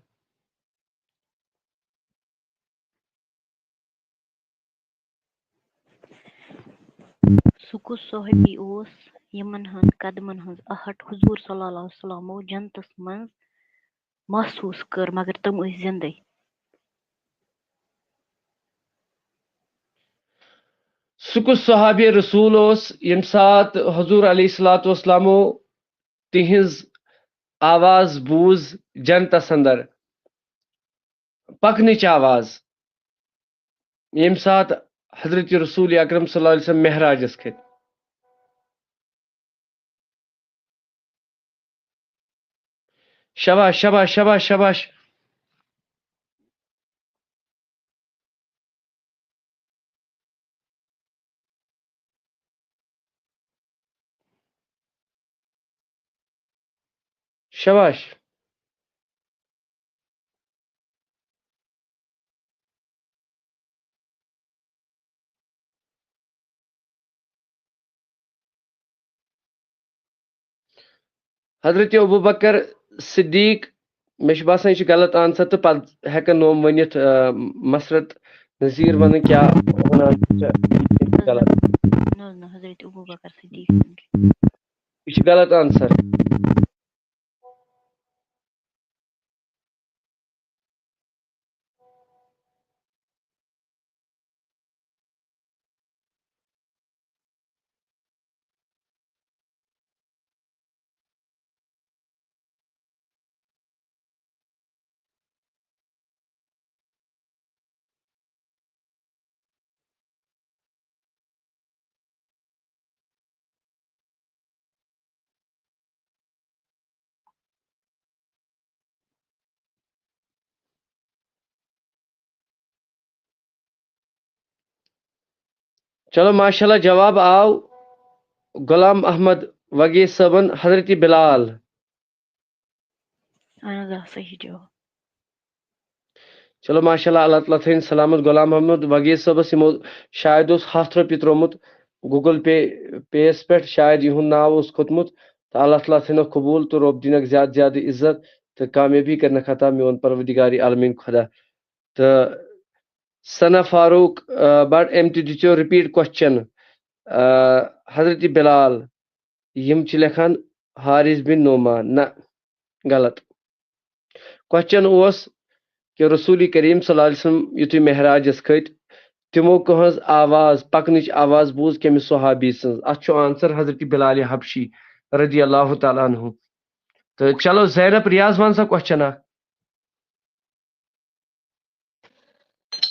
سُہ کُس صحابی اوس یِمن ہٕنٛز قدمن ہٕنٛز آہٹ حضور صلی اللہ علیہ وسلمو جنتس منٛز محسوس کٔر، مگر تِم ٲسۍ زِندَے؟ سُہ کُس صحابی رسول اوس ییٚمہِ ساتہٕ حضور علیہ الصلوۃ والسلامو تِہنٛز آواز بوٗز جنتس اندر، پکنٕچ آواز، ییٚمہِ ساتہٕ حضرت رسول اکرم صلی اللہ علیہ وسلم معراجس کھٔتۍ؟ شاباش، شاباش، شاباش، شاباش۔ شاباش۔ حضرت ابوبکر صدیق، مےٚ چھُ باسان یہِ چھُ غلط answer، تہٕ پتہٕ ہٮ۪کن نوم ؤنِتھ، آ، مسرت نذیر ونہٕ کیٛاہ ونان چھِ، یہِ چھُ غلط۔ نہ حظ، نہ، حضرت ابوبکر صدیق سُنٛد چھُ۔ یہِ چھُ غلط answer۔ چلو، ماشاء اللہ، جواب آو غلام احمد وگیس صٲبن، حضرت بلال۔ اہن حظ، آ، صحیح جواب۔ چلو، ماشاء اللہ، اللہ تعالیٰ تھٲیِن سلامت غلام احمد وگیس صٲبس۔ یِمو شاید اوس ہَتھ رۄپیہِ ترٛوومُت Google Pay، Pay یَس پٮ۪ٹھ، شاید یِہُنٛد ناو اوس کھوٚتمُت، تہٕ اللہ تعالیٰ تھٲینَکھ قبوٗل تہٕ رۄب دِنَکھ زیادٕ زیادٕ عزت تہٕ کامیٲبی کَرنَکھ عطا، میون پروردگار عالمیٖن خۄدا۔ تہٕ ثنا فاروق، آ، بٹ أمۍ تہِ دِژیو repeat question، آ، حضرت بلال، یِم چھِ لیکھان حارث بن نعمان۔ نہ، غلط۔ Question اوس کہِ رسول کریم صلی اللہ علیہ وسلم یُتھُے معراجس کھٔتۍ، تِمو کٕہٕنٛز آواز، پکنٕچ آواز بوٗز کٔمِس صحابی سٕنٛز؟ اتھ چھُ answer حضرت بلال حبشی رضی اللہ تعالیٰ عنہ۔ تہٕ چلو زینب ریاض، ون سا question اکھ۔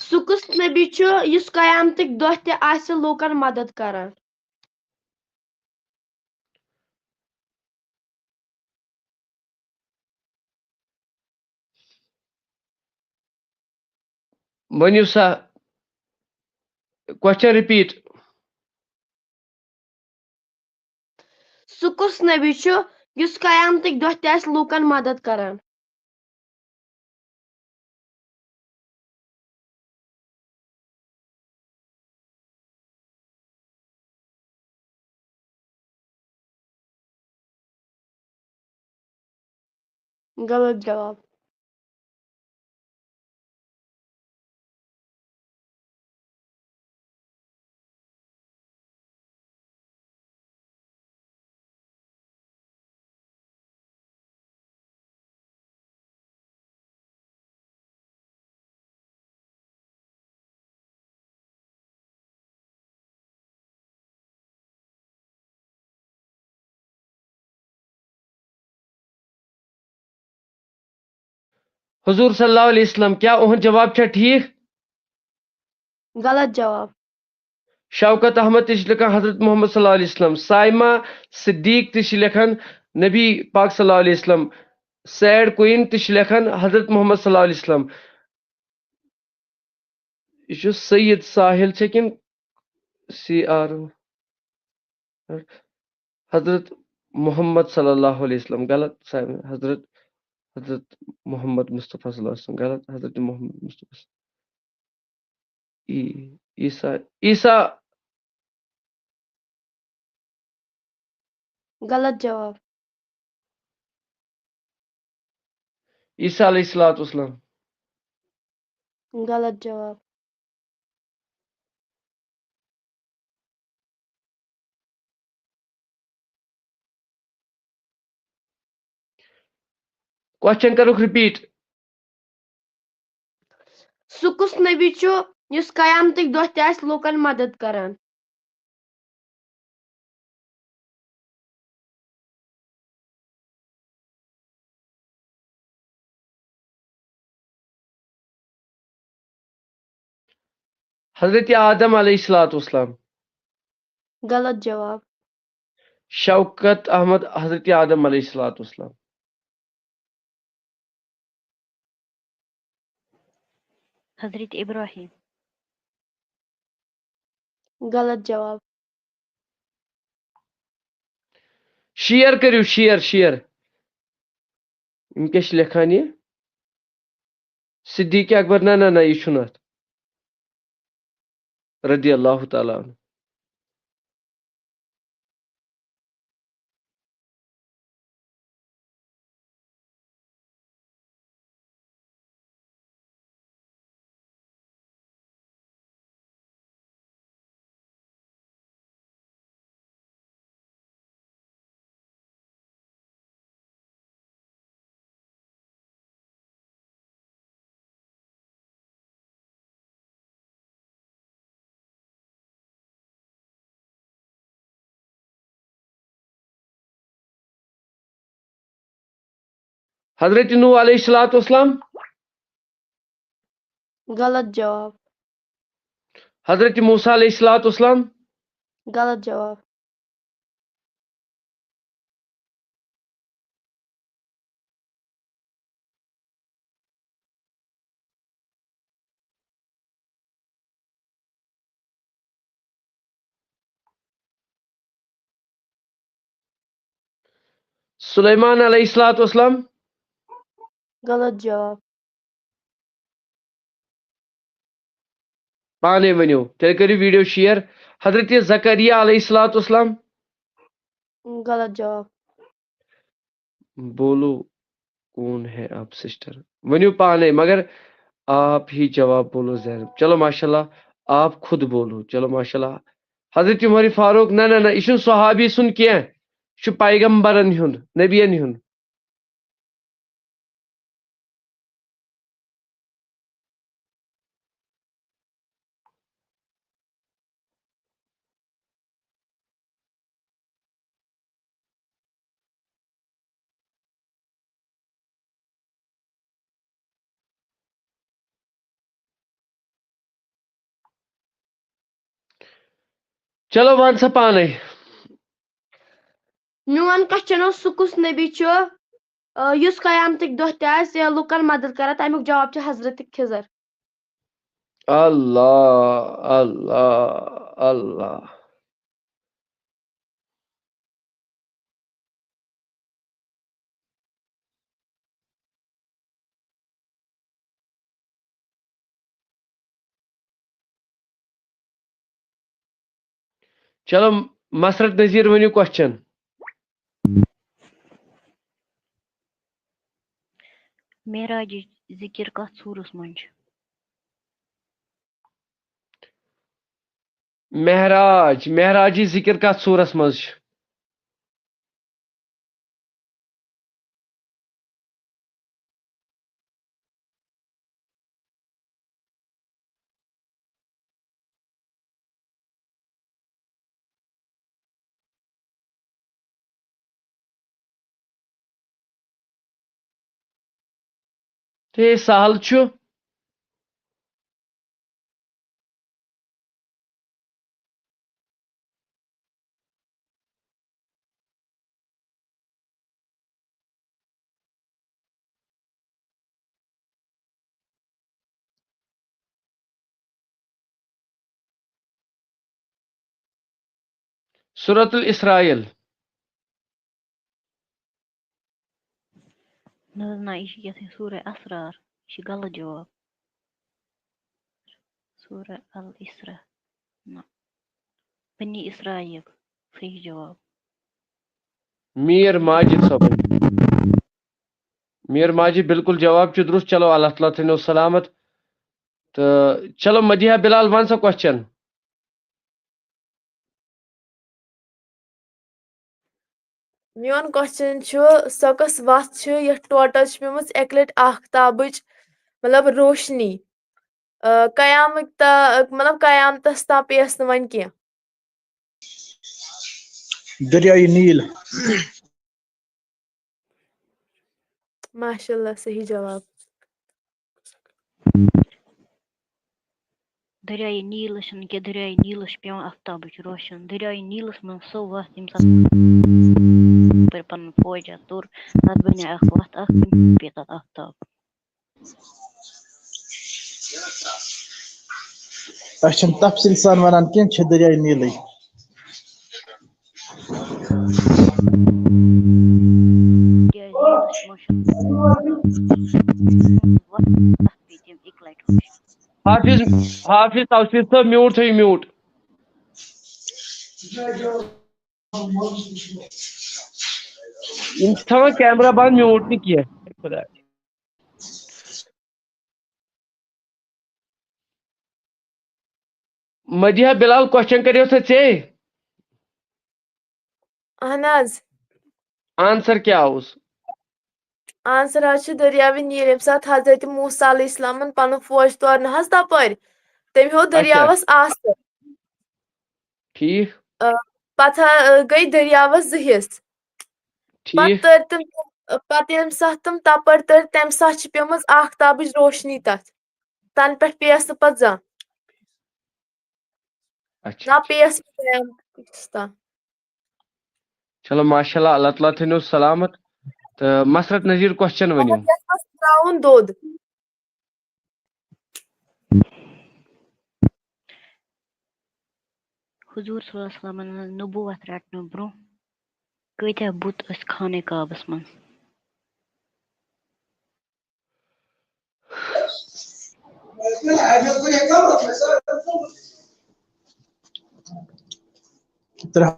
سُہ کُس نبی چھُ یُس قیامتٕکۍ دۄہ تہِ آسہِ لوٗکن مدد کران؟ ؤنِو سا، question repeat۔ سُہ کُس نبی چھُ یُس قیامتٕکۍ دۄہ تہِ آسہِ لوٗکن مدد کران؟ غلط جواب۔ حضور صلی اللہ علیہ وسلم، کیا اُہُنٛد جواب چھا ٹھیک؟ غلط جواب۔ شوکت احمد تہِ چھِ لیکھان حضرت محمد صلی اللہ علیہ وسلم۔ صائمہ صدیق تہِ چھِ لیکھان نبی پاک صلی اللہ علیہ وسلم۔ Sad Queen تہِ چھِ لیکھان حضرت محمد صلی اللہ علیہ وسلم۔ یہِ چھُ سید ساحل چھا کِنہٕ C R؟ حضرت محمد صلی اللہ علیہ وسلم، غلط۔ صاحب، حضرت، حضرت محمد مصطفیٰ صلی اللہ علیہ وسلم، غلط۔ حضرت محمد مصطفیٰ صلی اللہ علیہ وسلم۔ عی-، عیسیٰ، عیسیٰ۔ غلط جواب۔ عیسیٰ علیہ الصلوۃ والسلام۔ غلط جواب۔ Question کَرُکھ repeat۔ سُہ کُس نبی چھُ یُس قیامتٕکۍ دۄہ تہِ آسہِ لوٗکن مدد کران؟ حضرت آدم علیہ الصلوۃ والسلام۔ غلط جواب۔ شوکت احمد، حضرت آدم علیہ الصلوۃ والسلام۔ حضرت ابراہیم۔ غلط جواب۔ Share کٔرِو، share، share۔ یِم کیٛاہ چھِ لیکھان یہِ؟ صدیق اکبر، نہ، نہ، نہ، یہِ چھُنہٕ اَتھ۔ رضی اللہ تعالیٰ عنہ۔ حضرت نوح علیہ الصلوۃ والسلام۔ غلط جواب۔ حضرت موسیٰ علیہ الصلوۃ والسلام۔ غلط جواب۔ سلیمان علیہ الصلوۃ والسلام؟ غلط جواب۔ پانے ؤنِو، تیٚلہِ کٔرِو ویڈیو شیئر۔ حضرت زکریا علیہ الصلوۃ والسلام؟ غلط جواب۔ بولو کون ہے آپ سسٹر؟ ؤنِو پانے، مگر آپ ہی جواب بولو زینب۔ چلو ماشاءاللہ، آپ خود بولو۔ چلو ماشاءاللہ۔ حضرت عمر فاروق، نہ نہ نہ، یہِ چھُنہٕ صحابی سُنٛد کینٛہہ، یہِ چھُ پیغمبرن ہُنٛد، نبین ہُنٛد۔ چلو وَن سا پانے۔ میون کوسچن اوس، سُہ کُس نبی چھُ، آ، یُس قیامتٕکۍ دۄہ تہِ آسہِ لُکن مدد کران؟ تَمیُک جواب چھُ حضرت خضر۔ اللہ، اللہ، اللہ۔ چلو، مسرت نذیر، ؤنِو کوسچن۔ معراجٕچ ذِکِر کَتھ سوٗرَس منٛز چھِ؟ معراج، معراجٕچ ذِکِر کَتھ سوٗرَس منٛز چھِ؟ تہٕ سہل چھُ۔ سورۃ الاسرائیل۔ نہ حظ نہ، یہِ چھِ کیٛاہ تھام سورہ اسرار، یہِ چھِ غلط جواب۔ سورہ الاسرا، نہ، بنی اسرائیل، صحیح جواب۔ میر ماجد صٲبُن۔ میر ماجد، بالکل جواب چھُ درست۔ چلو، اللہ تعالیٰ تھٲینو سلامت۔ تہٕ چلو، مدیحہ بلال، وَن سا کوسچن۔ میون کوسچن چھُ، سۄ کۄس وَتھ چھِ یَتھ ٹوٹل چھِ پیٚمٕژ اَکہِ لَٹہِ آفتابٕچ، مطلب، روشنی، آ، قیامٕکۍ تا-، مطلب، قیامتس تام پیٚیَس نہٕ وۄنۍ کینٛہہ؟ دریائے نیل۔ ماشاء اللہ، صحیح جواب۔ دریائے نیلس چھنہٕ کینٛہہ، دریائے نیلس چھِ پٮ۪وان آفتابٕچ روشن۔ دریائے نیلس منٛز سۄ وَتھ ییٚمہِ ساتہٕ پَنُن فوج اَتھ توٚر، تَتھ بَنے اَکھ وَتھ اَکھ، تَمہِ سۭتۍ پیٚیہِ تَتھ آفتاب۔ أسۍ چھِنہٕ تفصیٖل سان وَنان کینٛہہ، چھِ دریائے نیلٕے۔ حافظ، حافظ توفیق صٲب، میوٗٹ تھٲیِو، میوٗٹ۔ یِم چھِ تھاوان کیمرہ بنٛد، میوٗٹ نہٕ کینٛہہ۔ خۄدایا۔ مدیحہ بلال، کوسچن کریو تھا ژے؟ اہن حظ۔ آنسر کیٛاہ اوس؟ آنسر حظ چھُ دٔریاوِ نیٖل، ییٚمہِ ساتہٕ حضرت موسیٰ علیہ السلامن پنُن فوج تورنہٕ حظ تپٲرۍ، تٔمۍ ہیوٚت اچھا۔ دٔریاوس آسہٕ۔ ٹھیٖک۔ آ، پتہٕ ہا، آ، گٔے دٔریاوس زٕ حصہٕ۔ ٹھیٖک۔ پتہٕ تٔرۍ تِم، پتہٕ ییٚمہِ ساتہٕ تِم تپٲرۍ تٔرۍ، تمہِ ساتہٕ چھِ پیٚمٕژ آفتابٕچ روشنی تتھ۔ تنہٕ پٮ۪ٹھ پیٚیس نہٕ پتہٕ زانٛہہ۔ اچھا، نہ اچھا۔ پیٚیس نہٕ قیامتس تام۔ چلو، ماشاء اللہ، اللہ تعالیٰ تھٲینو سلامت۔ تہٕ مسرت نذیر، کوسچن ؤنِو۔ یتھ منٛز ترٛاوُن دۄد۔ حضور صلی اللہ علیہ وسلمن ہٕنٛز نبوت رٹنہٕ برونٛہہ کۭتیٛاہ بُت ٲسۍ خانہ کعبس منٛز؟ ترٛےٚ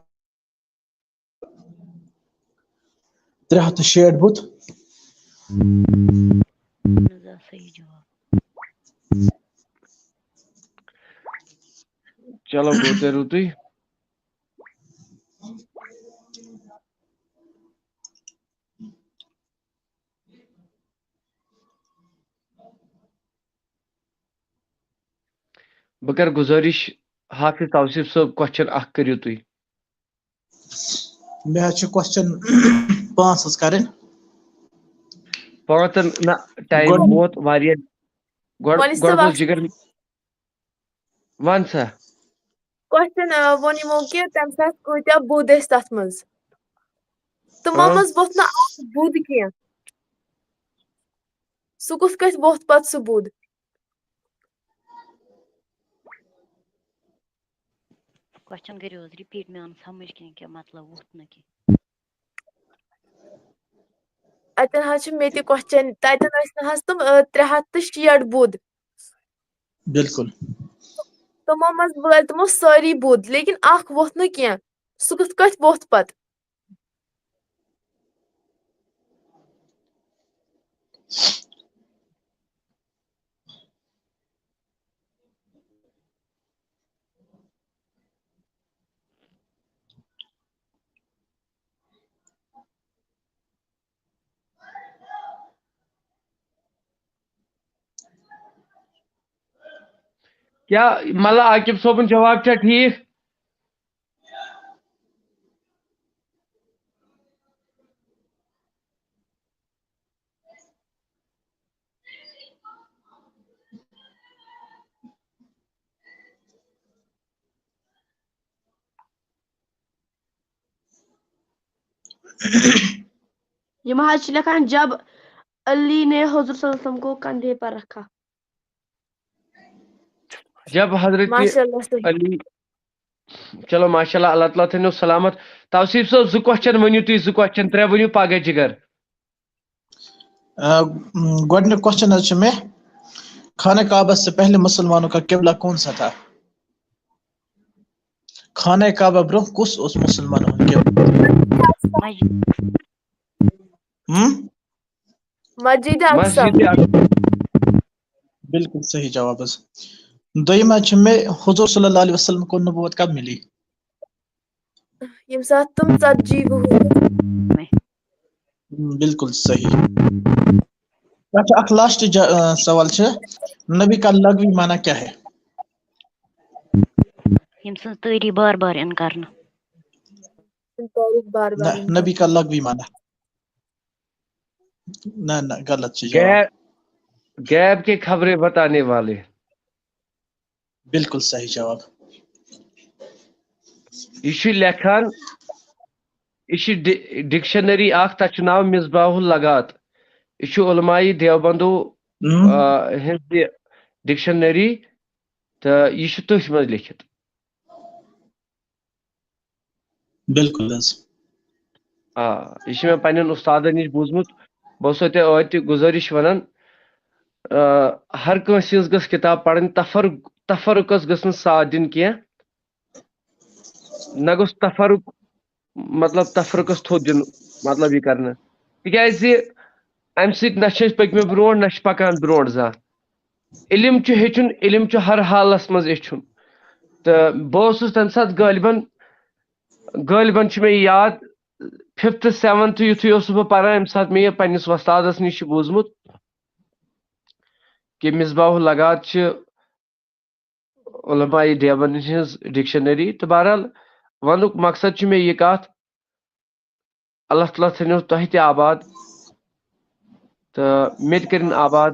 ترٛےٚ ہَتھ تہٕ شیٹھ بُت۔ اہن حظ، آ، صحیح جواب۔ چلو، گوٚو تیٚلہِ رُتُے۔ بہٕ کرٕ گُزٲرِش، حافظ توصیف صٲب، question اکھ کٔرِو تُہۍ۔ مےٚ حظ چھِ question پانٛژھ حظ کَرٕنۍ۔ پانٛژن نہ، time گۄڈٕ- ووت واریاہ۔ گۄڈٕ وۄنۍ چھِ گۄڈٕ سُہ گوٚژھ جِگر وَن سا۔ کوسچن ووٚن یِمو کہِ تَمہِ ساتہٕ کۭتیٛاہ بُد ٲسۍ تَتھ منٛز؟ تِمو آ۔ منٛز ووٚتھ نہٕ اکھ بُد کینٛہہ۔ سُہ کُس کٲٹھۍ ووٚتھ پَتہٕ سُہ بُد؟ کوسچن کٔرِو حظ repeat، مےٚ آو نہٕ سمجھ کینٛہہ کہِ مطلب ووٚتھ نہٕ کینٛہہ۔ اَتٮ۪ن حظ چھِ مےٚ تہِ کوسچن، تَتٮ۪ن ٲسۍ نہٕ حظ تِم، آ، ترٛےٚ ہَتھ تہٕ شیٹھ بُد۔ بِلکُل۔ تِمو منٛز وٲلۍ تِمو سٲری بُد، لیکن اکھ ووٚتھ نہٕ کینٛہہ۔ سُہ کِتھ کٲٹھۍ ووٚتھ پَتہٕ؟ کیٛاہ ملا عاقب صٲبُن جواب چھا ٹھیٖک؟ یِم حظ چھِ لیکھان، جب علی نے حضور صلی اللہ علیہ وسلم کو کندھے پر رکھا۔ جب حضرت ماشاء اللہ صحیح۔ علی، چلو ماشاء اللہ، اللہ تعالیٰ تھٲینو سلامت۔ توصیف صٲب، زٕ question ؤنِو تُہۍ، زٕ question، ترٛےٚ ؤنِو پگاہ جِگر۔ آ، م، گۄڈٕنیُک question حظ چھُ مےٚ، خانہ کعبہ سے پہلے مسلمانوں کا قبلہ کون سا تھا؟ خانہ کعبہ برونٛہہ کُس اوس مُسلمانن ہُنٛد قبلہٕ؟ مسجد۔ ہم؟ مسجد اقصی۔ مسجد اقصی۔ بِلکُل صحیح جواب حظ۔ دوٚیِم حظ چھُ مےٚ، حضور صلی اللہ علیہ وسلم کو نبوت کب ملی؟ ییٚمہِ ساتہٕ تِم ژتجی وُہُر۔ بِلکُل صحیح۔ اچھا، اکھ last جا-، آ، سوال چھُ، نبی کا لغوی معنی کیا ہے؟ ییٚمہِ سٕنٛز تعریٖف بار بار یِن کرنہٕ۔ تعریٖف بار بار نہ، نبی کا لغوی معنی۔ نہ، نہ، غلط چھُ جواب۔ غیب، غیب کے خبریں بتانے والے۔ بِلکُل صحیح جواب۔ یہِ چھُ لیکھان، یہِ چھِ ڈِ-، dictionary اکھ، تَتھ چھُ ناو مصباح اللغات۔ یہِ چھُ علماء دیوبندو، ہم۔ آ، ہٕنٛز یہِ dictionary، تہٕ یہِ چھُ تٔتھۍ منٛز لیکھِتھ۔ بِلکُل حظ۔ آ، یہِ چھُ مےٚ پننٮ۪ن اُستادن نِش بوٗزمُت۔ بہٕ اوسو تۄہہِ ٲدۍ تہِ گُزٲرِش وَنان، آ، ہر کٲنٛسہِ ہٕنٛز گٔژھ کِتاب پَرٕنۍ، تفر-، تفرقس گٔژھ نہٕ ساتھ دِنۍ کینٛہہ۔ نہ گوٚژھ تفرق، مطلب، تفرقس تھوٚد دیُن، مطلب، یہِ کرنہٕ۔ تِکیازِ اَمہِ سۭتۍ نہ چھِ أسۍ پٔکمٕتۍ برونٛٹھ، نہ چھِ پکان برونٛٹھ زانٛہہ۔ علم چھُ ہیٚچھُن، علم چھُ ہر حالس منٛز ہیٚچھُن۔ تہٕ بہٕ اوسُس تَمہِ ساتہٕ غٲلبن، غٲلبن چھُ مےٚ یاد، fifth seventh یُتھُے اوسُس بہٕ پران، ییٚمہِ ساتہٕ مےٚ یہِ پننِس وۄستادس نِش چھُ بوٗزمُت کہِ مصباح اللغات چھِ علماء دیوبند ہٕنٛز dictionary۔ تہٕ بہرحال، ونُک مقصد چھُ مےٚ یہِ کتھ، اللہ تعالیٰ تھٲینو تۄہہِ تہِ آباد تہٕ مےٚ تہِ کٔرِن آباد۔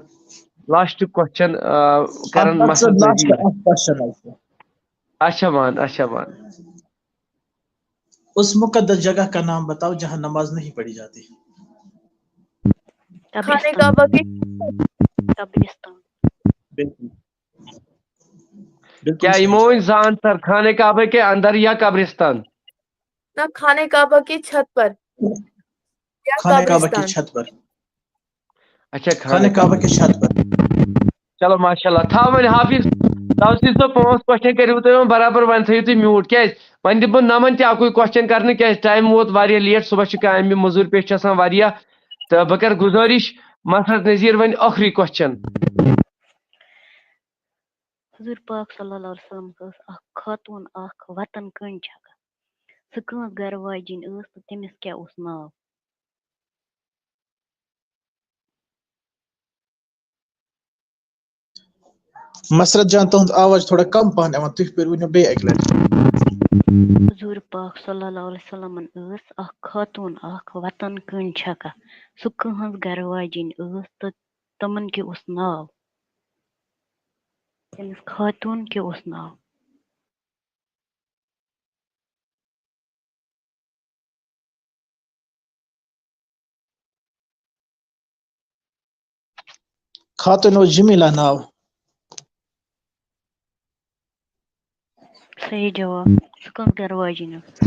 Last question، آ، کرن اَتھ پَتہٕ مسعود last نذیر۔ اَکھ question حظ چھُ۔ اچھا مان، اچھا مان۔ اس مقدس جگہ کا نام بتاؤ جہاں نماز نہیں پڑھی جاتی۔ خانہ قبرستان۔ کعبہ کے قبرستان۔ بِلکُل۔ بِلکُل کیا صحیح یِمو جواب۔ وۄنۍ زان سر خانہ کعبہ کے اندر یا قبرستان؟ نہ، خانہ کعبہ کے چھت پر۔ خانہ کعبہ کہِ چھت پر۔ اچھا، خانہ کعبہ کہِ چھت پر۔ چلو، ماشاء اللہ۔ تھاو وۄنۍ حافظ توسیٖف صٲب، پانٛژھ کوسچن کٔرِو تُہۍ وۄنۍ برابر، وۄنۍ تھٲیِو تُہۍ میوٗٹ۔ کیٛازِ؟ وۄنۍ دِمہٕ بہٕ نَمَن تہِ اَکُے کوسچن کرنہٕ، کیٛازِ ٹایم ووت واریاہ لیٹ، صُبحس چھِ کامہِ مٔزوٗرۍ پیٚٹھۍ چھِ آسان واریاہ۔ تہٕ بہٕ کرٕ گُزٲرِش، مسرت نذیر، وۄنۍ ٲخری کوسچن۔ حضور پاک صلی اللہ علیہ وسلم ٲس اکھ خاتوٗن، اکھ وطن کٔنۍ چھکان۔ سُہ کٕہٕنٛز گرٕ واجِنۍ ٲس تہٕ تٔمِس کیٛاہ اوس ناو؟ مسرت جان، تُہُنٛد آواز چھُ تھوڑا کم پہن یِوان، تُہۍ پٔرِو ؤنِو بیٚیہِ اَکہِ لٹہِ۔ حضور پاک صلی اللہ علیہ وسلمن ٲس اکھ خاتوٗن، اکھ وطن کٔنۍ چھکان۔ سُہ کٕہٕنٛز گرٕ واجِنۍ ٲس تہٕ تِمن کیٛاہ اوس ناو؟ تٔمِس خاتوٗن کیٛاہ اوس ناو؟ خاتوٗن اوس جمیٖلہ ناو۔ صحیح جواب۔ سُہ کٕہٕنٛز گرٕ واجِنۍ ٲس؟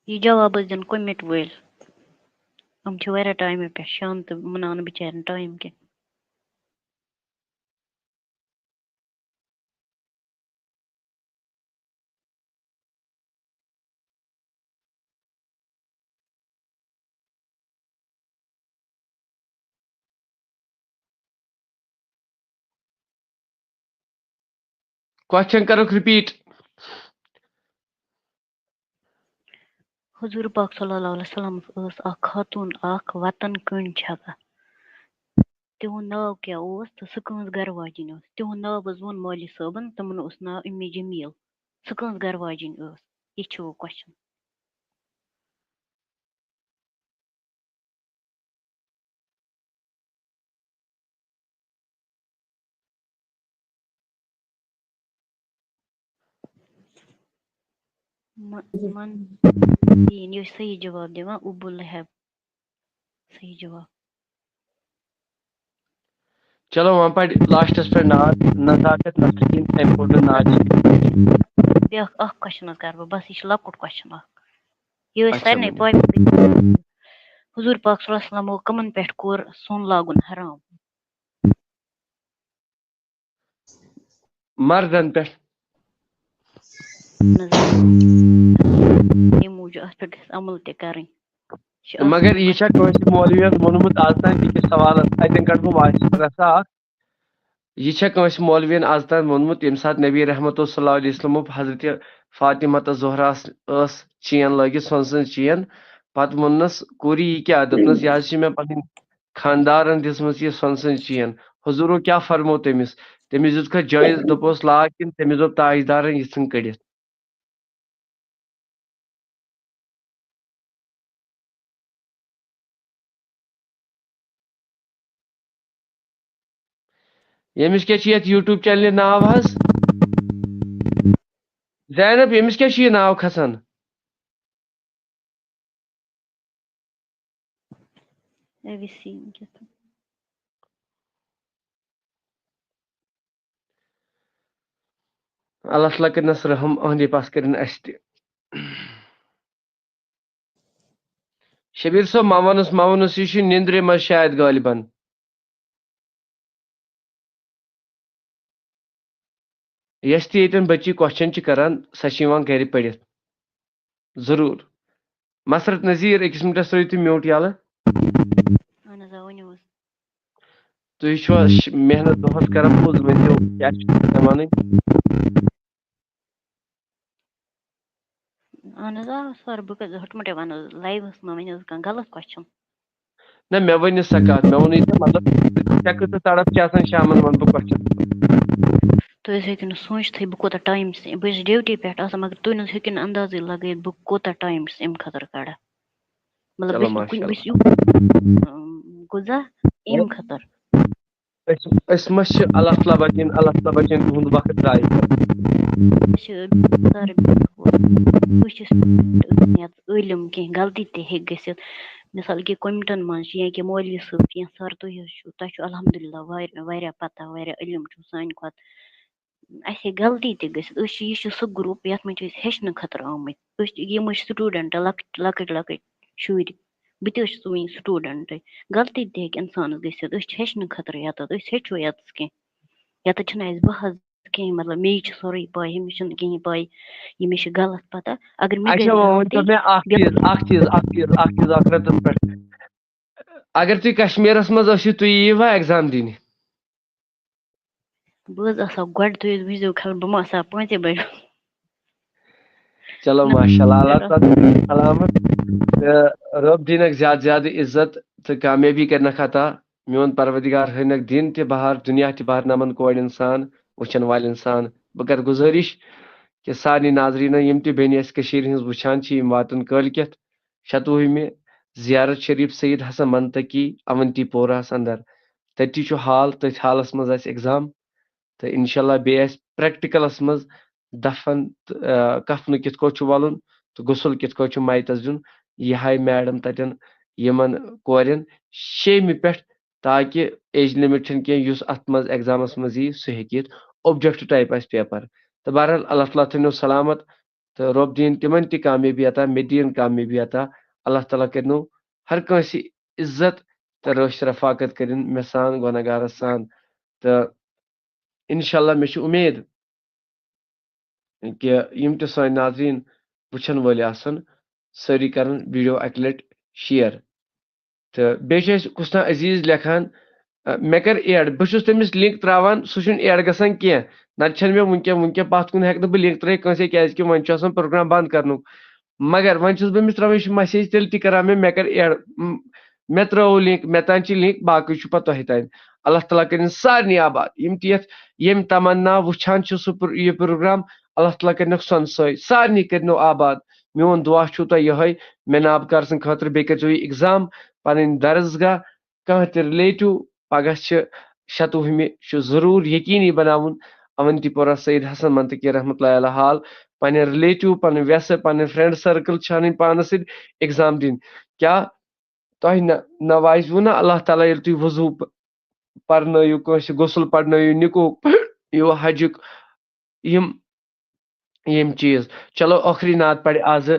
یہِ جواب ٲسۍ دِن کوٚمِٹ وٲلۍ۔ یِم چھِ واریاہ ٹایمہٕ پٮ۪ٹھ شامہٕ تہٕ مُنان بِچارٮ۪ن ٹایم کینٛہہ۔ کوسچن کرُکھ رِپیٖٹ۔ حضور پاک صلی اللہ علیہ وسلم ٲس اکھ خاتوٗن، اکھ وطن کٔنۍ چھکان۔ تِہُنٛد ناو کیٛاہ اوس تہٕ سُہ کٕہٕنٛز گرٕ واجِنۍ ٲس؟ تِہُنٛد ناو حظ ووٚن مولوی صٲبن، تِمن اوس ناو اُمہِ جمیٖل۔ سُہ کٕہٕنٛز گرٕ واجِنۍ ٲس؟ یہِ چھُ وۄنۍ کوسچن۔ من، من، یہِ چھُ صحیح جواب دِوان، ابو لہب۔ صحیح جواب۔ چلو، وۄنۍ پَرِ لاسٹَس پٮ۪ٹھ ناد، نزاکت نسرین، أمۍ کوٚر نہٕ ناد۔ بیٛاکھ اَکھ کوسچن حظ کَرٕ بہٕ، بَس، یہِ چھُ لۄکُٹ کوسچن اَکھ۔ یہِ ٲسۍ اچھا، سارنٕے ؤنِو۔ پَے۔ حضور پاک صلی اللہ علیہ وسلمو کَمَن پٮ۪ٹھ کوٚر سۄن لاگُن حرام؟ مردن پٮ۪ٹھ۔ اَمہِ موٗجوٗب اَتھ پٮ۪ٹھ گژھِ عمل تہِ کَرٕنۍ۔ یہِ چھِ اَصٕل۔ مگر یہِ چھا کٲنٛسہِ مولوی یَس ووٚنمُت آز تام بیٚکِس سوالَس؟ اَتٮ۪ن کَڑٕ بہٕ واشَس رَژھا اَکھ۔ یہِ چھا کٲنٛسہِ مولوی یَن آز تام ووٚنمُت، ییٚمہِ ساتہٕ نبی رحمتو صلی اللہ علیہ وسلمُک حضرت فاطمہ تہٕ زہرا ٲس چین لٲگِتھ، سۄنہٕ سٕنٛز چین، پَتہٕ ووٚننَس، "کوٗری، یہِ کیٛاہ؟" دوٚپنَس، "یہِ حظ چھِ مےٚ پَنٕنۍ خانٛدارَن دِژمٕژ یہِ سۄنہٕ سٕنٛز چین، حضوٗرو کیٛاہ فرموو تٔمِس؟" تٔمِس دیُتکھا جٲیِز، دوٚپُس، "لاگ کِنہٕ؟" تٔمِس دوٚپ تاجدارَن، "یہِ ژھٕن کٔڑِتھ۔" ییٚمِس کیٛاہ چھُ یَتھ YouTube چینلہِ ناو حظ؟ زینب، ییٚمِس کیٛاہ چھُ یہِ ناو کھسان؟ اے وی سی کیٛاہ تام۔ اللہ تعالیٰ کٔرِنَس رحم، أہنٛدِ پاس کٔرِن اَسہِ تہِ۔ شبیٖر صٲب، ما وَنُس، ما وَنُس، یہِ چھُ نِندرِ منٛز شاید غٲلباً۔ یۄس تہِ ییٚتٮ۪ن بٔچی کوسچن چھِ کران، سۄ چھِ یِوان گرِ پٔرِتھ۔ ضروٗر۔ مسرت نذیر، أکِس مِنٹَس ترٛٲیِو تُہۍ میوٗٹ یَلہٕ۔ اَہَن حظ، آ، ؤنِو حظ۔ تُہۍ چھِوا ش-، محنت دۄہَس کران پوٚز؟ ؤنۍزیو، کیٛاہ چھُ تۄہہِ وَنٕنۍ؟ اَہَن حظ، آ، سَر، بہٕ کَتہِ ہیوٚتمُت وَنہٕ حظ، لایِوَس منٛز وَنہِ حظ کانٛہہ غلط کوسچن۔ نہ، مےٚ ؤنِو سا کَتھ، مےٚ ووٚنُے ژےٚ، مطلب، ژےٚ کۭژاہ تڑپ چھِ آسان شامَن، وَن بہٕ کوسچن۔ تُہۍ حظ ہیٚکِو نہٕ سوٗنٛچتھٕے بہٕ کوٗتاہ ٹایم چھَس، بہٕ چھَس ڈیوٹی پٮ۪ٹھ آسان، مگر تُہۍ نہٕ حظ ہیٚکِو نہٕ اندازٕے لگٲیِتھ بہٕ کوٗتاہ ٹایم چھَس اَمہِ خٲطرٕ کَڑان۔ مطلب، چلو، بہٕ چھَس نہٕ کُنہِ، ماشاءاللہ۔ بہٕ چھَس یوٗت، اۭں، غذا اَمہِ خٲطرٕ۔ أسۍ، أسۍ ما چھِ اللہ تعالیٰ بچٲیِن، اللہ تعالیٰ بچٲیِن تُہُنٛد وقت ضایع کرُن۔ أسۍ چھِ سارے، بہٕ چھُس یَتھ عٲلِم، کینٛہہ غلطی تہِ ہیٚکہِ گٔژھِتھ۔ مثال کہِ کوٚمِٹَن منٛز چھِ یا کہِ مولوی صٲب چھِ یا سَر تُہۍ حظ چھِو، تۄہہِ چھُو الحمدللہ واریاہ، واریاہ پَتہ، واریاہ علم چھُو سانہِ کھۄتہٕ۔ اَسہِ ہیٚکہِ غلطی تہِ گٔژھِتھ۔ أسۍ چھِ، یہِ چھُ سُہ گروپ یَتھ منٛز چھِ أسۍ ہیٚچھنہٕ خٲطرٕ آمٕتۍ۔ أسۍ چھِ، یِم أسۍ سٹوٗڈنٛٹ، لۄکٕٹۍ لۄکٕٹۍ لۄکٕٹۍ شُرۍ، بہٕ تہِ حظ چھُس وٕنہِ سٹوٗڈنٛٹٕے۔ غلطی تہِ ہیٚکہِ اِنسانَس گٔژھِتھ۔ أسۍ چھِ ہیٚچھنہٕ خٲطرٕ یَتَتھ، أسۍ ہیٚچھو یَتَس کینٛہہ۔ یَتَتھ چھُنہٕ اَسہِ بہٕ حظ کِہیٖنۍ، مطلب، مے چھِ سورُے پَے، ہُمِس چھُنہٕ کِہیٖنۍ پَے، ییٚمِس چھِ غلط پَتہ۔ اگر مےٚ اچھا، گژھِ وۄنۍ ؤنۍ تو غلطی، مےٚ اَکھ بیٚیہِ چیٖز، اَکھ چیٖز، اَکھ چیٖز، اَکھ رَٹُن پٮ۪ٹھ۔ اگر تُہۍ کشمیٖرَس منٛز ٲسِو، تُہۍ یِیِوا exam دِنہِ؟ بہٕ حظ آسہٕ ہا گۄڈٕ، تُہۍ حظ وٕچھزیو خبر بہٕ ما آسہٕ ہا پانٛژے بجہِ۔ چلو، ماشاء اللہ، اللہ تعالیٰ سلامت۔ تہٕ رۄب دِنَکھ زیادٕ زیادٕ عزت تہٕ کامیٲبی کَرنَکھ عطا۔ میون پروردگار ہٲینَکھ دِن تہِ بہار، دُنیا تہِ بہار، نَمَن کورِ اِنسان، وٕچھَن والہِ اِنسان۔ بہٕ کَرٕ گُزٲرِش کہِ سارنٕے ناظریٖنَن، یِم تہِ بیٚنہِ اَسہِ کٔشیٖرِ ہِنٛز وٕچھان چھِ، یِم واتَن کٲلۍکٮ۪تھ شَتوُہمہِ زیارت شریٖف سید حسن منطقی اونتی پوراہَس اندر۔ تٔتی چھُ ہال، تٔتھۍ ہالَس منٛز آسہِ exam۔ تہٕ انشاءاللہ بیٚیہِ آسہِ پریکٹیکلَس منٛز دفن تہٕ، آ، کفنہٕ کِتھ کٲٹھۍ چھُ وَلُن تہٕ غسل کِتھ کٲٹھۍ چھُ میتَس دیُن۔ یہِ ہاوِ میڈم تَتٮ۪ن یِمَن کورٮ۪ن شیٚیِمہِ پٮ۪ٹھ، تاکہِ age limit چھَنہٕ کینٛہہ، یُس اَتھ منٛز examَس منٛز یی، سُہ ہیٚکہِ یِتھ، objective type آسہِ paper۔ تہٕ بہرحال، اللہ تعالیٰ تھٲینو سلامت تہٕ رۄب دِیِن تِمَن تہِ کامیٲبی عطا، مےٚ دِیِن کامیٲبی عطا۔ اللہ تعالیٰ کٔرِنو ہر کٲنٛسہِ عزت تہٕ رٲچھ رفاقت کٔرِن مےٚ سان، گۄناہ گارَس سان۔ تہٕ انشاءاللہ مےٚ چھِ اُمید کہِ یِم تہِ سٲنۍ ناظریٖن وٕچھَن وٲلۍ آسَن، سٲری کَرَن video اَکہِ لَٹہِ share۔ تہٕ بیٚیہِ چھِ اَسہِ کُس تام عزیٖز لیکھان، اَ، مےٚ کَر add، بہٕ چھُس تٔمِس link ترٛاوان، سُہ چھُنہٕ add گژھان کینٛہہ۔ نَتہٕ چھَنہٕ مےٚ وٕنکٮ۪ن، وٕنکٮ۪ن پَتھ کُن ہٮ۪کہٕ نہٕ بہٕ link ترٛٲیِتھ کٲنٛسے، کیٛازِکہِ وۄنۍ چھُ آسان program بنٛد کَرنُک۔ مگر وۄنۍ چھُس بہٕ أمِس ترٛاوان، یہِ چھُ message تیٚلہِ تہِ کَران مےٚ، مےٚ کَر add، م-، مےٚ ترٛٲو link، مےٚ تام چھِ link، باقٕے چھُ پَتہٕ تۄہہِ تام۔ اللہ تعالیٰ کٔرِن سارنٕے آباد، یِم تہِ یَتھ ییٚمہِ تمنا وٕچھان چھِ سُہ پرو-، یہِ program، اللہ تعالیٰ کٔرِنَکھ سۄنہٕ سٲے، سارنٕے کٔرِنو آباد۔ میون دُعا چھُو تۄہہِ یِہوٚے، مےٚ ناب کارسَن خٲطرٕ بیٚیہِ کٔرۍزیو یہِ exam، پَنٕنۍ درسگاہ، کانٛہہ تہِ relative پگاہ چھِ شَتوُہمہِ، چھُ ضروٗر یقیٖنی بناوُن اونتی پورہ سید حسن منطقی رحمتہ اللہ علیہ ہال، پنٕنۍ relative، پنٕنۍ وٮ۪سہٕ، پنٕنۍ friend circle چھانٕنۍ پانَس سۭتۍ exam دِنۍ۔ کیٛاہ تۄہہِ نہ، نہ وایزِوٕ نہ اللہ تعالیٰ ییٚلہِ تُہۍ وضوٗ پ-، پرنٲیِو کٲنٛسہِ، غسل پرنٲیِو، نِکوٗ یِیِو، حجُک، یِم، یِم چیٖز۔ چلو، ٲخری نعت پرِ آزٕ،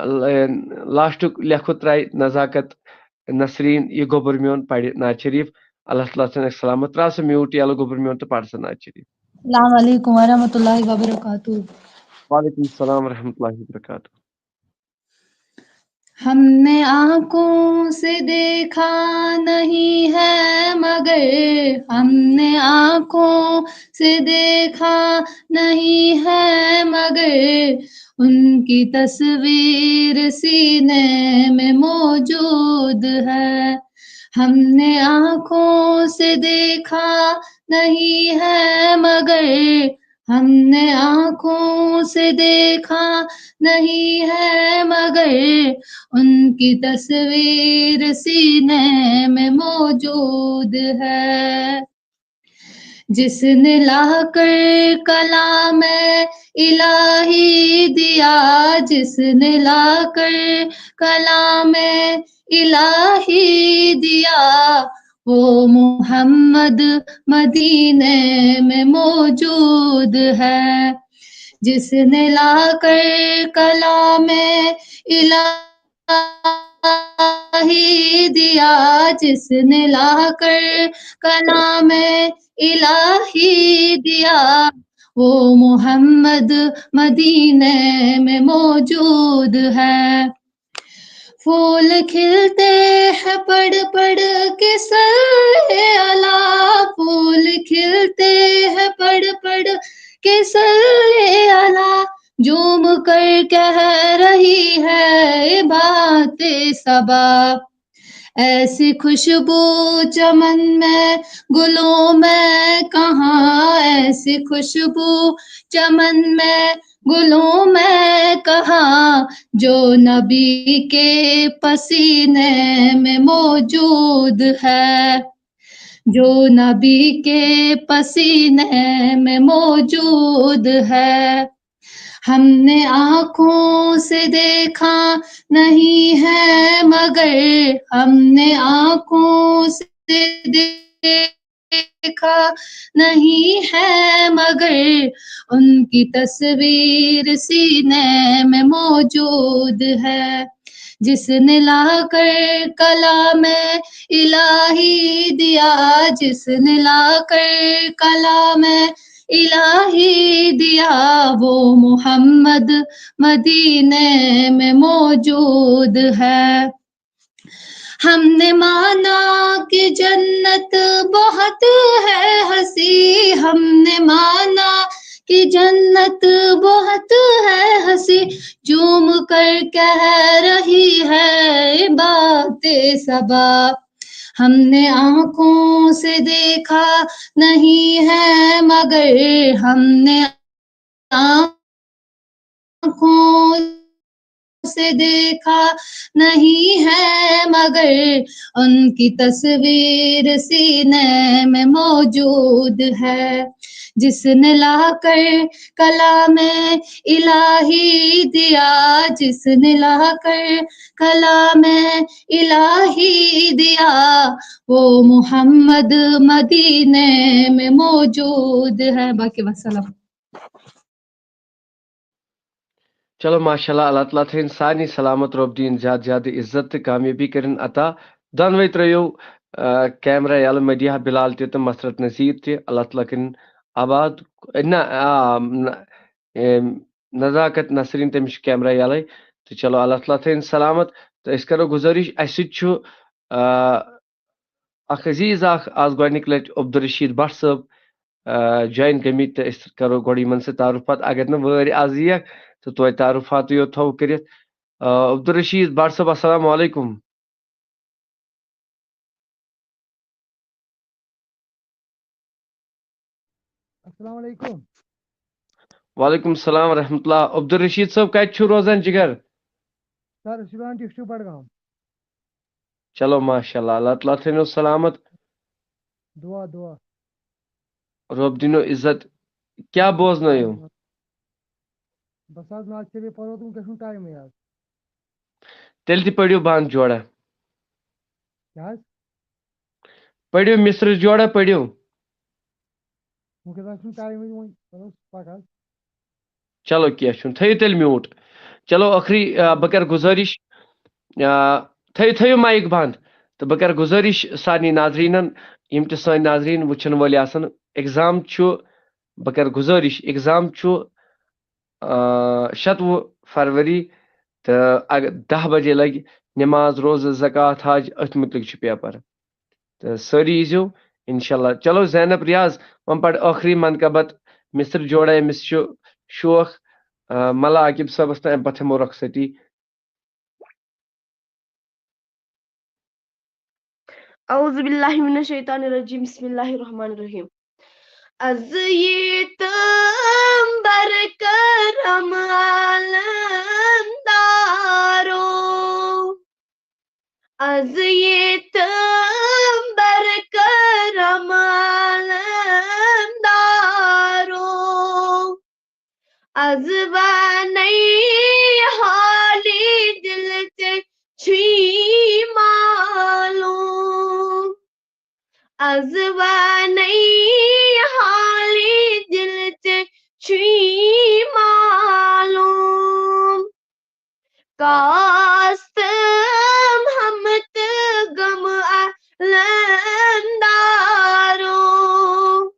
ل-، لاسٹُک لیکھُت ترٛایہِ نزاکت نسریٖن، یہِ گوٚبُر میون پرِ نعت شریٖف۔ اللہ تعالیٰ تھٲینَکھ سلامت۔ ترٛاو سا mute یَلہٕ گوٚبُر میون تہٕ پَر سا نعت شریٖف۔ السلام علیکم ورحمۃ اللہ وبرکاتہ۔ وعلیکم السلام ورحمۃ اللہ وبرکاتہ۔ ہم نے آنکھوں سے دیکھا نہیں ہے، مگر ہم نے آنکھوں سے دیکھا نہیں ہے، مگر ان کی تصویر سینے میں موجود ہے۔ ہم نے آنکھوں سے دیکھا نہیں ہے، مگر ہم نے آنکھوں سے دیکھا نہیں ہے، مگر ان کی تصویر سینے میں موجود ہے۔ جس نے لا کر کلام الہی دیا، جس نے لا کر کلام الہی دیا، وہ محمد مدینے میں موجود ہے۔ جس نے لا کر کلام الہی دیا، جس نے لا کر کلام الہی دیا، وہ محمد مدینے میں موجود ہے۔ پھول کھلتے ہیں پڑ پڑ کے سر اعلیٰ، پھول کھلتے ہیں پڑ پڑ کے سر اعلیٰ، جھوم کر کہہ رہی ہے بات صبا۔ ایسی خوشبو چمن میں، گلوں میں کہاں، ایسی خوشبو چمن میں، گلوں میں کہاں، جو نبی کے پسینے میں موجود ہے، جو نبی کے پسینے میں موجود ہے۔ ہم نے آنکھوں سے دیکھا نہیں ہے، مگر ہم نے آنکھوں سے دیکھا دیکھا نہیں ہے، مگر ان کی تصویر سینے میں موجود ہے۔ جس نے لا کر کلام الہی دیا، جس نے لا کر کلام الہی دیا، وہ محمد مدینے میں موجود ہے۔ ہم نے مانا کہ جنت بہت ہے ہنسی، ہم نے مانا کہ جنت بہت ہے ہنسی، جھوم کر کہہ رہی ہے بات صبا۔ ہم نے آنکھوں سے دیکھا نہیں ہے، مگر ہم نے آنکھوں سے دیکھا نہیں ہے، مگر ان کی تصویر سینے میں موجود ہے۔ جس نے لا کر کلام الہی دیا، جس نے لا کر کلام الہی دیا، وہ محمد مدینے میں موجود ہے۔ باقی وسلام۔ چلو، ماشاء اللہ، اللہ تعالیٰ تھٲیِن سارنٕے سلامت، رۄب دِیِن زیادٕ زیادٕ عزت تہٕ کامیٲبی کٔرِن عطا۔ دۄنوَے ترٛٲیِو، آ، کیمرہ یَلہٕ، مدیحہ بلال تہِ تہٕ مسرت نذیر تہِ، اللہ تعالیٰ کٔرِن آباد۔ نہ، آ، نہ، اے، نزاکت نسریٖن، تٔمِس چھُ کیمرہ یَلَے۔ تہٕ چلو، اللہ تعالیٰ تھٲیِن سلامت۔ تہٕ أسۍ کَرو گُزٲرِش، اَسہِ سۭتۍ چھُ، آ، اَکھ عزیٖز اَکھ آز گۄڈٕنِکۍ لَٹہِ عبدالرشیٖد بٹ صٲب، آ، جویِن گٔمٕتۍ، تہٕ أسۍ کَرو گۄڈٕ یِمَن سۭتۍ تعارُف، پَتہٕ اگر نہٕ وٲرۍ آز یِیَکھ، تہٕ توتہِ تعارُفاتٕے یوت تھاوو کٔرِتھ۔ آ، عبدالرشیٖد بٹ صٲب، السلام علیکم۔ السلام علیکم۔ وعلیکم السلام ورحمۃ اللہ۔ عبدالرشیٖد صٲب، کَتہِ چھِو روزان جِگر؟ سر، أسۍ چھِ روزان ڈسٹرکٹ بڈگام۔ چلو، ماشاء اللہ، اللہ تعالیٰ تھٲینو سلامت۔ دعا، دعا۔ رۄب دِنو عزت۔ کیٛاہ بوزنٲیِو؟ بس حظ، نہ حظ چھِ بیٚیہِ پَرو تہٕ وٕنکٮ۪س چھُنہٕ ٹایمٕے حظ۔ تیٚلہِ تہِ پٔرِو بنٛد جوڑا۔ کیٛاہ حظ؟ پٔرِو مصرٕ جوڑا، پٔرِو۔ وٕنکٮ۪س حظ چھُنہٕ ٹایمٕے وۄنۍ، چلو پَکھ حظ۔ چلو، کینٛہہ چھُنہٕ، تھٲیِو تیٚلہِ میوٗٹ۔ چلو، ٲخری، آ، بہٕ کَرٕ گُزٲرِش، آ، تھٲیِو، تھٲیِو مایِک بنٛد۔ تہٕ بہٕ کَرٕ گُزٲرِش سارنٕے ناظریٖنَن، یِم تہِ سٲنۍ ناظریٖن وٕچھَن وٲلۍ آسَن، اٮ۪گزام چھُ، بہٕ کَرٕ گُزٲرِش، اٮ۪گزام چھُ، آ، شَتوُہ فروری، تہٕ اَگ-، دَہ بجے لَگہِ نٮ۪ماز، روزٕ، زکوٰۃ، حج، أتھۍ مُتعلِق چھُ پیپر۔ تہٕ سٲری ییٖزیو، اِنشاء اللہ۔ چلو، زینب ریاض، وۄنۍ پَر ٲخری منقبت، مصر جوڑا، أمِس چھُ شوق، آ، ملا عاقب صٲبَس تام، اَمہِ پَتہٕ ہٮ۪مو رۄخصتی۔ اعوذ باللہ من الشیطان الرجیم، بسم اللہ الرحمن الرحیم۔ از یہ تمبر کرم عالمدارو، از یہ تمبر کرم عالمدارو، از ونَے حالِ دِل ژےٚ چھُے معلوم۔ از ونَے حالِ دِل ژےٚ چھُے معلوم۔ کاستم ہم تہٕ غم عالمدارو۔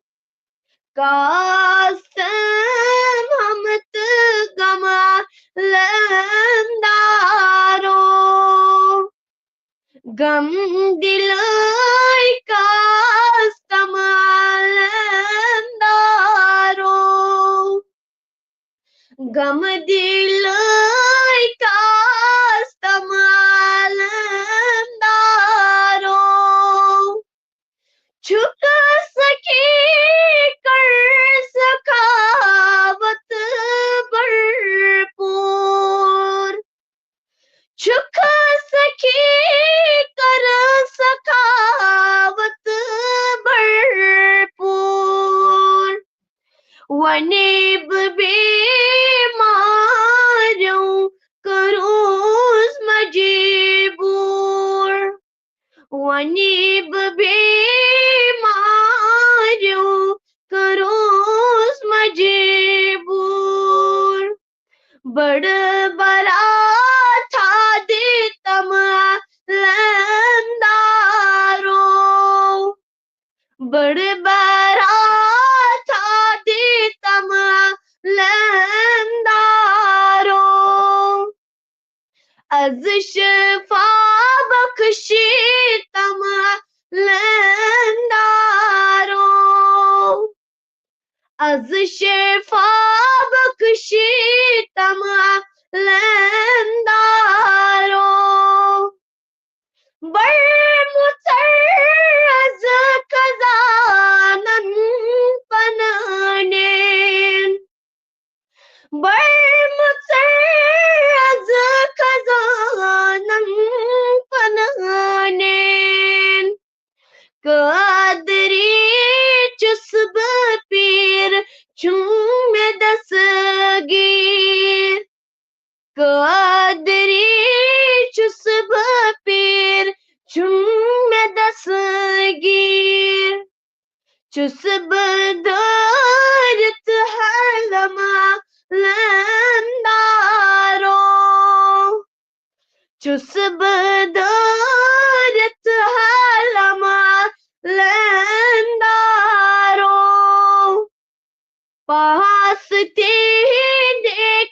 کاستم ہم تہٕ غم عالمدارو۔ غم دِلٕے کاستم عالمدارو۔ غم دِلٕے کاستم عالمدارو۔ چھُکھ سخی کر سخاوت بھرپور۔ چھُکھ سخی کر سخاوت بھرپور۔ ونے بہٕ بیماریو کروس مجبور۔ ونے بہٕ بیمار بڑ براتھا دِتم لندارو، بڑ براتھا دِتم لندارو، از شفا بخشیتم لندارو، از شفا بخشیتم لندارو، بر متر از خزانم پنانین، بر متر از خزانم پنانین، قادری چھُس بہٕ پیٖر، چھُم مےٚ دستگیٖر۔ قادری چھُس بہٕ پیٖر، چھُم مےٚ دستگیٖر۔ چھُس بہٕ دٲرِتھ حلم لندارو، چھُس بہٕ دٲرِتھ حلم لندارو، پاس تِہِنٛدِ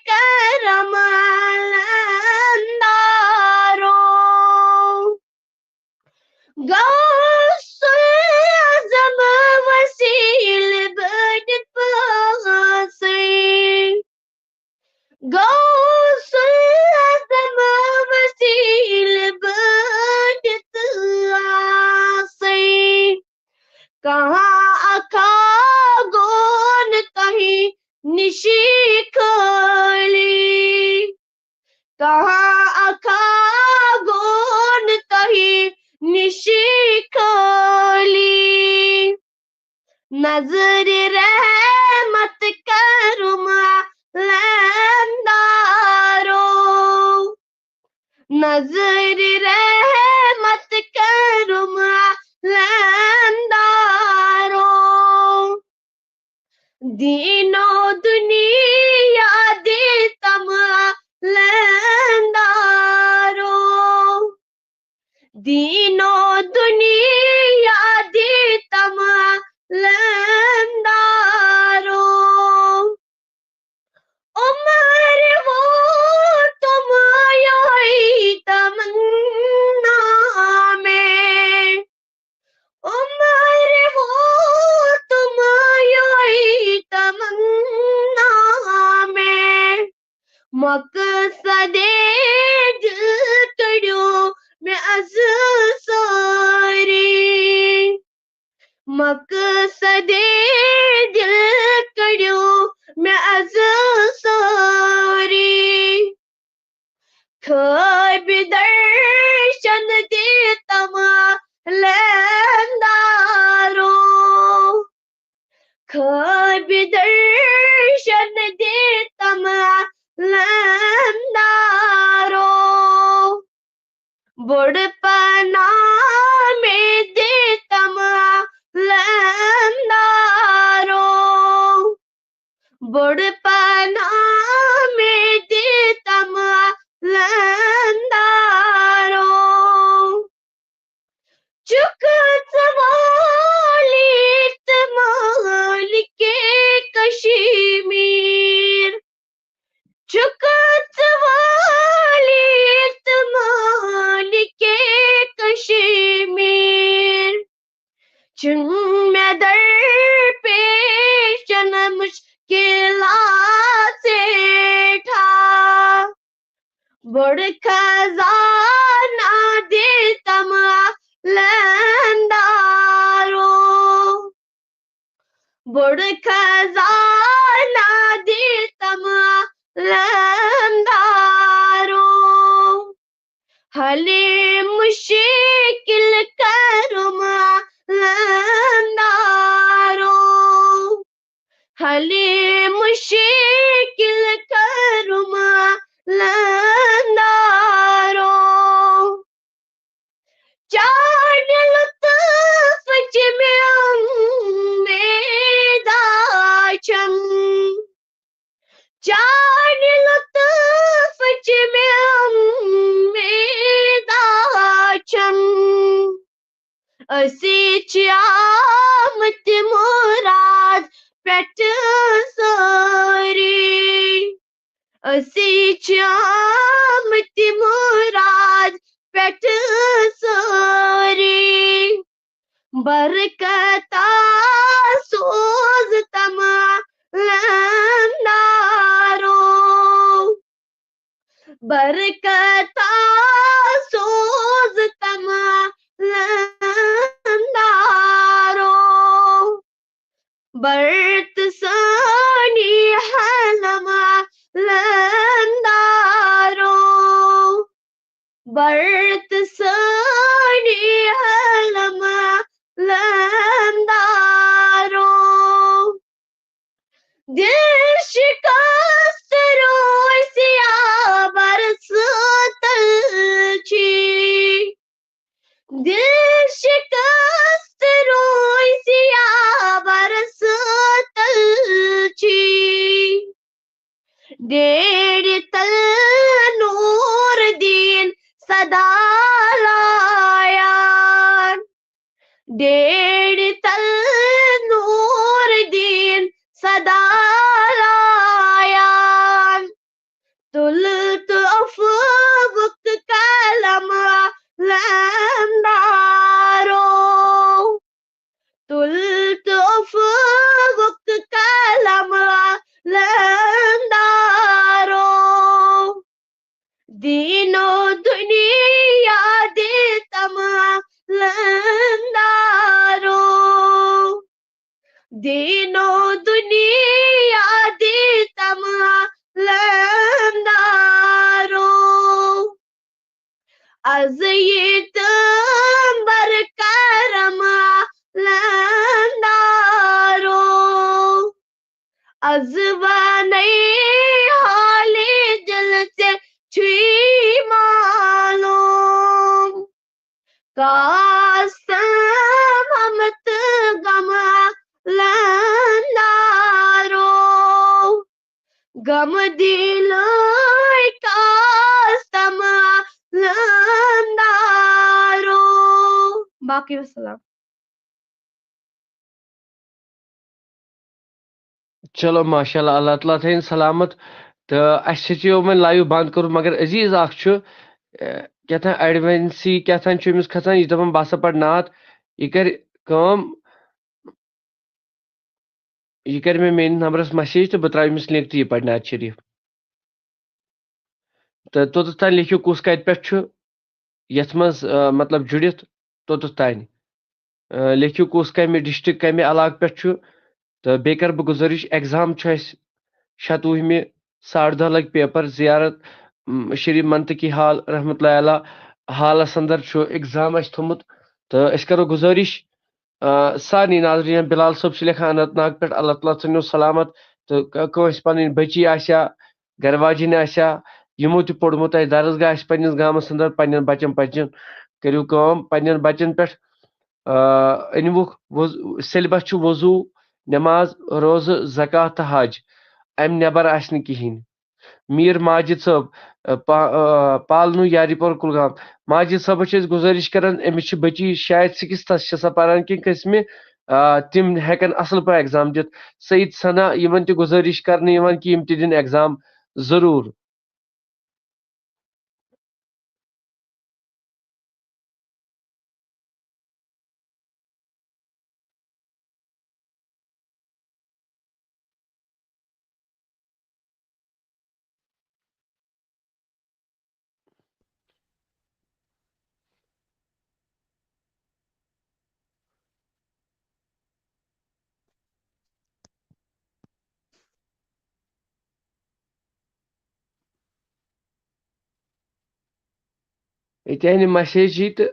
کرم لندارو۔ غوث اعظم وسیل بٔنِتھ آسٕے، غوث اعظم وسیل بٔنِتھ آسٕے، کانٛہہ اکھا گوٚو نہٕ تۄہہِ نِشی خٲلی، کانٛہہ اکھا گوٚو نہٕ تۄہہِ نِشی خٲلی۔ نظرِ رحمت کرم لندارو، نظرِ رحمت کرم لندارو۔ دین و دنیا دِتم لندارو، دین و دنیا دِتم لندارو۔ عمر ووتم یہے تمنا مےٚ، عمر ووتم یہے تمنا مےٚ، مقصدِ دِل کٔڑِو مےٚ از سٲری، مقصدِ دِل کٔڑِو مےٚ از سٲری۔ خوابِ درشن دِتم لندارو، خوابِ درشن دِتم لندارو۔ بوٚڑ پناہ مےٚ دِتم لندارو، بوٚڑ پناہ مےٚ دِتم لندارو۔ چھُکھ ژٕ وٲلِتھ مٲلِکِ کشمیٖر، چھُکھ ژٕ وٲلِتھ مٲلِکِ کشمیٖر۔ چھُنہٕ مےٚ درپیش مُشکِلات سٮ۪ٹھاہ، بوٚڑ خزانہٕ دِتم لندارو، بوٚڑ خزانہٕ دِتم لندارو۔ حل مُشکِل کرم لندارو، حل مُشکِل کرم لندارو۔ چانہِ لطفٕچ مےٚ اُمید آسن، چانہِ لطف أسی چھِ آمٕتۍ مُراد پٮ۪ٹھٕ سٲری۔ أسی چھِ آمٕتۍ مُراد پٮ۪ٹھٕ سٲری۔ برکتا سوز تمام لندارو۔ برکتا سوز تمام لندارو۔ برت سانی حلما لندارو۔ برت سانی حلما لندارو۔ دل شکست روی سیاہ برس تلچی۔ دل شکست روی سیاہ برس تلچی۔ ڈیڑ تل نور دین صدا لایان۔ ڈیڑ تل نور دین صدا لایان۔ تُل تہٕ افوک قلم لندارو۔ تُل تہٕ افوک قلم لندارو۔ دینو دنیا دے تمام لندارو۔ دینو دنیا دے تمام لندارو۔ از ییٚتٮ۪ن برکرم لندارو۔ از ونے حال دل سے چھی معلوم۔ کاستم ہمت غم لندارو۔ غم دلوی کاستم لندارو۔ باقی وسلام۔ چلو، ماشاء اللہ، اللہ تعالیٰ تھٲیِن سلامت۔ تہٕ اَسہِ چھِ یہِ وۄنۍ live بنٛد کوٚرمُت، مگر عزیٖز اکھ چھُ، اے، کیٛاہ تام advancy کیٛاہ تام چھُ أمِس کھژان، یہِ چھُ دَپان، "بہٕ ہسا پَرٕ نعت"۔ یہِ کَرِ کٲم، یہِ کَرِ مےٚ میٛٲنِس نمبرَس message تہٕ بہٕ ترٛاوٕ أمِس link تہٕ یہِ پَرِ نعت شریٖف۔ تہٕ توٚتَتھ تام لیکھِو کُس کَتہِ پٮ۪ٹھ چھُ، یَتھ منٛز، آ، مطلب، جُڑِتھ توٚتَتھ تام۔ آ، لیکھِو کُس کَمہِ district، کَمہِ علاقہٕ پٮ۪ٹھ چھُ۔ تہٕ بیٚیہِ کَرٕ بہٕ گُزٲرِش، exam چھُ اَسہِ شَتوُہمہِ، ساڑٕ دَہ لَگہِ paper۔ زیارت، م، شریٖف منطقی hall رحمتہ اللہ علیہ hallس اندر چھُ exam اَسہِ تھوٚمُت۔ تہٕ أسۍ کَرو گُزٲرِش، آ، سارنٕے ناظریٖنَن، بلال صٲب چھُ لیکھان اننت ناگ پٮ۪ٹھ، اللہ تعالیٰ ژھٕنِو سلامت۔ تہٕ ک-، کٲنٛسہِ پَنٕنۍ بٔچی آسیا، گرٕ واجِنۍ آسیا، یِمو تہِ پوٚرمُت آسہِ، درسگاہ آسہِ پننِس گامَس اندر، پننٮ۪ن بَچَن پَزِ، کٔرِو کٲم، پننٮ۪ن بَچَن پٮ۪ٹھ، آ، أنۍوُکھ وض-، syllabus چھُ وضوٗ، نٮ۪ماز، روزٕ، زکوٰۃ تہٕ حج۔ اَمہِ نٮ۪بر آسہِ نہٕ کِہیٖنۍ۔ میٖر ماجد صٲب، آ، پا-، آ، پالنو یاری پور کُلگام۔ ماجد صٲبَس چھِ أسۍ گُزٲرِش کران، أمِس چھِ بٔچی شاید sixth-س چھِ سۄ پَران کِنہٕ قٕسمہِ، آ، تِم ہٮ۪کَن اَصٕل پٲٹھۍ exam دِتھ۔ سعید ثنا، یِمَن تہِ گُزٲرِش کرنہٕ یِوان کہِ یِم تہِ دِن exam ضروٗر۔ ییٚتہِ آیہِ نہٕ message یی تہٕ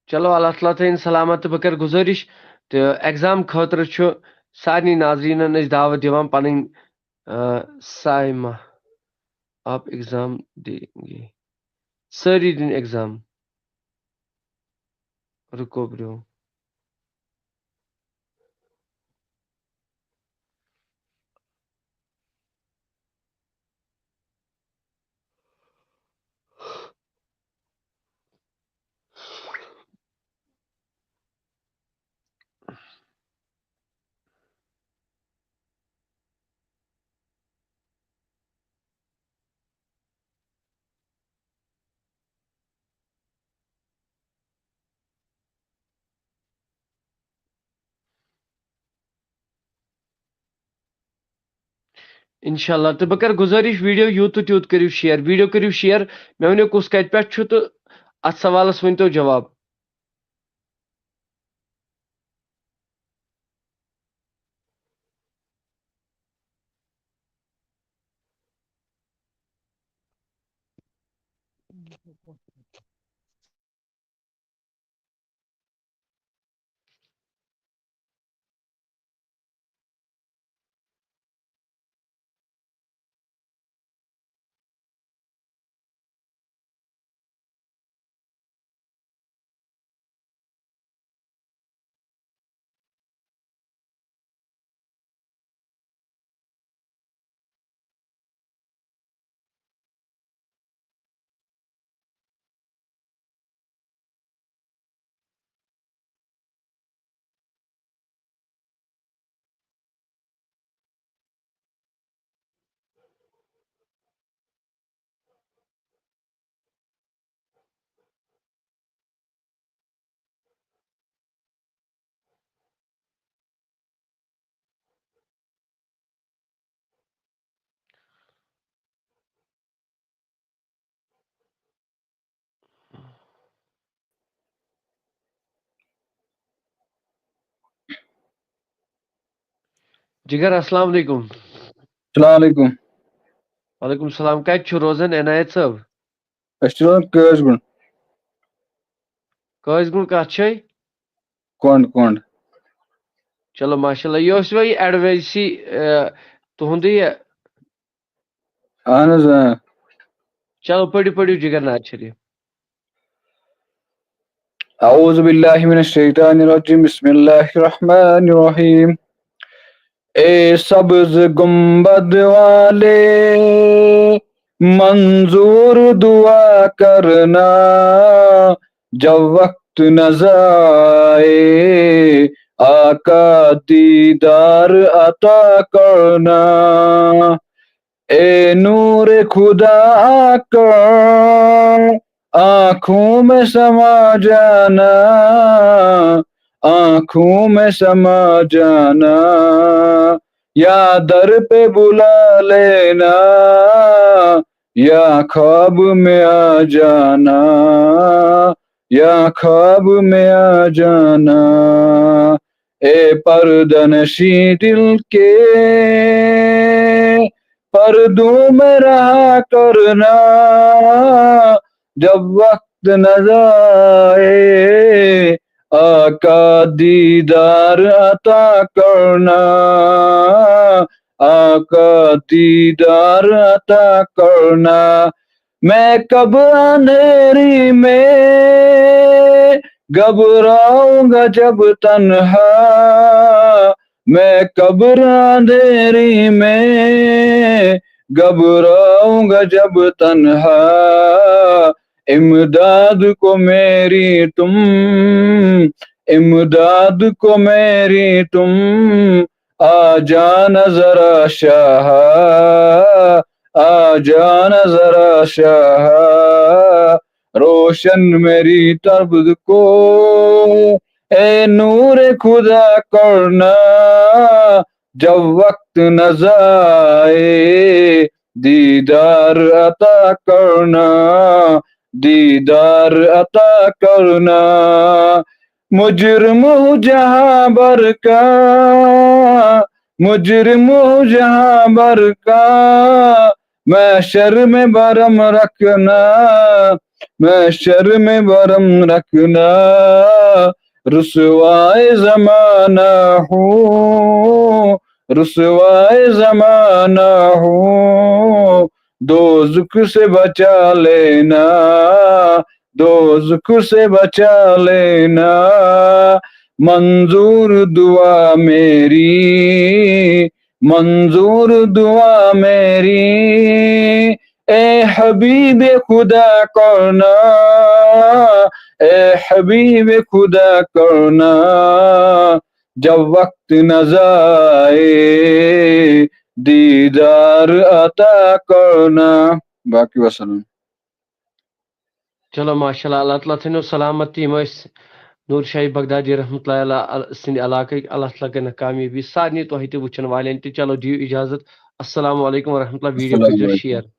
چلو، اللہ تعالیٰ تھٲیِن سلامت۔ تہٕ بہٕ کرٕ گُزٲرِش، تہٕ exam خٲطرٕ چھُ سارنٕے ناظریٖنَن أسۍ دعوت دِوان پَنٕنۍ، آ، سائمہ، آپ exam دیں گے۔ سٲری دِن exam۔ رُکو برٛونٛہہ۔ انشاءاللہ۔ تہٕ بہٕ کرٕ گُزٲرِش، ویڈیو یوٗت تہٕ تیوٗت کٔرِو شیئر، ویڈیو کٔرِو شیئر۔ مےٚ ؤنِو کُس کتہِ پٮ۪ٹھ چھُ تہٕ اتھ سوالس ؤنۍتو جواب۔ جگر، السلام علیکم۔ السلام علیکم۔ وعلیکم السلام۔ کتہِ چھُ روزان عنایت صٲب؟ أسۍ چھِ روزان قٲضۍ گُنٛڈ۔ قٲضۍ گُنٛڈ کتھ چھے؟ کۄنٛڈ، کۄنٛڈ۔ چلو، ماشاءاللہ۔ یہِ اوس وۄنۍ ایڈوایسی، آ، تُہُنٛدُے یہِ۔ اہن حظ، آ۔ چلو، پٔرِو، پٔرِو جگر نعت شریف۔ اعوذ باللہ من الشیطان الرجیم، بسم اللہ الرحمن الرحیم۔ اے سبز گنبد والے، منظور دعا کرنا، جب وقت نظر آئے، آقا دیدار عطا کرنا۔ اے نور خدا آقا، آنکھوں میں سما جانا، آنکھوں میں سما جانا، یا در پہ بلا لینا، یا خواب میں آ جانا، یا خواب میں آ جانا۔ اے پردہ نشیں دل کے، پردوں میں رہا کرنا، جب وقت نظر آئے، آقا دیدار عطا کرنا، آقا دیدار عطا کرنا۔ میں کب اندھیری میں گھبراؤں گا جب تنہا، میں قبر اندھیری میں گھبراؤں گا جب تنہا، امداد کو میری تم، امداد کو میری تم، آ جانا ذرا شاہ، آ جانا ذرا شاہ، روشن میری طرف کو، اے نور خدا کرنا، جب وقت نظر آئے، دیدار عطا کرنا، دیدار عطا کرنا۔ مجرم ہوں جہاں بھر کا، مجرم ہوں جہاں بھر کا، محشر میں بھرم رکھنا، محشر میں بھرم رکھنا۔ رسوائے زمانہ ہوں، رسوائے زمانہ ہوں، دوزخ سے بچا لینا، دوزخ سے بچا لینا۔ منظور دعا میری، منظور دعا میری، اے حبیب خدا کرنا، اے حبیب خدا کرنا، جب وقت نظر آئے، دیدار عطا کرنا۔ باقی وسلم۔ چلو، ماشاءاللہ، اللہ تعالیٰ تھٲینو سلامت۔ یِم ٲسۍ نور شاہی بغدادی رحمتہ اللہ علیہ سٕنٛدِ علاقٕکۍ، اللہ تعالیٰ کٔرِنَکھ کامیٲبی سارنٕے تۄہہِ تہِ وٕچھَن والٮ۪ن تہِ۔ چلو، دِیِو اِجازت۔ السلام علیکم ورحمتہ اللہ۔ ویٖڈیو کٔرۍزیو شِیَر۔